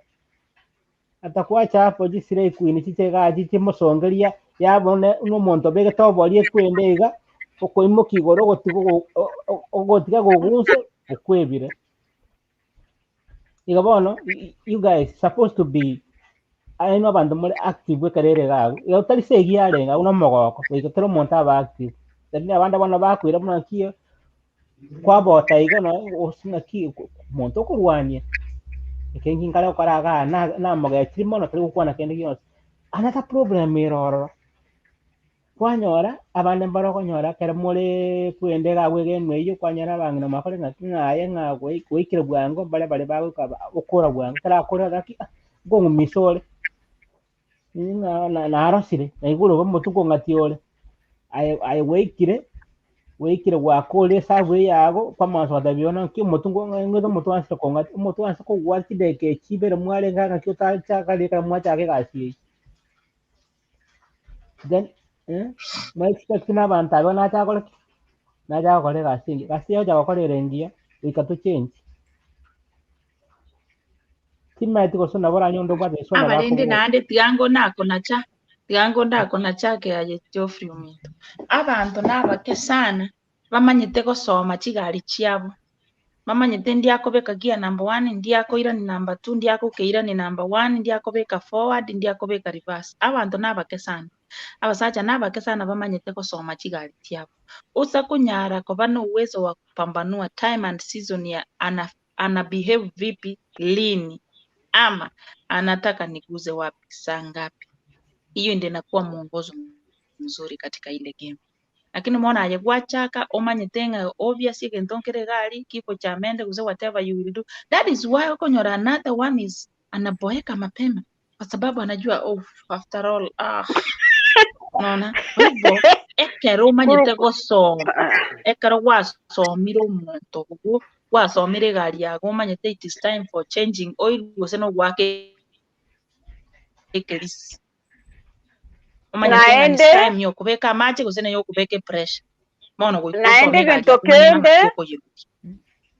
Atakwacha hapo chisira equeen chiche igaa chichimosongeria yabone buna omonto obegete obori ekwende iga, okoimokia igoro ogotiga ogo ogotiga gogunse okwebire. Igo bono you guys supposed to be aye na abanto more active ekero ere iga abwo, igo tari segi yarenge abwo na omogoko, goika kera omonto abe active. Lakini abande bono bakoira buna naki kwabota igo nonye gose naki omonto okorwania, eke nki nkare gokora igaa na namogechiri mono tari gokwana kende gionsi. Another problem ere ororo. Kwanyora, abande mbare okonyora ekero more kwenda iga abwo egemu eywo, kwanyora abang'ina mwakore ng'aki ng'a aye ng'a goi goikire bwango, mbare bare bagoika ba okora bwango, ekero akora gaki ah, nkong'umisa ore, ng'a na narosire, naigure iga omotwe nkong'atia ore, aye aye gwaikire, gwaikire gwakorire esabu eye yago, kwamanya gotebia bono nki omotwe nko ng'ete omotwe oansire kong'atia, omotwe oanse kogwa chidakika echi ibere mwarenge ng'aki otachaka riria ekero mwachaka egasi eywo. Then mwa expect na abanto abwo nacha gokora ki? Nacha gokora egasi engiya, egasi eye ogocha gokora ere engiya, goika to change. Timanyeti gose nabo oranyore onde obwate gose nabo Abarende akobua. naende tiga ngo nakonacha, tiga ngo ndakonacha ake aye Geoffrey ominto. Abanto nabake sana bamanyete gosoma chigari chiabo, bamanyete ndiakobeka gear number one, ndiakoirani number two, ndiagokeirani number one, ndiakobeka forward, ndiakobeka reverse. Abanto nabake sana, abasacha nabake sana bamanyete gosoma chigari chiabo. Osa konyara koba na uwezo wa kupambanua time and season ya ana, ana behave vipi lini ama anataka niguze wapi saa ngapi. Hiyo ndio inakuwa mwongozo mzuri katika ile game. Lakini bono aye gwachaka omanyete ng'a obvious egento nkere iga aria, kifo cha mende gose whatever you will do, that is why okonyora another one is anaboeka mapema kwa sababu anajua oh, after all ah, unaona. Kwa hivyo ekero omanyete gosoma, ekero gwasomire omonto obwo, gwasomire egari yago omanyete it is time for changing oil gose na ogoaka ekerisi. Omanyete ng'a Naende it's time ya okobeka amache gose na ya okobeka epressure. Bono goika naende osome egari egento yago omanye kende nang'aki okoyerusia.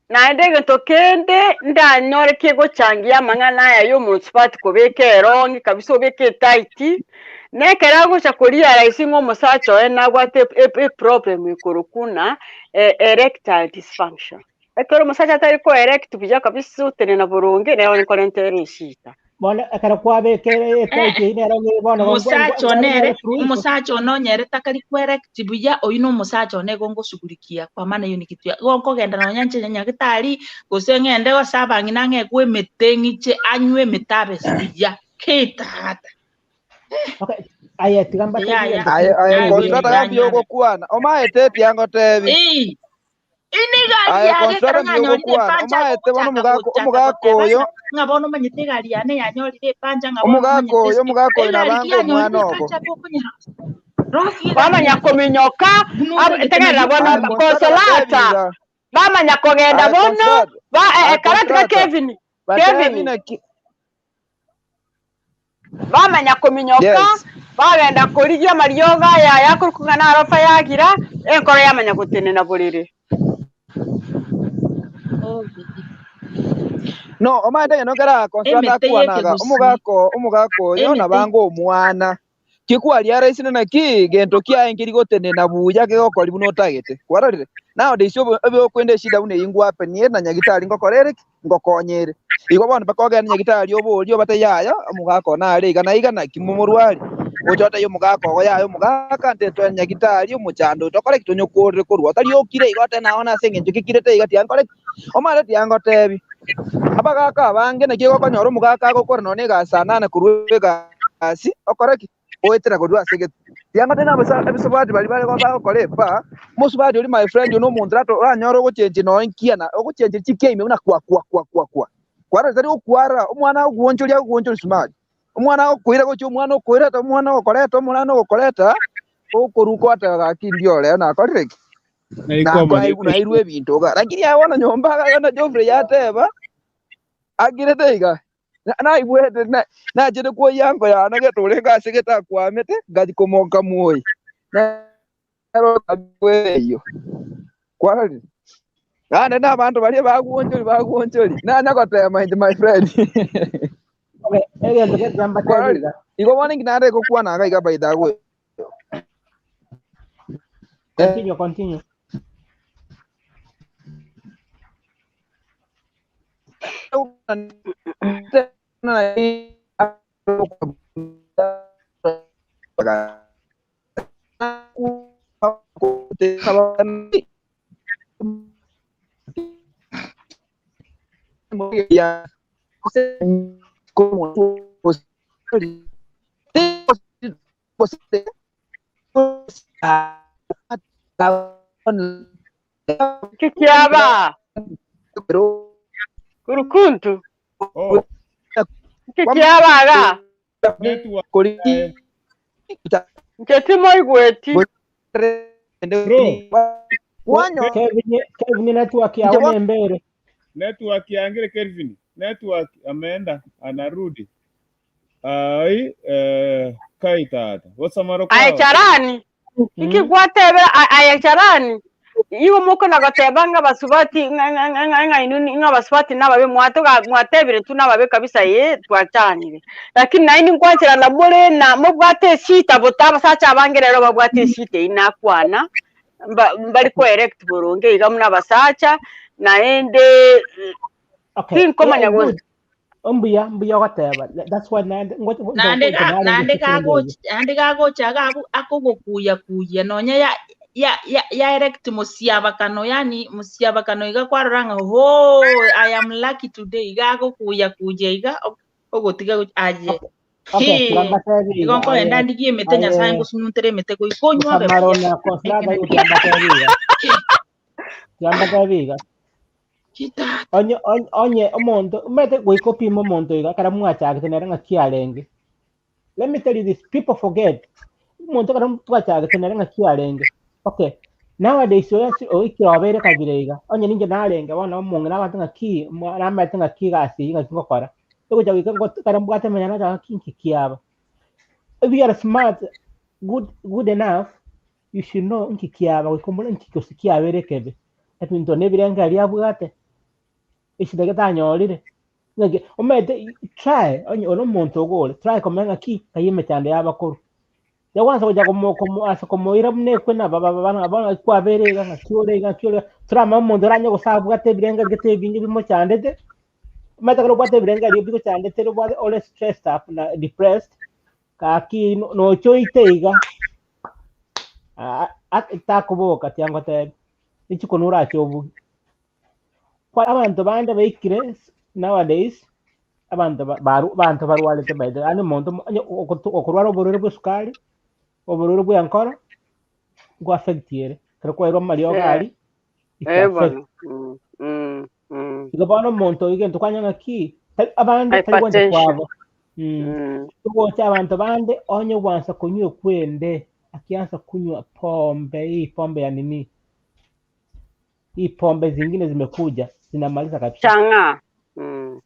naende egento kende ndanyore kegochangia amang'ana aya ya omousubati kobeka erongi kabisa obeke etight, na ekero agocha korealise ng'a omosacha oye nabwate eproblem ekorokwa ng'a erectile dysfunction. Ekero omosacha atari ko erect buya kabisa otenena boronge nero nkorenta ere eshida. Bono ekero kwabekire etaiti eyio nero ng'e bono Omosacha one nere ere, suluhisho. omosacha one onyerete takari kwerect buya, oyio na omosacha one igo ngoshughulikia kwa maana eyio ni kitu ya igo nkogenda nonya inche nyagetari, gose ng'ende gose abang'ina ng'ekwe emete ng'iche anywe emete abe buya, ki tata. Okay, aye tiga mbatebi Yaya. egento Aye aye Yaya, Consolata yaya. gambia ogokwana omaete tiangotebi Ii. Ine egari aye yane ekero Consolata mbuya nyanyorire ogokwana epancha omaete bono agochaka omogaka gochaka omogaka goteba oyo ng'a ng'a bono omanyete egari yane yanyorire epancha ng'a bono omogaka omanyete oyo esike omogaka oyo egari ki nabange yanyorire omwana obo epancha gokonyara rosi egari Bamanya yane kominyoka, buna ab- otagete tegerera nari bono aye okominyoka Consolata Consolata, batebi iga bamanya kogenda aye bono, Consolata ba, eh, aye eh, karatiga Consolata Kevin, batebi Kevin, naki Bamanya kominyoka, yes bagenda korigia amariogo aya ayakorokwa ng'a narofa yagira, enkoro yamanya gotenena borere. No, omanyete ng'a nokera Consolata Emete akwanaga y'ekegusii. omogaka omogaka oyo Emete nabange omwana Kikwaria-raisire naki gento kiaye nkeri gotenena buya kegokori buna otagete. Kwarorire? Nowadays obe obe okwenda eshida buna eyio ngwapenie na nyagitari ngokora ere ki? Ngokonyere. Igo bono mpaka ogende nyagitari oborie obatebie yaya omogaka one are iga na iga naki momorwari? Oche otebie omogaka ogo yaya omogaka nte toe nyagitari omochando oyo tokore ki? Tonyokorere korwa. Otari okire igo otebe naye bono ase eng'encho gekirete iga tiga nkore ki? Omanyete tiga ngotebi. Abagaaka abange naki gokonyora omogaka agokora nonya egasi saa nane korwa egasi, okore ki? Oetera korwa ase egete. Tiang'ate na abasubati baria bare bagokora epa, omosubati oria my friend oyo nomonto oranyore ogochenchia nonya nkia na ogochenchia chikia ime buna kwa kwa kwa kwa kwa. Kwarora tari gokwara, omwana agokuonchoria agokuonchoria smart. Omwana agokoira gochia omwana okoireta omwana ogokoreta omwana ogokoreta, okoruka gwateba gaki ndioreo nakorire ki? Naikwamanya Nakoaigwa nairwe ebinto iga. Lakini aye bono nyomba agagenda Geoffrey yateba, akirete iga, naigwete nachete kwoyia anko yane gete orenge ase gete akwamete, ngachia komoka mwoyi. Nero eyio. Kwarorire? Naende na abanto baria bagwonchori bagwonchori, nanya gotema inche my friend. Okay, egento gete mbatebi Kwarorire? iga. Igo bono inki naende gokwana iga iga by the way. Continue, continue. Nki kiaba? Kurukuntu. Oh, Nki kiaba iga? network yaye. Inche timoigweti. Bro, Kevin, Kevin network yao ni embere. network yangire Kelvin. Network ameenda anarudi. Ai eh, kai tata. Bosamaro Aye kwao. charani. Nki gwatebera aye charani. Igo mokona goteba ng'a basubati ng'a ng'a ng'a ng'a ng'a inwe ng'a basubati nababe mwatoga mwatebire tu nababe kabisa ee twachanire. Lakini naende nkwancherana more na mobwate esita bote abasacha abange rero babwate esita eyio nakwana, mba mbari ko erect boronge iga buna abasacha, naende Okay, tinkomanya yeah, gose good. Mbuya, mbuya ogoteba. That's why naende ngocha naende ngocha ga- narenge naende ase ekeombe gagoch naende gagocha gago akogokuya kuya nonya ya ya ya ya erect mosiabakano yani mosiabakano iga kwarora ng'a hoo I am lucky today iga agokuya kuya iga ogotiga aye Okay, Hee, tirambatebi igo iga nkoenda aye ndigie emete nyasaye aye ngosunyuntere emete goika onywe abe Musamaro buya na Consolata ekene igo tirambatebi iga. Tirambatebi iga. chitata Onye onye onye omonto omanyete goika opime omonto iga ekero mwachagete nere ng'aki arenge. Let me tell you this, people forget. Omonto ekero twachagete nere ng'aki arenge. Okay, nowadays oyo ase oikire obeire kabira iga, onye ninche narenge bono omong'ina abanto ng'aki namanyete ng'aki egasi eywo ng'aki ngokora. Egocha goika ngot ekero mbwate emeyana nacha ng'aki nki kiaba. If you are smart, good good enough, you should know nki kiaba goika omore nki gose kiabeire ekebe. Ebinto na ebirengererio abwate, eshida gete anyorire, ng'aki omanyete try onye ore omonto iga ore, try komanya ng'aki, ng'ai emechando yabakorwa. Yakwansa gocha komo komo ase komoira buna ekwe na baba baba bono ng'aki kwabeire iga, ng'aki ore iga, ng'aki ore iga, toramanya omonto oranye gose abwate ebirengererio gete ebinge bimochandete, omanyete ekero obwate ebirengererio bigochandete obwate ore stressed up na depressed, gaki nocha oite iga, takoboka tiga ngotebi, rituko norache obuge. Kwa abanto bande baikire nowadays, abanto ba- baru abanto barwarete by the way, yaani omonto onye okorwara oborwaire bwa esukari, oborwaire bwa enkoro, nko affect ere, ekero kwairwe amariogo Eh, aria, it eh affect. bono. Mm, mm, mm. Igo bono omonto oyo egento kwanyora ng'aki, tari abande tari gwancha Hypertension. kwabo, togocha abanto bande onye gwansa konywa ekwende, akianza kunywa pombe hii pombe ya nini, hii pombe zingine zimekuja zinamaliza kabisa. Chang'aa. Mm.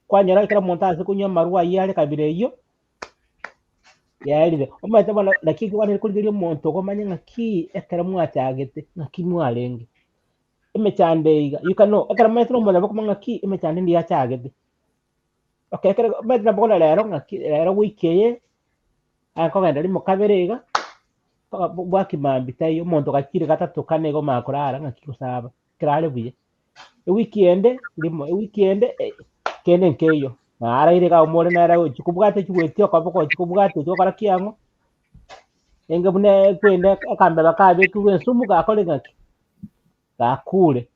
Kwanyora ekero omonto ase konywa amarwa ayio are kabira eyio, yaerire. Omanyete bono naki ekigwanire korigereria omonto igo omanye ng'aki ekero mwachagete, ng'aki mwarenge. Emechando eye iga, you can know, ekero omanyete na omonto nabo okomanya ng'aki emechando ende yachagete. Okay, ekero omanyete nabo bono rero ng'aki rero wiki eye, aye nkogenda rimo kabere iga, mpaka bwaki mambia taiyo, omonto gachire gatato kane igo omanya korara ng'aki gose aba, ekero are buya. Ewiki ende rimo, ewiki ende kende nkeiyo, naraire iga omore nere ochi kobwata chigweti okoboko ochi kobwata ochi gokora ki ang'o, enge buna ekwende akambeba kabekirwe ensumu gakore ng'aki, gakure.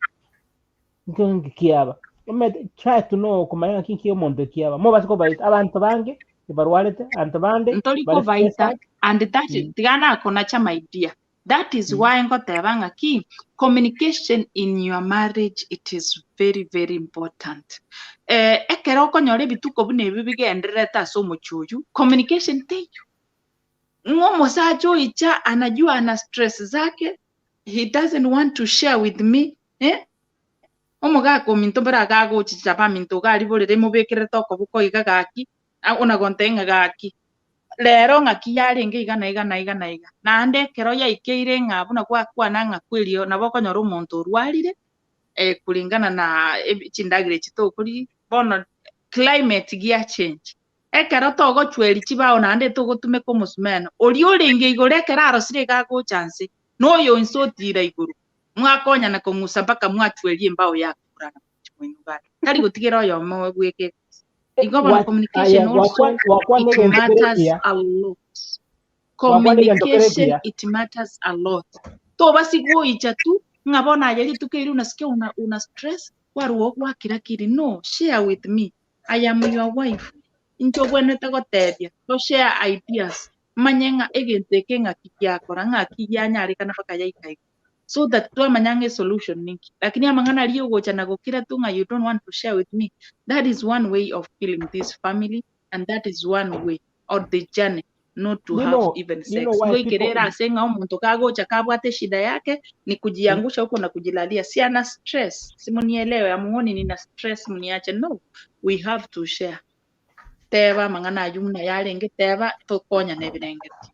Nkio nki kiaba. Omanyete try to know komanya ng'aki nki omonto kiaba. Mobase kobaita abanto bange barwarete, abanto bande ntori bare kobaita stressed. and that tiga nakonacha my dear that is why ngoteba ng'aki communication in your marriage it is very very important eh, ekero okonyora ebituko buna ebi bigendererete ase omochi oyu communication teiyo ng'a omosacha oicha anajua ana stress zake he doesn't want to share with me eh? Omogaka ominto mbere agagochicha baminto iga ariborere mobekererete okoboko iga gaki ona gontebia ng'a gaki rero ng'aki yarenge iga na iga na iga na iga. Naende ekero yaikeire ng'a buna gwakwana ng'a kwerio nabo okonyora omonto orwarire kulingana na chindagera echi tokoria bono climate gia change. Ekero togochweria chibao naende togotumeka omosumeno, oria orenge igoro ekero arosire iga agocha nse, na oyo inse otira igoro, mwakonyana kong'usa mpaka mwachweria embao yakurana moino tari gotigera oyomo bweke. Igo bono communication also Gwakwana it egento kere matters ekiya. a lot. Gwakwana egento kere Communication ekiya. it matters a lot. Tobasi goicha tu ng'a bono aye rituko eri unasikia una, una stress kwarwa gwakira kiri no share with me I am your wife inche obwenerete gotebia to share ideas. Manye ng'a egento eke ng'aki giakora, ng'aki gianyarekana mpaka yaika iga. So that twamanya ng'a esolution ninki. Lakini amang'ana aria ogocha na gokira tu ng'a you don't want to share with me, that is one way of killing this family and that is one way or the journey not to You have know, even you sex. know why Ngoikera people ere ase ng'a omonto kagocha kabwate eshida yake ni kujiangusha huko na kujilalia. Si ana stress, simunielewe, amuoni nina stress muniache. No, we have to share. Teba amang'ana aywo buna yarenge, teba tokonyane ebirengererio.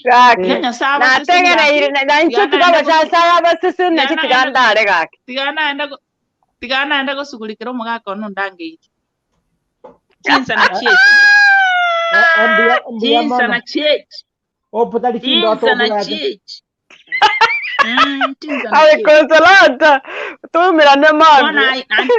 Gaki, Tiga Nyasaye abaseseni nategereire gaki, na inche tiga tiga naende gosu abasacha abaseseni tiga nache tiga naende ndare gaki. tiga naende go- tiga naende gosugurikera omogaka one ondangeiri. Chinsa na chiechi. mbuya mbuya Chinsa mono na chiechi. opotari chindoto Chinsa na obwate chiechi. Chinsa na Aye chiechi. Consolata, tumirane Bono mambia. ai- naende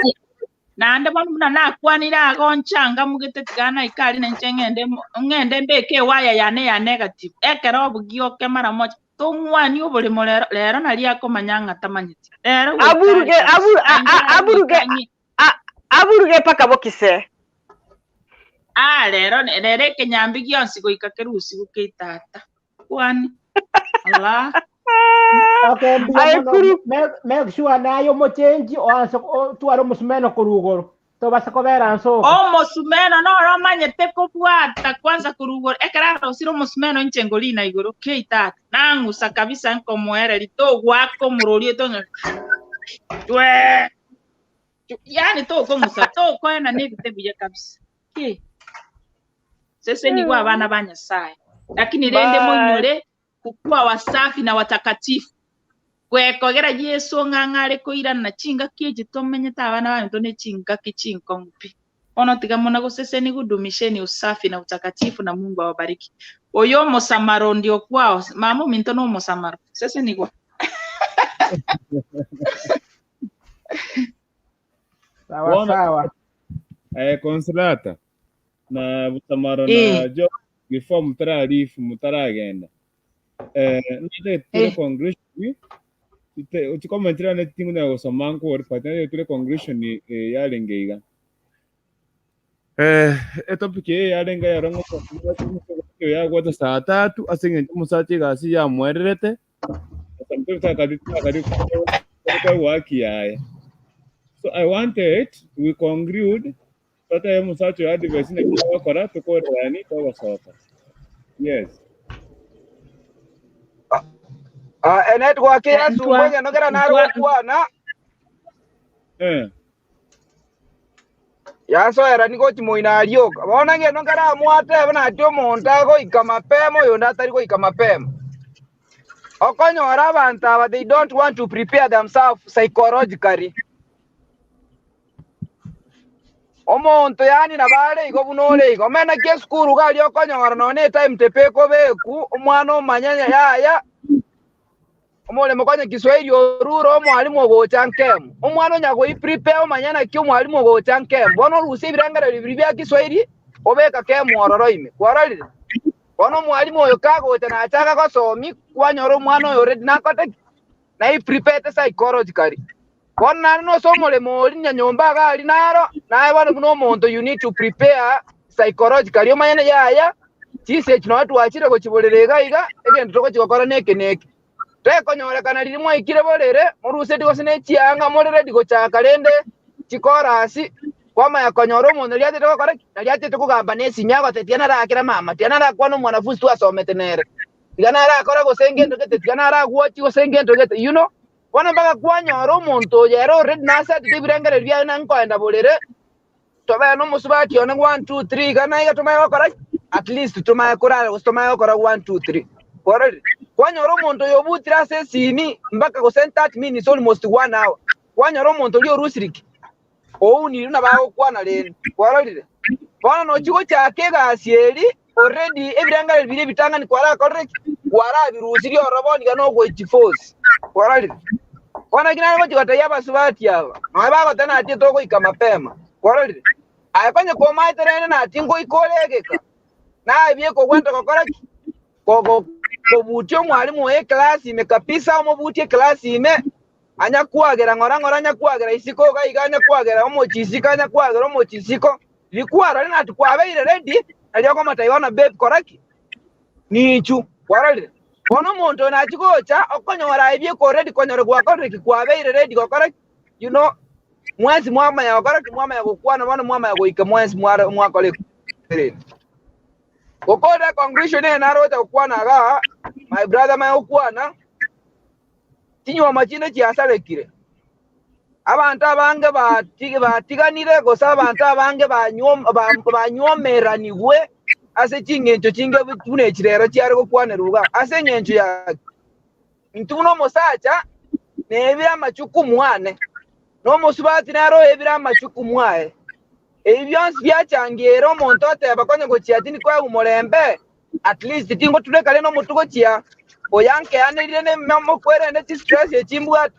naende bono buna nakwanire ago nchanga mugete tiga naika aria nainche ng'ende mo- ng'ende mbeke ewaya yane ya negative. Ekero obogioke mara moja tong'wani oboremo rero rero nari akomanya ng'a tamanyeti. Rero goika are Aburuge kabisa. abu a- Nainche a- rero aburuge goika ng'e a- aburuge mpaka bokise. Ah, rero rero ekenyambi gionsi goika kerusigu keitata. Kwani ala okay mbuya Aye mono kuru make make sure naye omochenji oanse otware omosumeno korwa igoro tobasa kobera nsoka omosumeno noro omanyete kobwata kwanza korwa igoro ekero arosire omosumeno inche ngorina igoro keitata nang'usa kabisa nkomoereri togwaka omorori otonye chwe yani tokong'usa tokoena nebite buya kabisa ki seseni gwa abana ba Nyasaye lakini rende bye. moinyore kukua wasafi na watakatifu gwekogera Yesu ng'ang'are koirana chingaki echi tomenyete abana banto ne chingaki chinkong'u pi. Ono tiga mona goseseni gudumisheni usafi na utakatifu na Mungu awabariki. Oyo omosamaro ndio kwao mama ominto no omosamaro seseni gwa. sawa Bono sawa Consolata na Busamaro na Jo before mutararifu mutaragenda nate ture congregation chikomentera ne tingu na gosoma nkori but nate ture congregation yarenge iga etopic eye yarenge yarongo yagwata saa tatu ase eng'encho omosacha egasi yamwererete sometimes akari akari waki yaye. So I wanted we conclude tata omosacha oyo advice naki bagokora tokorerani togosoka. Yes. Ah, enetwork Ntwa yasumbwe nogera ntwa narogokwana yasoera nigo chimoina arioka bono ng'eno nkara amwatebe nati omonto agoika mapema oyo onde atari goika mapema okonyora abanto aba they don't want to prepare themselves psychologically omonto yani nabare igo buna ore igo omena ki esukuru iga aria okonyora nonye etime table ekobeku omwana omanye yaya omoremo konya Kiswahili orure omwalimu ogocha nkemo omwana onya goiprepare omanye naki omwalimu ogocha nkemo bono orusia ebirengererio biria bia Kiswahili obeka kemo ororo ime kwarorire bono omwalimu oyo kagocha nachaka gosomi kwanyora omwana oyo already nakote ki naiprepare psychologically bono naende nose omoremo ori nyanyomba iga aria naro naye bono buna omonto you need to prepare psychologically omanye yaya chinsa echi nonye twachire gochiborera iga iga egento togochi gokora na eke na eke tekonyorekana riria mwaikire borere moruseti gose na echianga more ready gochaka rende chikorasi kwamanya konyora omonto riatete gokora ki nari atete kogamba na esimi agote tiga narakera mama tiga narakwana omwanafunzi twasomete nere tiga narakora gose ngento gete tiga naragwochi gose ngento gete you know bono mpaka kwanyora omonto oyo ere already nasetete ebirengererio biaye na nkoenda borere tobe na omosubati one 1 2 3 iga na iga tomanye gokora ki at least tomanye korara gose tomanye gokora 1 2 3 kwarorire kwanyora omonto oyo obutire ase esimi mpaka gose 30 minutes almost 1 hour kwanyora omonto oria orusire ki ounire nabo agokwana rende kwarorire bono nochi gochaka egasi eri already ebirengererio biria ebitang'ani kwarakorire ki kwarabirusirie ororo bono iga nogoichiforce kwarorire bono eki nare gochi gotebia abasubati aba nonye bagoteba natie togoika mapema kwarorire aye konye komaete rende natie ngoika ore egeka naye biekogwenta gokora ki kogo kobutia omwalimu oyo eclass ime kabisa omobutie eclass ime anya kwagera ng'ora ng'ora anya kwagera isiko iga iga anya kwagera omochisiko anya kwagera omochisiko rikwarore nati kwabeire ready Nario okomotebia bono babe kora ki? Ninchu. Kwarorire? Bono omonto oyo nachia gocha okonyora aye bieka already konyora gwakorire ki? Kwabeire ready gokora ki? You know, mwensi mwamanya gokora ki? Mwamanya gokwana bono mwamanya goika mwensi mware mwakora ekerende. Gokora conclusion eye naroche gokwana igaa, my brother manya gokwana, chinyuoma chinde chiasarekire. Abanto abange batiganire, gose abanto abange banyuomeranigwe ase chingencho chinge buna echi rero chiare gokwanerwa iga. Ase engencho ya intwe buna omosacha nebire amachukumu ane, na omosubati nere oebire amachukumu aye. Ebi bionsi biachangiire omonto oteba konya gochia tindi koegwa morembe, at least tingotureka rende omotwe gochia, oyankeanerire nemokwerende chistress echi mbwate.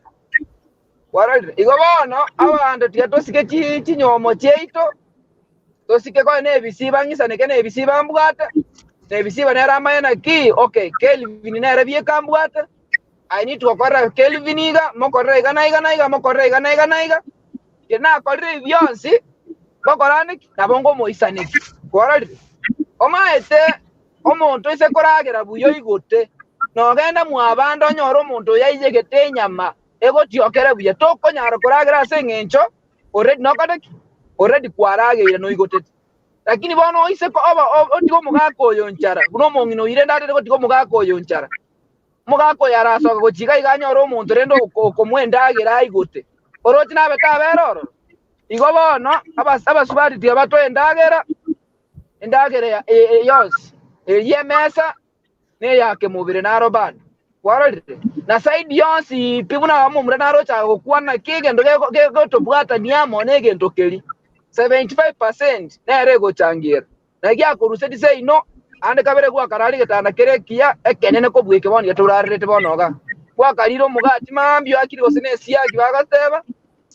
Kwarorire? Igo bono abanto tiga tosike chinyomo chiaito, tosike konya na ebisiba ng'isaneke na ebisiba mbwate, na ebisiba nere amanye naki, okay, Kelvin nere bieka mbwate, I need gokorera Kelvin iga, mokorere iga na iga na iga, mokorere iga na iga na iga. Ekero nakorire ebi bionsi, ngokora ande ki? Nabo ngomoisaneki. Kwarorire? Omaete omonto ase koragera buya oigote, nogenda mwabande onyore omonto oyo aiyegete enyama egotiokere buya, tokonyara koragera ase eng'encho already nokore ki? Already kwarageire noigotete. Lakini bono oise oba otige omogaka oyo nchara, buna omong'ina oyio rende arere gotiga omogaka oyo nchara. Omogaka oyo arasoka gochia iga iga anyore omonto rende okomoa endagera aigote. Oroche nabe tabere ororo? Igo bono abasubati tiga batoe endagera, endagera yonsi, eyio emesa na eya kemobere naro bado. Kwarorire? Na side yonsi pi buna omomura naroche agokwana naki egento gegotobwatania amo negento keria. 75% nere egochangiera. Na giakorusetie seino, aande kabere gwakarara egetanda kere ekiya ekenene kobua eke bono getorarerete bono iga. Gwakarire omogati mambia oakire gose nesiagi bagateba,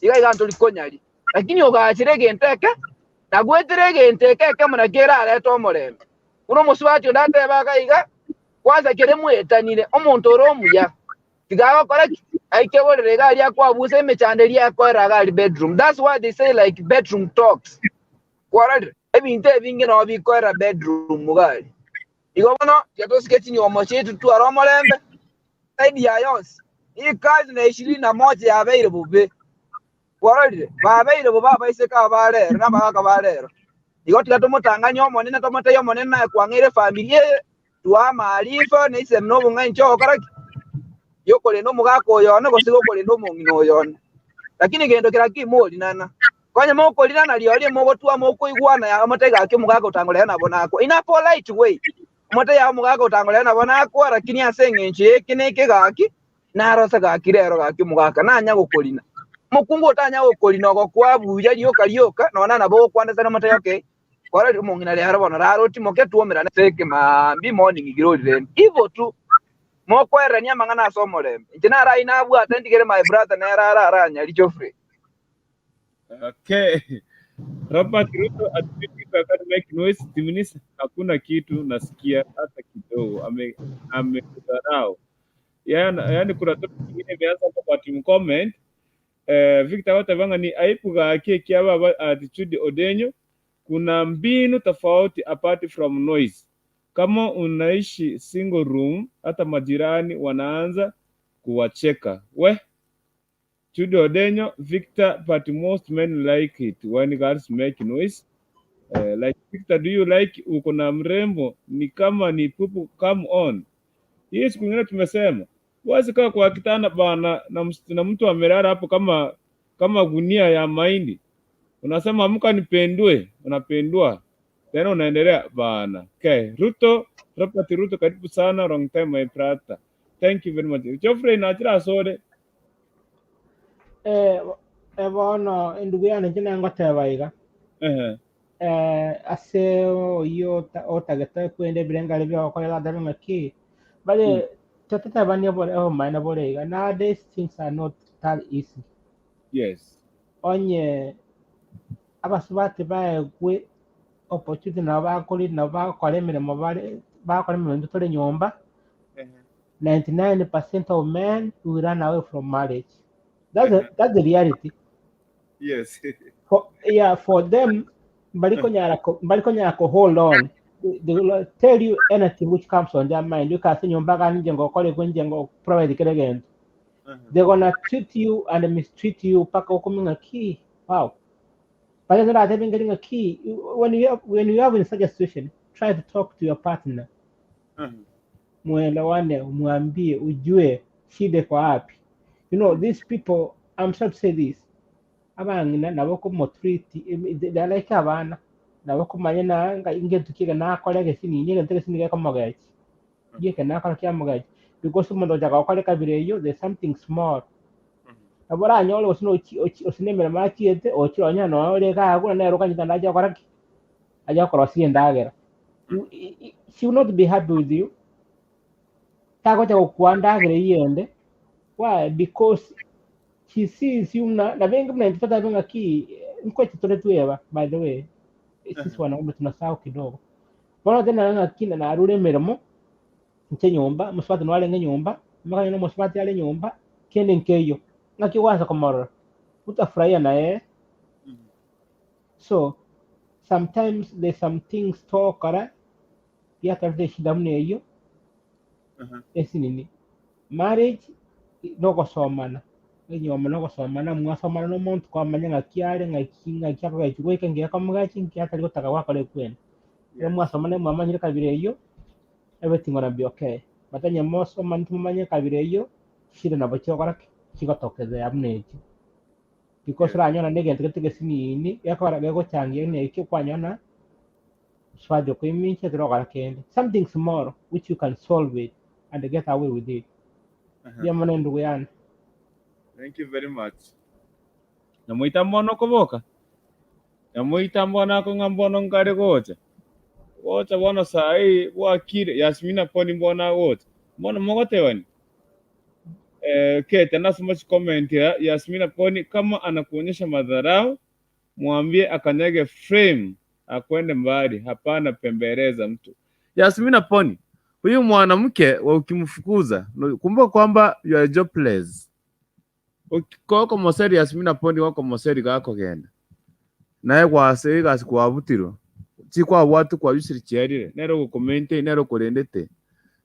Iga iga ntori konyaria. Lakini ogachire egento eke, na goetera egento eke ekemo nakio kerarete omorembe. Buna omosubati onde ateba iga iga, kwanza kere mwetanire, omonto ore omuya, tiga agokora ki? Aike borere iga aria akwabusa emechando eria ekoera iga aria bedroom. That's why they say like bedroom talks. Kwarorire? Ebinto ebinge nao bikoera bedroom iga aria. Igo bono tiga tosike chinyomo chiaito tware omorembe, zaidi ya yonsi, hii karne ya ishirini na moja yabeire bobe. Kwarorire? Babeire bobe abaiseke aba ba rero na abagaka ba rero. Igo tiga tomotang'anie Omonene, tomotebie Omonene naye kwang'eire efamiri eye, twa amaarifa na esemi na obong'aini chi'ogokora ki? Yokorenda omogaka oyo one gose gokorenda omong'ina oyo one. Lakini gento kera ki morinana. Konya mokorirana rirorio mogotwa mokoigwana ya omotebie gaki omogaka otangorere nabo nakwa. In a polite way. Omotebie yaye omogaka otangorere nabo nakwa lakini ase eng'encho y'eke na eke gaki narose gaki rero gaki omogaka nanya gokorina. Omokungu otanya gokorina ogokoa buya rioka rioka nonya nabo ogokwanesa omotebie okay kora omong'ina rero bono rara otimoke twomerane ase ekemambia morning glory rende. Igo tu mokoererania amang'ana ase omorembe. Inche naro ayio nabwate ndigere my brother nere arare anyari Geoffrey. Okay. Robert Ruto ati I can't make noise it means hakuna kitu nasikia hata kidogo. Ame amekudharau. Yaani yaani kuna topic nyingine imeanza hapa kwa team comment. Victor Watabanga ni aibu gaki kiaba attitude Odenyo. Kuna mbinu tofauti apart from noise. Kama unaishi single room, hata majirani wanaanza kuwacheka. We Jude Odenyo, Victor, but most men like it when girls make noise. Like Victor, do you like uko na mrembo ni kama ni pupu, come on. Hii siku nyingine tumesema huwezi kaa kwa kitanda bana na mtu amelala hapo kama gunia ya mahindi. Unasema amka nipendue, unapendua. Tena unaendelea bana. Okay, Ruto, Robert Ruto karibu sana long time my brother. Thank you very much. Geoffrey nachira sore. Bono endugu yane inche nengoteba iga. Ase oyio otagete kwenda ebirengari biagokorera atebe ng'aki bare totetebanie bore obomaene bore iga nowadays things are not that easy. Onye abasubati baegwe opportunity nabo bakori nabo bagokora emeremo bare bagokora emeremo intwe tore nyomba 99% of men will run away from marriage. That's the reality. For, yeah, for them, bari konyara ko hold on. They will tell you anything which comes on their mind. You can say nyomba gani nje ngokore kwenje ngo provide kile gento. They're gonna treat you and mistreat you paka ukominga ki. Wow. But then I think getting a key. When you have in such a situation, try to talk to your partner. Muelewane, umwambie, ujue shida kwa wapi. You know, these people, I'm sorry to say this. Abang'ina nabo komotreat, they're like abana. Nabo komanya nanga ingentu kiga nakora gesinini egento gesinini gekomogechi. Geke nakora kiamogechi. Because omonto ochaka gokora ekabira eywo, there's something small. Nabo oranyore gose na ochi ochi gose na emeremo achiete, ochire onye noyo ore iga abwo nere okanyete naende ache gokora ki? Ache gokorosia endagera. You i- i- she will not be happy with you. Tagocha gokwaa ndagera eywo ende. Why? Because she sees you muna na bengi buna intwe totabe ng'aki nkoche tore tweba by the way. Sisi wanaume tunasahau kidogo. Bono tena ng'aki na narure emeremo inche nyomba, omosubati nigo arenge nyomba, omogani na omosubati are nyomba, kende nkeiyo, ng'aki ogwansa komorora, utafurahia na ere. So, sometimes there's some things togokora biatorete eshida buna eyio, esinini. Marriage, nogosomana, enyiomo nogosomana, mwasomana na omonto kwamanya ng'aki are, ng'aki ng'aki akogechi goika nki akomogechi, nki atari gotaka gwakora ekwene. Ekero mwasomana mwamanyire kabira eyio, everything gonna be okay. But onye mosomani timomanye kabira eyio, chishida nabo chigokora ki? Chigotokezea buna echio. Because oranyora na egento gete gesinini, gekogera gegochangia buna ekio kwanyora na swaja okoimincha torokora kende. Something small which you can solve it and get away with it. Mbuya mono endugu yane. Thank you very much. Nyamoita mbono okoboka? Nyamoita mbono akong'a mbono nkare gocha? Gocha bono saa hii bwakire, Yasmina poni mbono agocha. Mbono mogotebani? Eh, Kate nasoma chikomenti ya Yasmina poni kama anakuonyesha madharau mwambie akanyage frame akwende mbali, hapana pembeleza mtu. Yasmina poni, huyu mwanamke wa ukimfukuza, kumbuka kwamba you are jobless. Kokomoseri Yasmina poni gokomoseri gakogenda. Naye gwase egasi kwabutirwe, chikwabwate kwabisire chiarire, nere ogokomaintain, nere okorendete,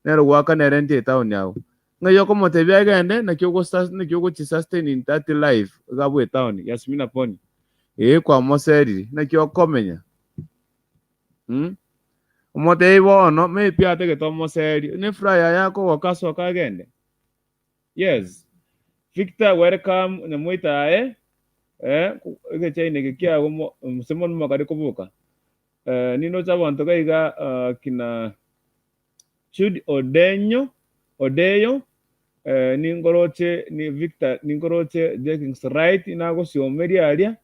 nere ogoakana erent etown agwo. Ng'ai okomotebia agende, naki ogosa naki ogochi sustain in that life iga abwo etown, Yasmina poni. Ee kwamoseriri, naki okomenya? Mh? Omotebie bono, maybe atagete omoserie, nefuraha yaye akogoka asoke agende. Yes. Victor welcome nyamoita aye eh egechaini eke kiago mo mose mono makare koboka. Eh nindoche abanto gaiga ah, kina Jude Odenyo Odeyo eh ningoroche ni Victor ningoroche Jenkins Wright nagosiomeria aria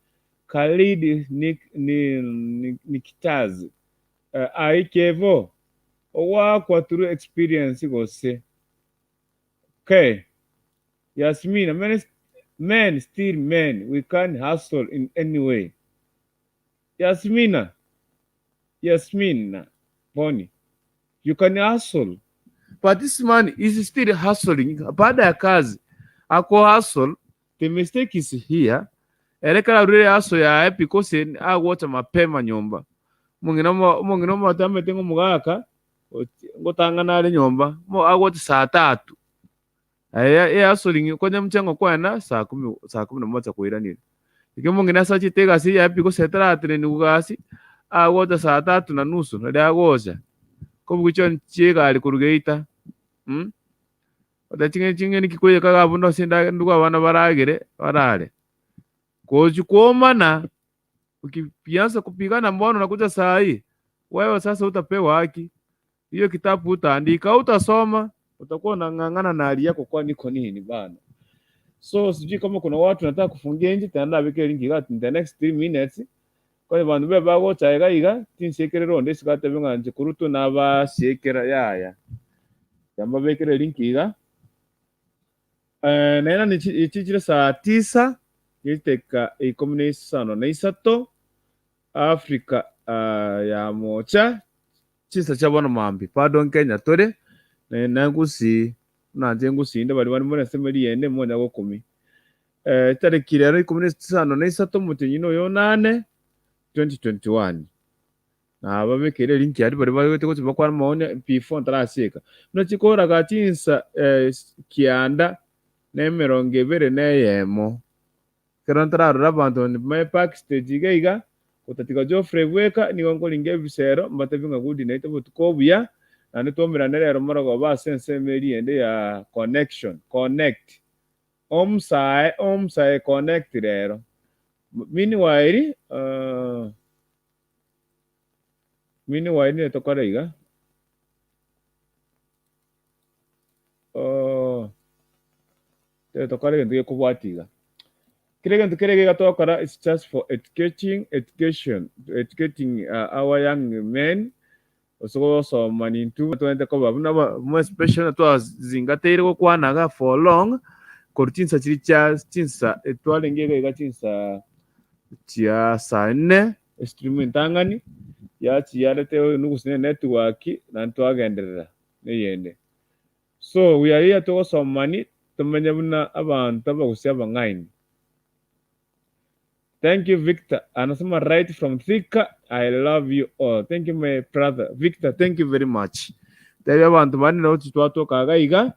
Khalid Nick ni Nikitaz eh aye Kevo ogwakwa through experience gose Okay Yasmina men men still men we can hustle in any way Yasmina Yasmina Poni you can hustle but this man is still hustling baada ya kazi ako hustle the mistake is here ere kara arure hustle yaye because agocha mapema nyomba omong'ina omong'ina omote amete ng'a omogaka Ngotang'ana are nyomba, mo agocha saa tatu. Aye ehustling konya mchango kwena saa kumi saa kumi na moja kwairanire. Ekero omong'ina ase achete egasi eye yaye gose etarateneniwa gasi, agocha saa tatu na nusu naria agocha, kobugia chioni chia egari korwa geita mh, ota ching'eni ching'eni ki koiyeka iga abwo ase endagera ndugu abana baragere barare. Gochi kwomana. Ukianza kupigana mbona unakuja saa hii? Wewe sasa utapewa haki. Hiyo kitabu utaandika, utasoma, utakuwa unang'ang'ana na hali yako kwani iko nini bana. So sijui kama kuna watu nataka kufungia nje tena ndabike link iga in the next 3 minutes. Kwani bantu be bagocha iga iga tinsiekere onde isiko atebe ng'a inche korwa tu nabasiekera yaya. Yambabekere link iga. Eh, naende nichichire saa tisa chidakika ikomi na isano na isato Africa ah, ya mocha chinsa chia bono mambia bado nkenya tore na ngusii buna inche ngusii inde baria bare more ensemo eria ende monya gokumia. Eh, chitariki rero ikomi na isano na isato omotienyi oyo onane 2021. Nababekeire erinki aria baria bagete gochia bakwane maoni before ntarasieka. Buna chikoraga chinsa kianda na emerongo ebere na eyemo. Ekero ntararora abanto my backstage iga iga, gotatiga Geoffrey bweka, nigo nkoringa ebisero mbatebie ng'a good night obotuko obuya, naende twaumerane rero morogoba ase ensemo eria ende ya connection, connect. Omusae, omusae connect rero. Meanwhile, meanwhile nigo tokore iga, tokore egento gekobwatia iga. Kera egento kere iga togokora is just for educating, education, educating our young men, gose gosoma nintwe tobwenerete koba buna aba more especially twazingateire gokwana iga for long, korwa chinsa chiria chia chinsa twarenge iga iga chinsa chia saa nne, estream entang'ani, yachia yareta enugusu na enetwork, naende twagenderera na eyende. So we are here togosomani tomenye buna abanto abagusia abang'aini. Thank you Victor. Anasema right from Thika. I love you all. Thank you my brother Victor. Thank you very much. Tebia abanto bande nabo twatoka iga iga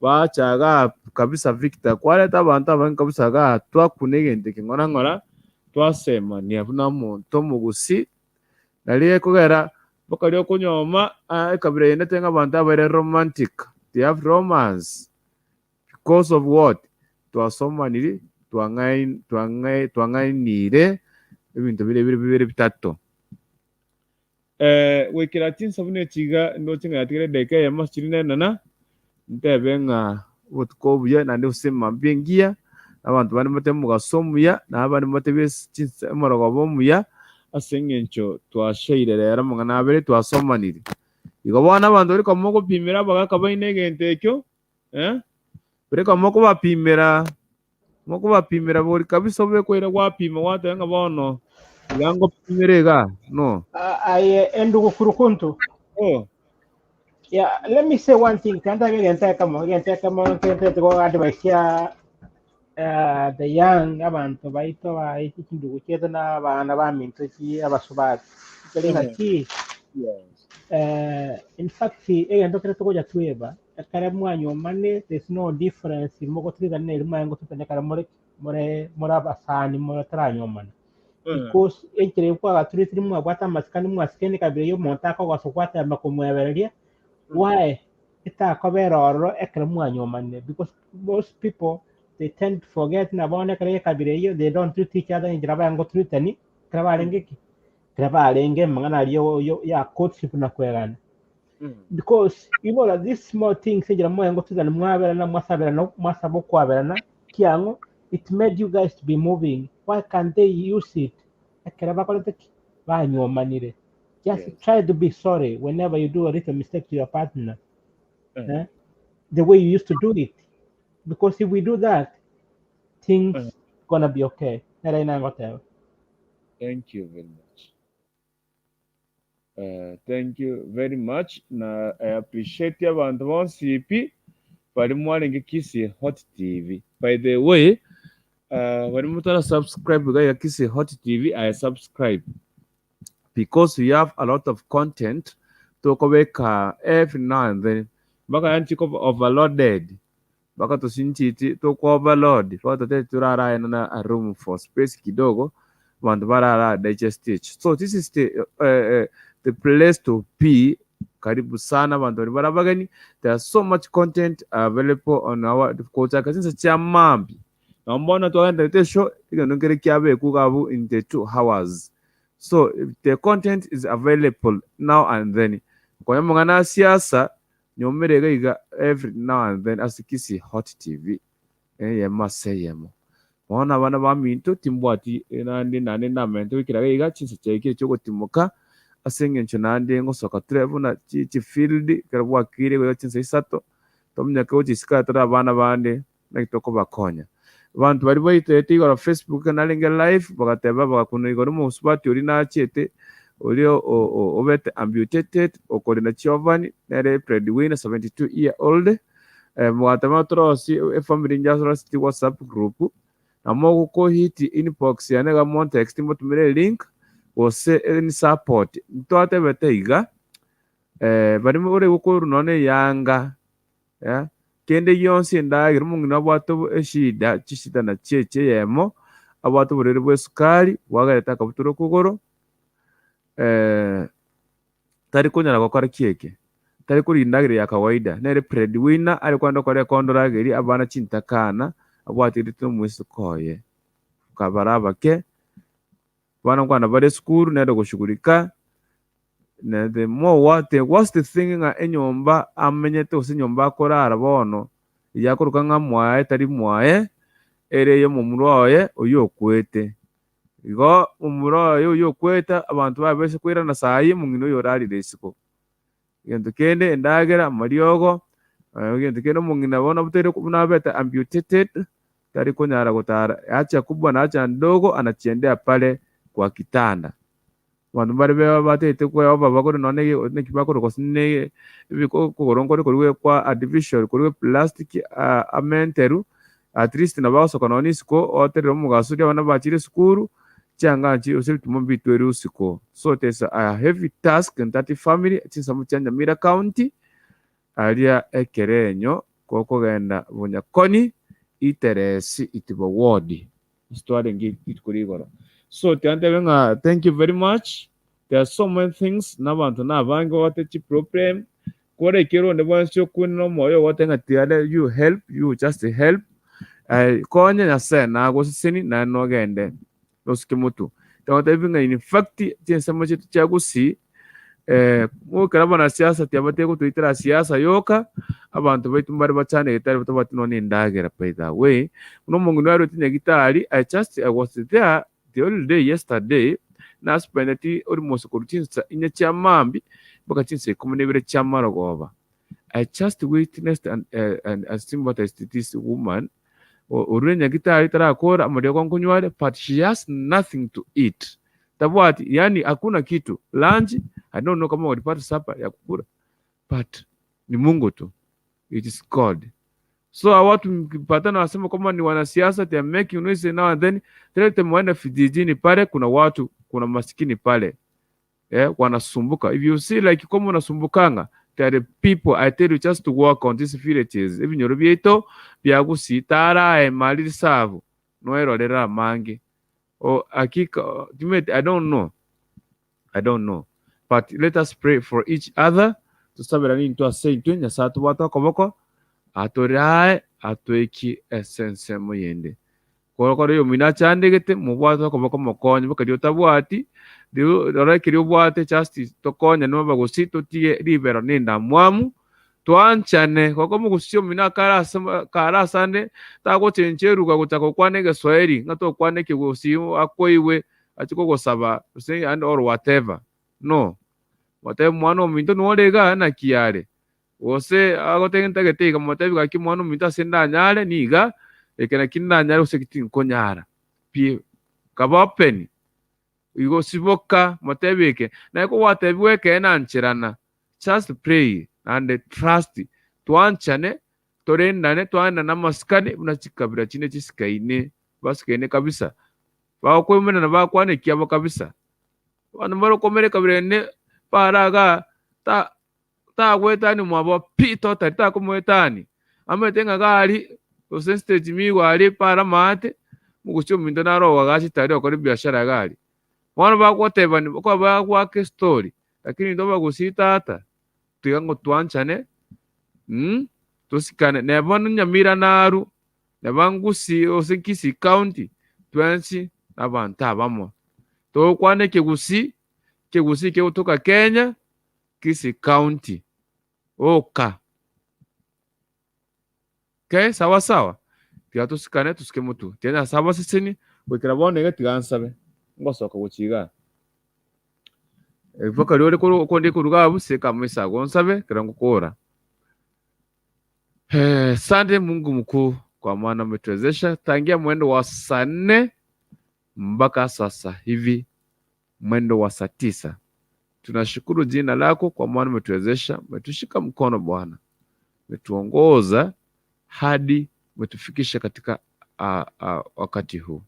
bacha iga kabisa Victor kwareta abanto abange kabisa iga twakuna egento eke ng'ora ng'ora twasemania buna omonto omogusi nari ekogera mpaka riria okonyoma ekabira yende tenge abanto abaire romantic they have romance Because of what? Twasomaniri, twang'ainire ebinto bire bire bibere bitato. Goikera chinsa buna echi iga ndoche ng'a yatigaire edageka eyemo ase chiria nenana, ntebe ng'a obotuko obuya naende gose mambia engiya, na abanto bande mbatebe omogaso omuya, na abande mbatebe chinsa omorogoba omuya, ase eng'encho twashaire rero amang'ana abere twasomanire. Igo bono abanto baria komogopimera abagaka baino egento ekio, Eh? Reka mokobapimera, mokobapimera bori kabisa obe koira gwapima gwateba ng'a bono iga ngopimere iga no. Aye endugu kurukuntu. Oh. Yeah, let me say one thing. Kanda egento ekemo, egento ekemo nkentete go advice ya the young abanto baito ba chindugu chiaito na abana baminto chi abasubati. Keri ng'aki Yes. in fact egento kere togocha tweba Ekero mwanyuomane there's no difference mogotigana neri mwaye ngototana ekero more more more abasani motaranyuomana. Because enchera eywo kwagaturetire mwabwate amasikani mwasikani kabere ya omonto akogosa gwatema komwebereria why etakobera ororo ekero mwanyuomanire because most people they tend to forget ng'a bono ekero ekabira eywo they don't treat each other enchera baye ngotreatani ekero barenge ki? Ekero barenge amang'ana aria ya courtship na koegana. Because ibora these small things enchera moya ngotugana mwaberana mwasaberana mwasaba okwaberana kiang'o it made you guys to be moving why can't they use it ekero bakorete ki banywomanire just Yes. try to be sorry whenever you do a little mistake to your partner eh? the way you used to do it because if we do that things gonna be okay nere inangoteba Thank you very much. Thank you very much na I appreciate abanto bonsi pi bari mwarenge Kisii Hot TV. By the way, bari motara subscribe iga iga Kisii Hot TV, I subscribe because we have a lot of content tokobeka every now and then mpaka yaani chiko overloaded mpaka tosinchiti toko overload mpaka totebe toraraenana a room for space kidogo abanto barara digest it so this is the the place to be karibu sana abanto baria bare abageni there are so much content available on our gochaka chinsa chia mambia nabo bono twagenderete eshow egento nkere kiabekwa iga abwo in the 2 hours so the content is available now and then konya amang'ana a siasa Nyomire iga iga every now and then ase Kisii Hot TV eyemo ase eyemo. Bono abana baminto timbwati naende naende ndamente goikera iga iga chinsa chiaikire chiogotimoka ase eng'encho naende ngosoka tore buna chifield ekero bwakire goika chinsa isato tominyoke gochia isiko aya tore abana bande naki tokobakonya. Abanto baria baitoete igoro Facebook ekero narenge live bagateba bagakuna igoro omosubati oria nachete oria obete amputated okorina chiovani nere breadwinner 72 year old mogateba ng'a torosie efamily njaroseti whatsapp group na mogokohit inbox yane iga montext motumere elink. gose any support. Ntwatebete iga, baria ore gokorwa nonya na eyanga, kende gionsi endagera, omong'ina abwate eshida, chishida nachio echi eyemo, abwate oborwaire bwa esukari, bwagerete akabutora okogoro, tari konyara gokora ki eke, tari koria endagera ya kawaida, nere bread winner are kogenda gokora ekondorageria abana chintakana, abwaterete nomoiseke oye, kabare abake, abana nkwana bare esukuru nere ogoshughulika, na the more what the worst thing ng'a enyomba amenyete gose enyomba akorara bono, eyio akoroka ng'a mwaye tari mwaye, ere ey'omomura oye oyio okwete. Igo omomura oye oyio okwete, abanto baye koirana saii, omong'ina oyo orarire isiko. Egento kende endagera, amariogo, egento kende omong'ina bono obutoire buna abete amputated, tari konyara gotara, acha kubwa na acha ndogo anachiendea pare kwa kitanda. Abanto mbare batagete kweoba bagore nonya na naki bakoroka gose ne okogoro nkore korigwe kwa artificial korigwe plastic amenteru, at least nabo agosoka nonya isiko oterere omogaso riria abana bachire esukuru, chianga nchi gose ebituma mbitwerwe isiko. So it is a heavy task in that family, chinsemo chia Nyamira county, aria ekerenyo gokogenda Bonyakoni, Iteresi, Itibo ward. Ase twarenge rituko ria igoro. So tiga ntebe ng'a thank you very much, there are so many things na abanto na abange babwate chiproblem, kore ekero onde bwensi okwinera omoyo ogote ng'a tiga you help, you just help, konya Nyasaye nagoseseni naende nogende nosuke motwe. Togotebi ng'a in fact chinsemo chiaito chia Gusii ekero abanasiasa tiabatari gotoitera siasa yoka, abanto baito mbare bachandegete aria batabwati nonya na endagera by the way, buna omong'ina oyo arwete nyagitari, I just I was there the only day yesterday, naspendeti almost korwa chinsa inye chia mambia mpaka chinsa ikomi na ibere chia marogoba. I just witnessed and, and sympathized this woman, orure nyagitari tarakora amariogo nkonywa are but she has nothing to eat. Tabwati yaani hakuna kitu lunch I don't know kama walipata supper ya kukula but ni Mungu tu it is God so hawa watu mkipatana wasema kwamba ni wanasiasa they are making noise now and then tell them waende vijijini pale kuna watu kuna masikini pale eh, wanasumbuka if you see like kama unasumbukanga there are people I tell you just to work on these villages ebinyoro byaito byagusitara emali risabu noerorera amange Oh, hakika timete I don't know. I don't know. But let us pray for each other. Tusabirane intwe ase intwe Nyasaye atobwate okoboko atorae atoekie ase ensemo yende. Korokora oyo omino achandegete mobwate okoboko mokonye boka riria otabwati riu rora ekeria obwate just tokonyane abagosi totige ribero na endamwamu Twanchane, goko omogusia omino akare ase kare asande, tagochencha eruga gochaka gokwana egeswahili, ng'a tokwana ekegusii akoigwe achie kogosaba gose and or whatever. No. Motebie omwana ominto nore igaa naki are? Gose agotebie ntagete iga, motebie gaki omwana ominto ase ndanyare niga, eke naki ndanyare gose eki tinkonyara. Pi kaba open. Igo siboka, motebie eke, naye kogwatebigwa ekeene ancherana, just pray and trust, twanchane, torendane, twaenane amasikani buna chikabira chinde chisikaine, basikaine kabisa, bagokoimerana bakwana ekiabo kabisa. Abanto mbare okomera ekabira ende bare igaa ta tagoetania mwabo pi totally takomoetania, amaete ng'a iga aria gose stage migo aria pare amaate, mogochia ominto naro oagachete aria okora ebiashara iga aria. Bono bagotebani bakoba bagoaka estory, lakini intwe abagusii tata, tiga ng'o twanchane tosikane, neba bono Nyamira narwo, neba Gusii gose Kisii county, twensi nabanto abamo. Togokwana ekegusii, ekegusii kegotoka Kenya, Kisii county oka. Okay, sawa sawa. Tiga tosikane tosuke motwe. Tiga Nyasaye abasesenie goikera bono iga tiga nsabe. Ngosoka gochia igaa. Mpaka riria ore koru okonde koruga abwo seka amaiso ago nsabe ekero ngokora. Sande Mungu mkuu kwa maana umetuwezesha tangia mwendo wa saa nne mpaka sasa hivi mwendo wa saa tisa. Tunashukuru jina lako kwa maana umetuwezesha, umetushika mkono Bwana, umetuongoza hadi umetufikisha katika wakati huu.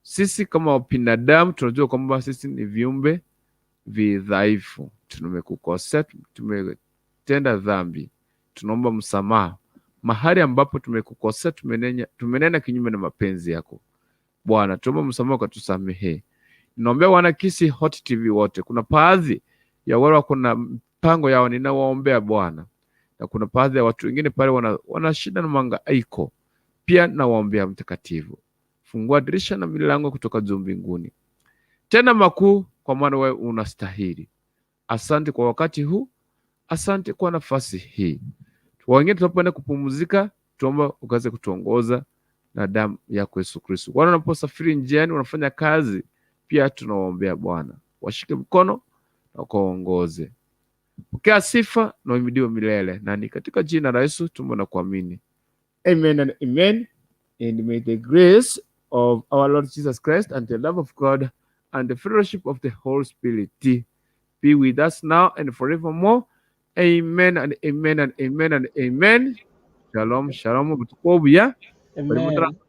Sisi kama binadamu tunajua kwamba sisi ni viumbe vidhaifu, tumekukosea, tumetenda dhambi, tunaomba msamaha mahali ambapo tumekukosea, tumenena, tumenena kinyume na mapenzi yako Bwana, tuomba msamaha ukatusamehe. Ninaombea wana Kisii Hot TV wote, kuna baadhi ya wale wako na mpango yao, ninawaombea Bwana, na kuna baadhi ya watu wengine pale wana, wana shida na mangaiko pia, nawaombea Mtakatifu, fungua dirisha na milango kutoka juu mbinguni, tena makuu, kwa maana wewe unastahili. Asante kwa wakati huu, asante kwa nafasi hii. Wengine tunapoenda kupumzika, tuomba ukaweze kutuongoza na damu yako Yesu Kristo. Wale wanaposafiri njiani, wanafanya kazi, pia tunawaombea Bwana, washike mkono na ukawaongoze. Pokea sifa na uhimidiwe milele, na ni katika jina la Yesu tuomba na kuamini, amen and amen. And may the grace of our Lord Jesus Christ and the love of God and the fellowship of the Holy Spirit be with us now and forevermore. Amen and amen and amen and amen. Shalom, shalom. Butuku obuya. Bari mutara Amen.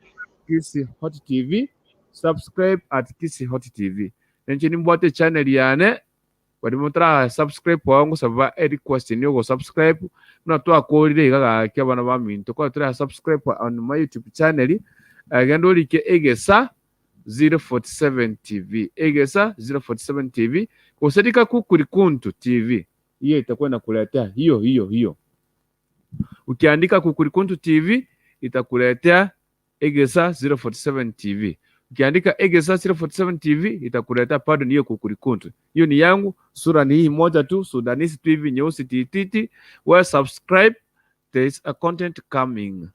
Kisii Hot TV. Subscribe at Kisii Hot TV. Nenche nimbwate channel yane bari mutara subscribe wangu saba e request ni ogo subscribe buna twakorire iga gaki abana baminto kwa tura subscribe on my YouTube channel agenda orike egesa 047 TV egesa 047 TV kuserika kukuri kuntu TV hiyo itakuwa inakuletea hiyo hiyo hiyo ukiandika Kukurikuntu TV itakuletea Egesa 047 TV. Ukiandika Egesa 047 TV itakuletea bado ni hiyo Kukurikuntu. Hiyo ni yangu, sura ni hii moja tu, Sudanese tu hivi nyeusi tititi. Well subscribe, there is a content coming.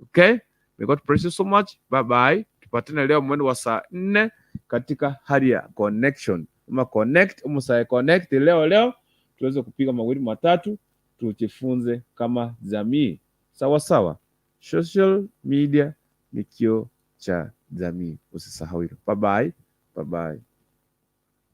Okay? May God bless you so much. Bye bye. Tupatane leo mwendo wa saa nne katika hali ya connection. Ama connect, umusae connect leo leo tuweze kupiga mawili matatu tujifunze kama jamii. Sawa sawa. Social media ni kioo cha jamii. Usisahau hilo. Bye bye. Bye bye.